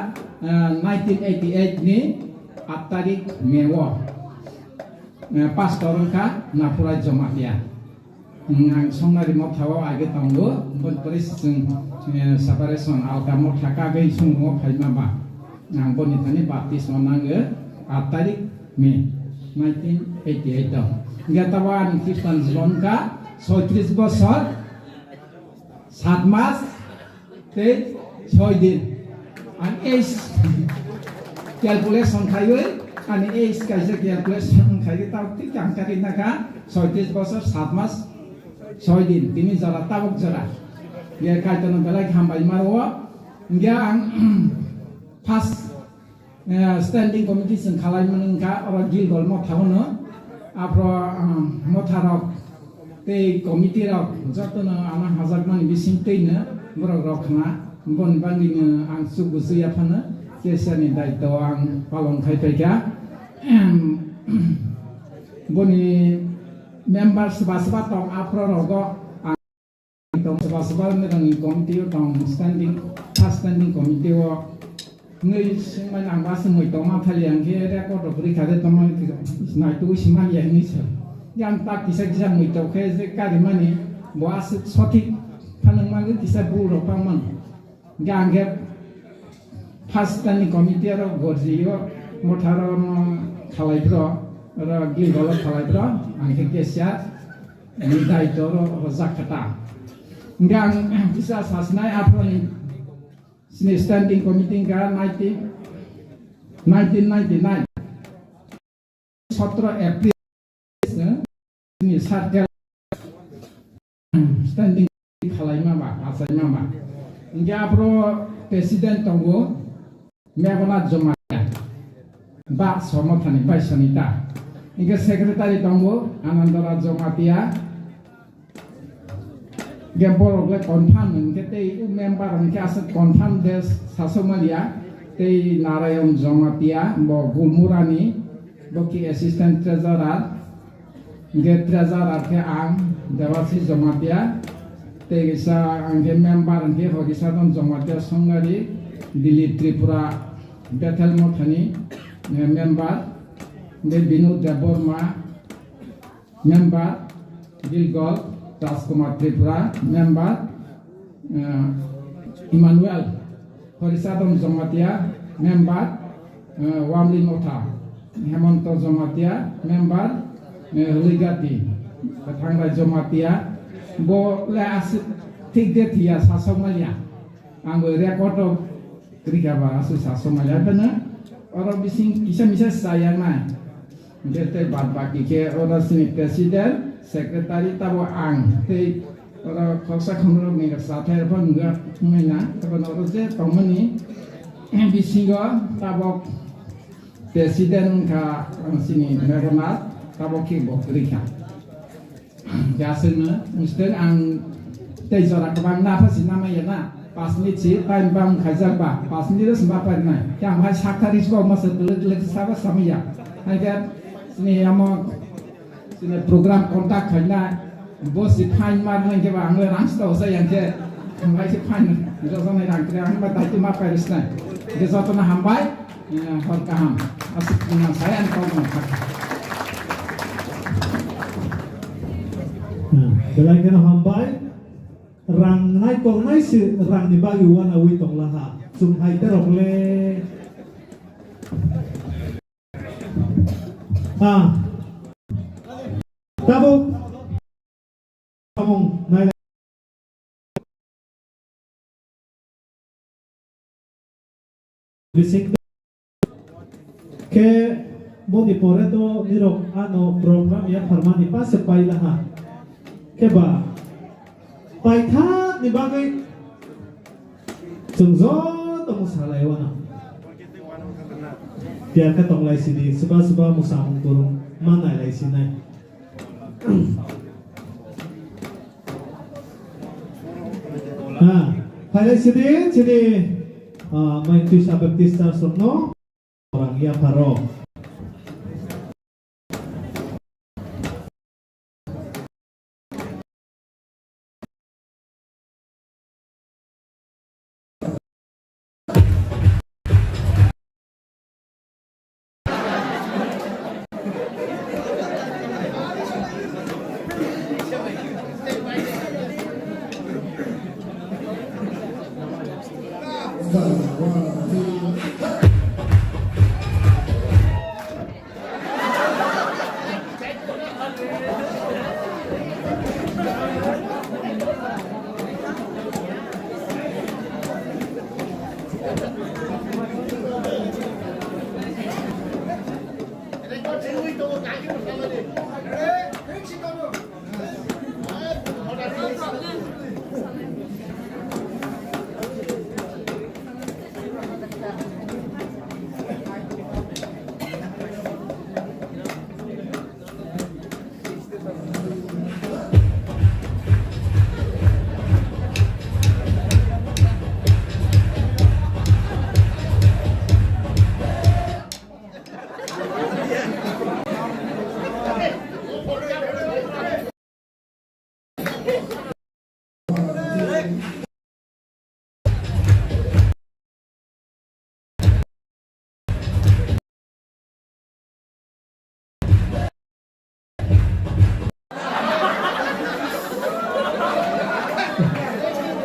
ah, nineteen eighty-eight ni aat tarik May o. Ah, pastor wngkha Naphurai Jomatia. Hmm, ang Songnari Motha o age tongo, boni pore se chwng, eh, separation alka motha kagwi songmung o phaima ba. Ang boni thani baptisma nango, aat tarik May nineteen eighty-eight o. Hingke tabo ani Khristan jibon ka soitris bosor, sat mas, tei soi din. Ang age calculation khaiwi, ani age kaisa calculation khaiwi, tao thik ang kari naka, soitris bosor, sat mas, soi din, tini jora, tabok jora. Ye kaitono belai hambai maro, hingke ang first Eh, standing committee chwng khalai mani wngkha, oro Gilgol Motha o no. Aphro, ah, motha rok tei committee rok joto no ano hajak mani bising twi no borok rok khna. Boni bagwi no ang chuk bwswi ya phano K C R ni daityo ang palon khai phaikha. Boni member swba swba tong aphro rogo ang Tong swba swba wngwi tong committee o tong standing, first standing committee o. Wngwi swngmani ang ba swngwi tongma thali ang khe record rok kwrwi kha de tongmani naitu simani ya hinwi sa. Yang ta kisa kisa mui tong khe je karimani bo aswk sothik phanang mangwi kisa bul rok pangmano. Hingke ang khe first standing committee oro gorji o, motha oro no khalai phro, oro Gilgol o khalai phro, ang khe K C R ni daityo oro rojak kha ta. Hingke ang kisa sasnai aphro ni sini standing committee hingka nineteen, nineteen ninety-nine. Sotro April ni circle standing khalaima ba, achaima ba. Hingke aphro president tongo Meghnath Jamatia, ba Somothani bai Sonita. Hingke secretary tongo Anandra Jamatia. Hingke borok le confirm hingke tei member hingke aswk confirm de sasok manya tei Narayon Jamatia bo Gulmurani bo ki assistant treasurer hingke treasurer khe ang Debasi Jamatia tei kisa hingke member hingke Horisadon Jamatia Songari Delhi Tripura Bethel Mothani, eh, member, de Binod Debbarma, member, Gilgol Rajkumar Tripura, member, eh, Emmanuel Horisadon Jamatia, member, eh, Wamli Motha, Hemonto Jamatia, member, eh, Hwlwigati, Thangrai Jamatia, bo le aswk thik de thiya, sasok maliya. Ang bo record o Kwrwi kha ba aswk sa somai ya phano oro bising kisa misa sa ya nai. Hwnkhe tei bad baki khe oro chini president, secretary tabo ang tei oro khoroksa khumrok ni sa thai rok wngya wngmai na. Tei oro je tongmani bisingo tabok president wngkha ang chini Meghanath, tabok khe bo kwrwi kha. Jaswkno, mistake ang tei jora kwbang na pha si namai ya na. Pas minute si time bang khaijak ba, pas minute se ma pai nai. Khe ang hai sak thari si ba ma se dwlwk dwlwk sa ba samai ya. Hai khe sini amo sini program contact khai na. Bo si fine mar nai khe ba ang rang sta osa yang khe. Ang hai si fine. Joto nai rang kre ang ba dai tu ma pai ris nai. Khe joto na hambai. Ya, hor kaham. Aswk wngna sai ang kok no thak. Hmm, belai kheno hambai. Rang nai tongnai se rang ni bagwi uanaui tonglaha. Chwng hai terok le. Ah. Tabuk. Samung nai. Bising khe boni pore to nirok ano program ya pharmani pase pailaha. Khe ba paithak ni bagwi chwng joto mwsalai wano. Piya khe tonglai sidi, swba swba mwsamung kwrwng ma nailai sinai. Ha, phailai sidi, sidi, ah, Maitwisa Baptist Church rokno orang yapharo.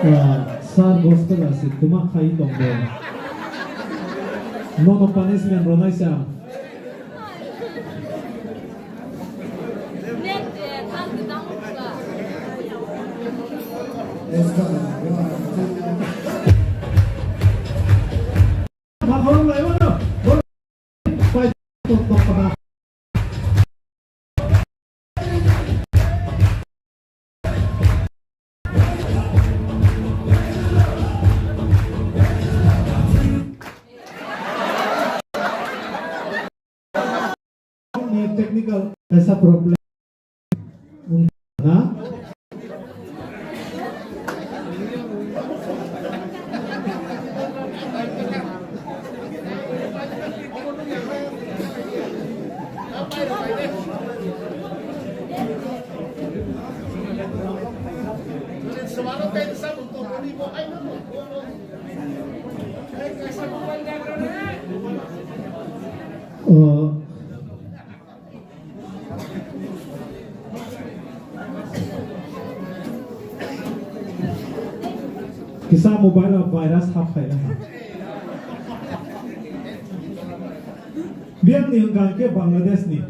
Ah, sir, gospel aswk kwma khai tong bo. Nono punishment rwnai sa. Technical kaisa problem na. O, kisa mobile o virus hap khai na. Biyang ni hwnkha khe Bangladesh ni.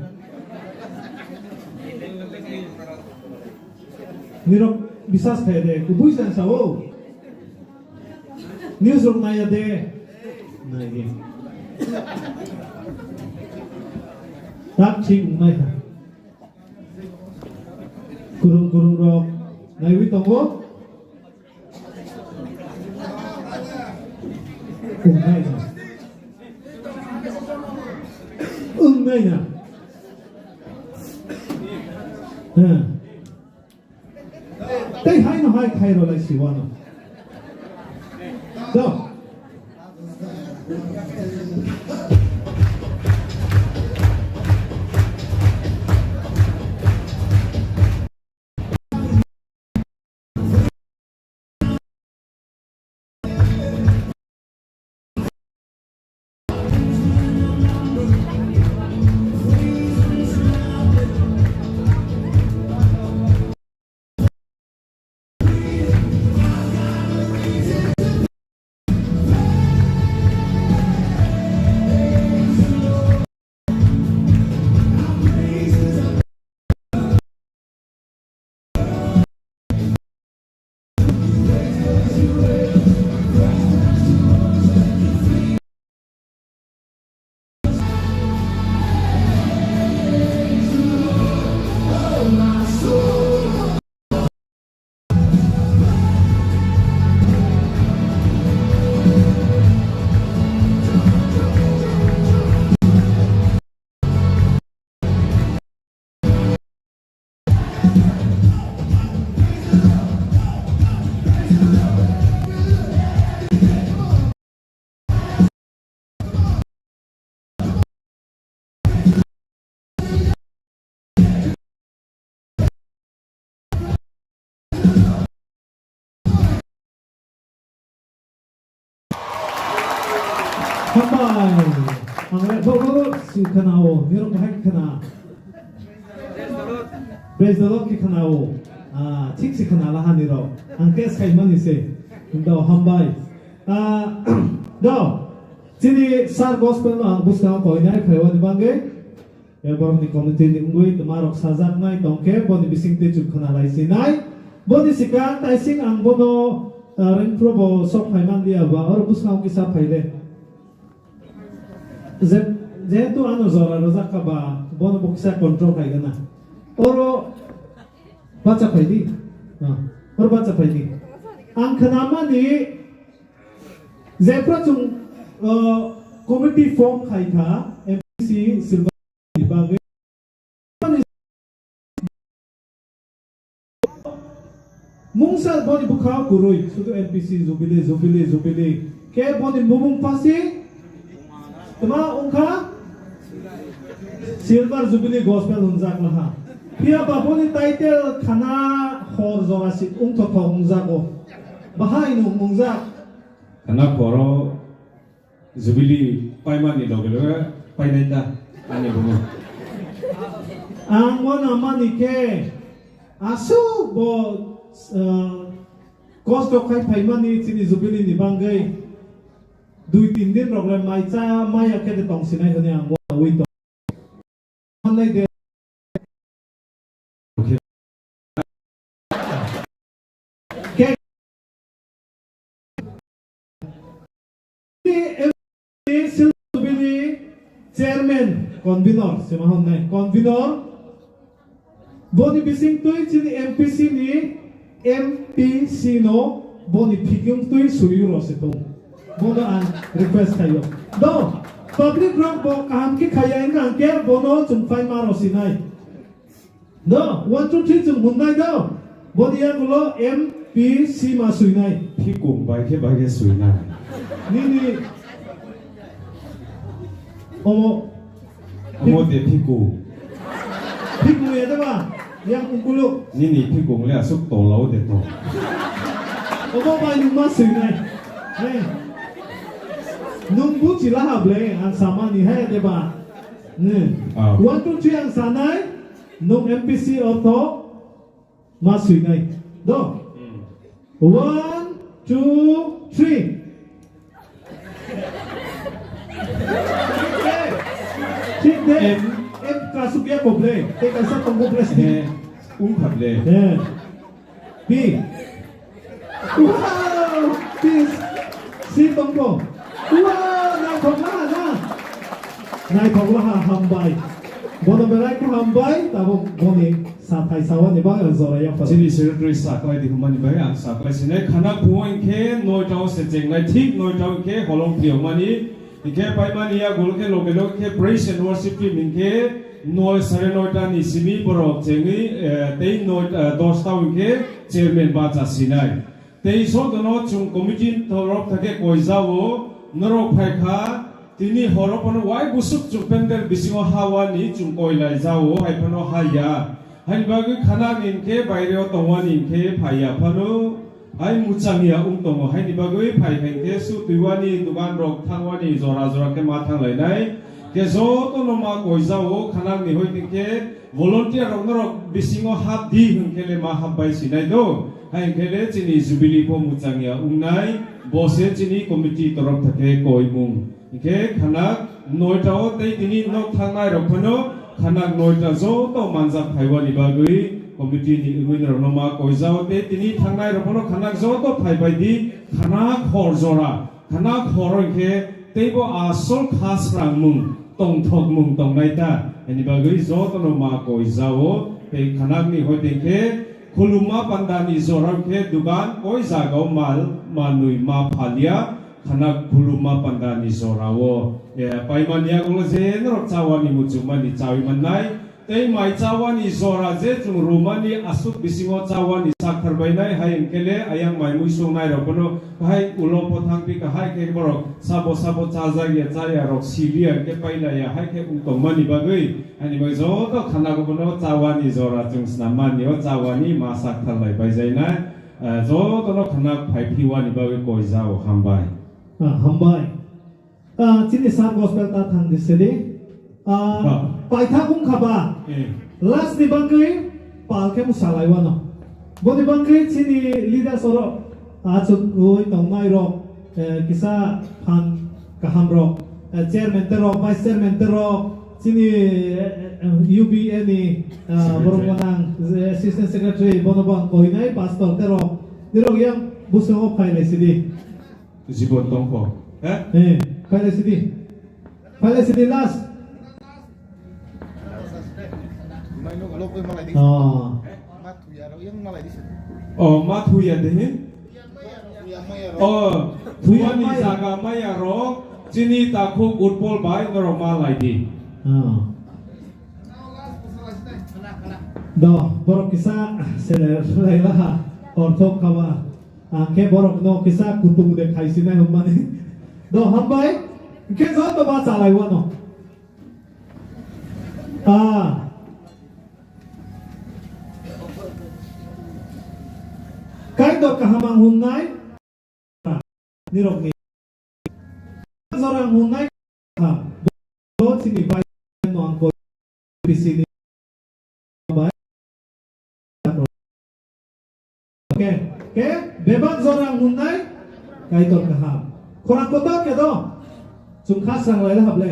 Nirok bisas khai de, kubui san sao. News rok naya de. Nai de. Tak thik wngnai kha. Kurung kurung rok naiwi tongo. Wngnai na. Wngnai na. Ha. Tei haino hai khairok lai siwano. Do. Hambai. Ang le bo bo si khana o, nirok bahai khana. Praise the Lord ki khana o. Ah, thik si khana la hani rok. Ang test khai mani se. Indo hambai. Ah, do. Chini sir gospel no ang buskang koi nai phai wani bangwi. Borokni committee ni wngwi twmarok sajaknai tongkhe, boni bisingtwi chwng khna lai sinai. Boni swkang taising ang bono, ah, ringphuru bo sok phai man liya ba, oro bwskango kisa phai de. Je-, jehetu ano jora rwjak kha ba, bono bo kisa control khai gana. Oro bacha phai di. Ah, oro bacha phai di. Ang khna mani jephru chwng, ah, committee form khai kha, M P C Silver ni bagwi. Mungsa boni bwkhao kwrwi, sudu N P C jubilee, jubilee, jubilee. Khe boni bumung pasi tma wngkha Silver Jubilee Gospel hwnjak laha. Phiya ba boni title khana hor jora si wngthok thok wngjago. Bahai no wng-, wngjak. Khana horo Jubilee paimani loge loge painai ta ani bumo. Ang uanamani khe aswk bo, ah, kosto khai phaimani chini Jubilee ni bangwi dui tin din rok le mai cha maya khe de tong sinai hwnwi ang uanaui tong. Manai de. Khe Silver Jubilee chairman, convener, sima honnai, convener, boni bisingtwi chini M P C ni M P C no boni phikung twi suriu rw se tong. Bono ang request khaio. Do, public rok bo kaham khe khaiya wngkha hwnkhe bono chwng phai ma rw sinai. Do, one, two, three chwng hwnnai do. Boni yagulo M P C ma swinai. Phikung bai khe bai khe swinai. Nini omo Omo de phikung. Phikung ya de ba? Yang ungkuluk. Nini phikung le aswk tolao de to. Omo bai nung ma swinai. Hey. Nung buchi laha ble, ang samani he de ba? Hmm. Ah. One, two, three ang sanai, nung M P C ortho ma suinai. Do? Hmm. One, two, three. Thik de. Em. Em kasuk ya koble. Te kasa tongbo ble. Eh, ung khable. Eh. Pi. Wow! Pi. Si tongbo. Wow! Naithok laha na. Naithok laha hambai. Bono belai khe hambai. Tabuk boni sathai sawani bagwi ang jora yaphar. Chini secretary saklai di hwnmani bai ang saklai sinai. Khana phungo hinkhe noita o se chengnai, thik noita o hinkhe holong phiyokmani. Hinkhe paimani yagulo khe loge loge khe praise and worship team hinkhe noi, sare noita ni simi borok chengwi, eh, tei noi, eh, dosta o hinkhe chairman bacha sinai. Tei jotono chwng committee ni torof thake koijao norok phaikha, tini horo phano wai bwswk chwng pandal bisingo hawani chwng koilaijao hai phano haya. Haini bagwi khanani hinkhe baireo tongwani hinkhe phaiya phano. Hai muchangya wng tongo, haini bagwi phai phai khe su twiwani, dugan rok thangwani, jora jora khe ma thanglainai. Khe jotono ma koijao, khanakni hoi twi khe volunteer rok norok bisingo hap di hwn khe le ma hap bai sinai do. Hai hwn khe le chini jubilee pho muchangya wngnai, bo se chini committee torof thake koimung. Hinkhe khanak noita o tei tini nok thangnai rok phano khanak noita joto manjak phaiwani bagwi committee ni wngwi norokno ma koijao tei tini thangnai rok phano khanak joto phaibai di khanak hor jora khanak hor hinkhe teibo asol kha srangmung tongthokmung tongnai ta hini bagwi jotono ma koijao tei khanakni hoi tei khe khulumma pandani jora khe dugan koi jagao mal manwi ma phalia. Khana khulumma pandani jorao, eh, paimani yagulo je norok chawani muchungmani chawi mannai, tei mai chawani jora je chwng rumani aswk bisingo chawani sakthar bainai, hai hwnkhe le ayang mai mui songnairok bono bahai ulo pho thangpi kahai khe borok sabo sabo chajak ya chaya rok siliya hwnkhe pailaiya hai khe wng tongmani bagwi, ani bai joto khana bono chawani jora chwng snam mani o chawani ma sakthar lai baijainai. Ah, jotono khwna phai phiwani bagwi koi jao, hambai. Ah, hambai. Ah, chini sir gospel ta thang di sidi. Ah, ha. Paithak wngkha ba? Eh. Last ni bagwi pal khe mwsalai wano. Boni bagwi chini leaders oro achuk oi tongnai rok, eh, kisa phan kaham rok, eh, chairman terok, vice chairman terok, chini, eh, eh, U B A ni, ah, secretary. Borok gwnang, eh, assistant secretary, bono bo ang koinai, pastor terok, nirok yang busungo phailai sidi. Jibon tongkho, he? Eh, phailai sidi. Phailai sidi last. Oh. Oh, ma thuya de hin? Oh, thuya ni jaga maya rok, chini takhuk utpol bai norok ma lai di. Oh. Do, borok kisa sele lai laha, orthok khaba. Ang khe borok no kisa kutung de khai sinai hwnmani. Do, hambai, khe joto ba chalai wano. Ah. Kaitor kaham ang hwnnai nirokni. Jora ang hwnnai kaham. Bo chini bai no ang koi pisini bai. Oke, oke, bebak jora ang hwnnai Kaitor kaham. Khorang kotor khe do? Chwng kha srang lai hable.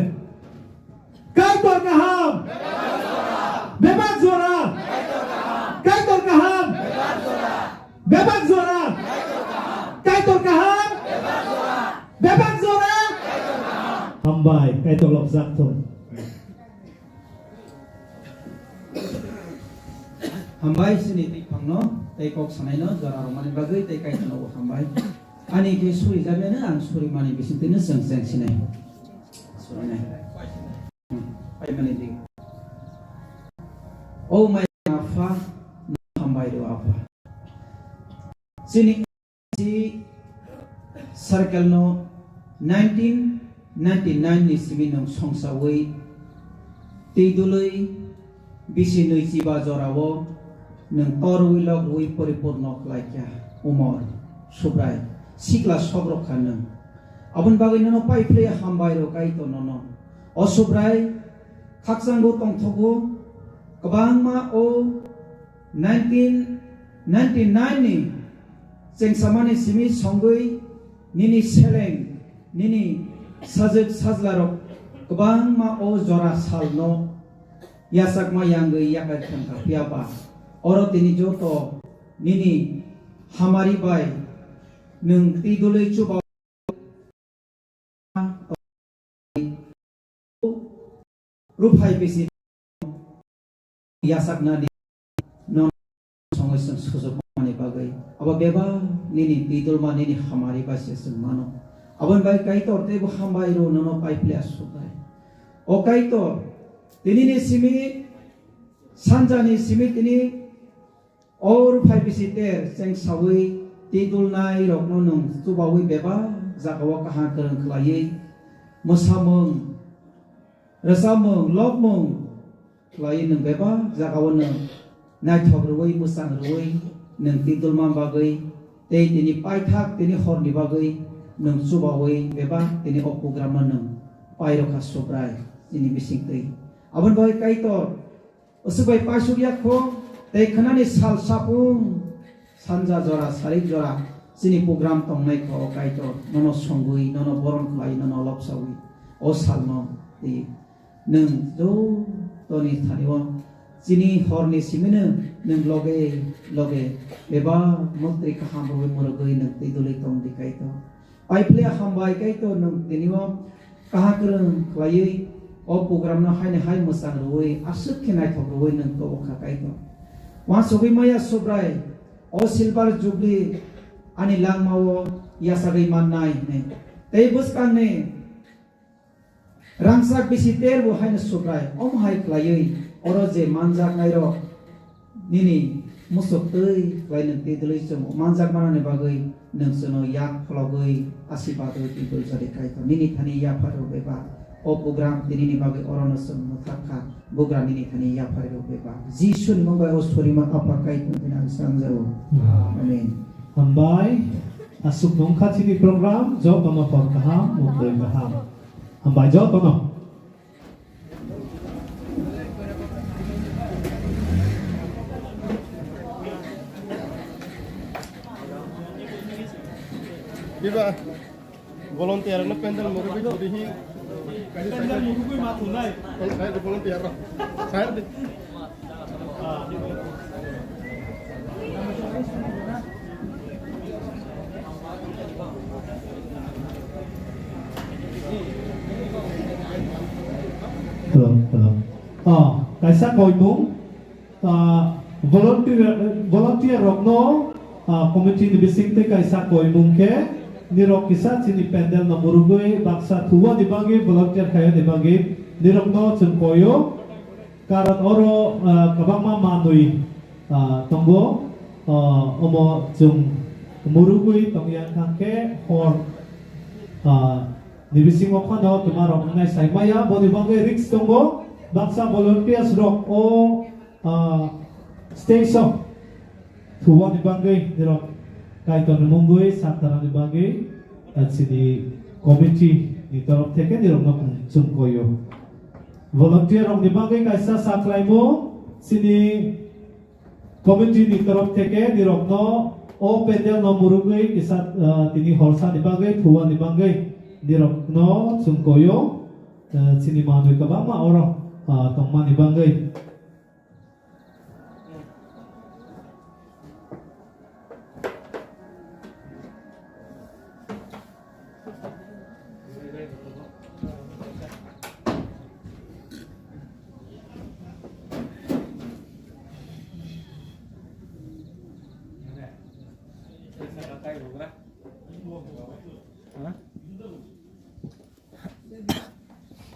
Kaitor kaham. Bebak jora. Kaitor kaham. Bebak jora. Kaitor kaham. Bebak jora. Hambai, Kaitor lobjak thung. Hambai sini twi phangno, tei kok sanaino, jora rwmani bagwi, tei Kaitorno bo hambai. Ani khe suri jabiyano, ang suri mani bisingtwino chwng cheng sinai. Surinai. Paimani di. O mai Apha, hambai rw Apha. Chini circle no nineteen ninety-nine ni simi nwng songsawi twi dului bisi nwi chiba jorao nwng torwi logwi poripurno khlaikha. Umor, Subrai, sikla sok rokha nwng. Aboni bagwi nono paiphlwi hambai rw Kaitor nono. O Subrai, khakchangbo tongthogo. Kwbangma o nineteen ninety-nine ni chengsamani simi songwi nini seleng, nini sajwk sajlarok kwbangma o jora salno yachakma yangwi yakarkha, phiya ba oro tini joto nini hamari bai nwng twi dului chuba ruphai bisi yachaknani no songwi chwng sujuk mani bagwi abo bebak nini twi dulma nini hamari bai se chwng mano. Aboni bai Kaitor teibo hambai rw nono pai phle aswk bai. O Kaitor, tinini simi sanjani simi tini o ruphai bisi ter chengsawi twi dulnai rokno nwng chubawi bebak jagao kaham kwrwng khlaiwi mwsamung, rwchapmung, lobmung khlaiwi nwng bebak jagao nwng naithok rwui, mwchang rwui nwng twi dulma bagwi tei tini paithak tini horni bagwi nwng chubawi bebak tini o program no nwng pairokha Subrai chini bisingtwi. Aboni bagwi Kaitor, aswk bai paisuk ya kho, tei khwnani sal sapung sanja jora, sarik jora chini program tongnai kho, o Kaitor, nono songwi, nono boron khlai, nono lobsawi, o salno twi nwng jotoni thani-o chini horni simino nwng loge loge bebak mantri kaham rwui mwrwgwi nwng twi dului tong di, Kaitor. Pai phle hambai Kaitor, nwng tini o kaha kwrwng khlaiwi o program no haino hai mwchang rwui aswk khe naithok rwui nwng tobo kha Kaitor. Uansugwi maya Subrai o silver jubilee ani langmao yachagwi mannai hwnwi tei bwskangni rangchak bisi ter bo haino Subrai omo hai khlaiwi oro je manjaknairok nini muchuk twi khlai nwng twi dului chwng manjak manani bagwi nwng chwngno yak phologwi asirbat rwui twi dul jodi Kaitor. Nini thani yaphar rw bebak o program tinini bagwi orono chwng mwthak kha, bugra nini thani yaphar rw bebak. Jisuni mung bai o surima Apha Kaitor thani ang sanjao. Amen. Hambai, aswk nung kha chini program, jotono hor kaham, mukdoi kaham. Hambai jotono. Diba, volunteer no pendel murugwi jodi hi. Pendel murugwi ma tunai. Volunteer ro. Sir. Hello, hello. Ah, kaisa koimung, ah, volunteer, volunteer rokno, ah, committee ni bisingtwi kaisa koimung khe, nirok kisa chini pendel no murugwi baksa thuwani bagwi volunteer khaiyani bagwi nirokno chwng koio. Karon oro, ah, kwbangma manwi, ah, tongo, ah, omo chwng murugwi tongya wngkha khe hor, ah, ni bisingo phano twmarok wngnai sai maya, boni bagwi risk tongo. Baksa volunteers rok o, ah, stage o Thubani bagwi nirok Kaitorni mungwi saktarani bagwi, ah, chini committee ni torof theke nirokno chwng koio. Volunteer rokni bagwi kaisa saklaimung chini committee ni torof theke nirokno o pandal no murugwi kisa, ah, tini horsani bagwi, thubani bagwi nirokno chwng koio, ah, chini manwi kwbangma oro, ah, tongmani bagwi.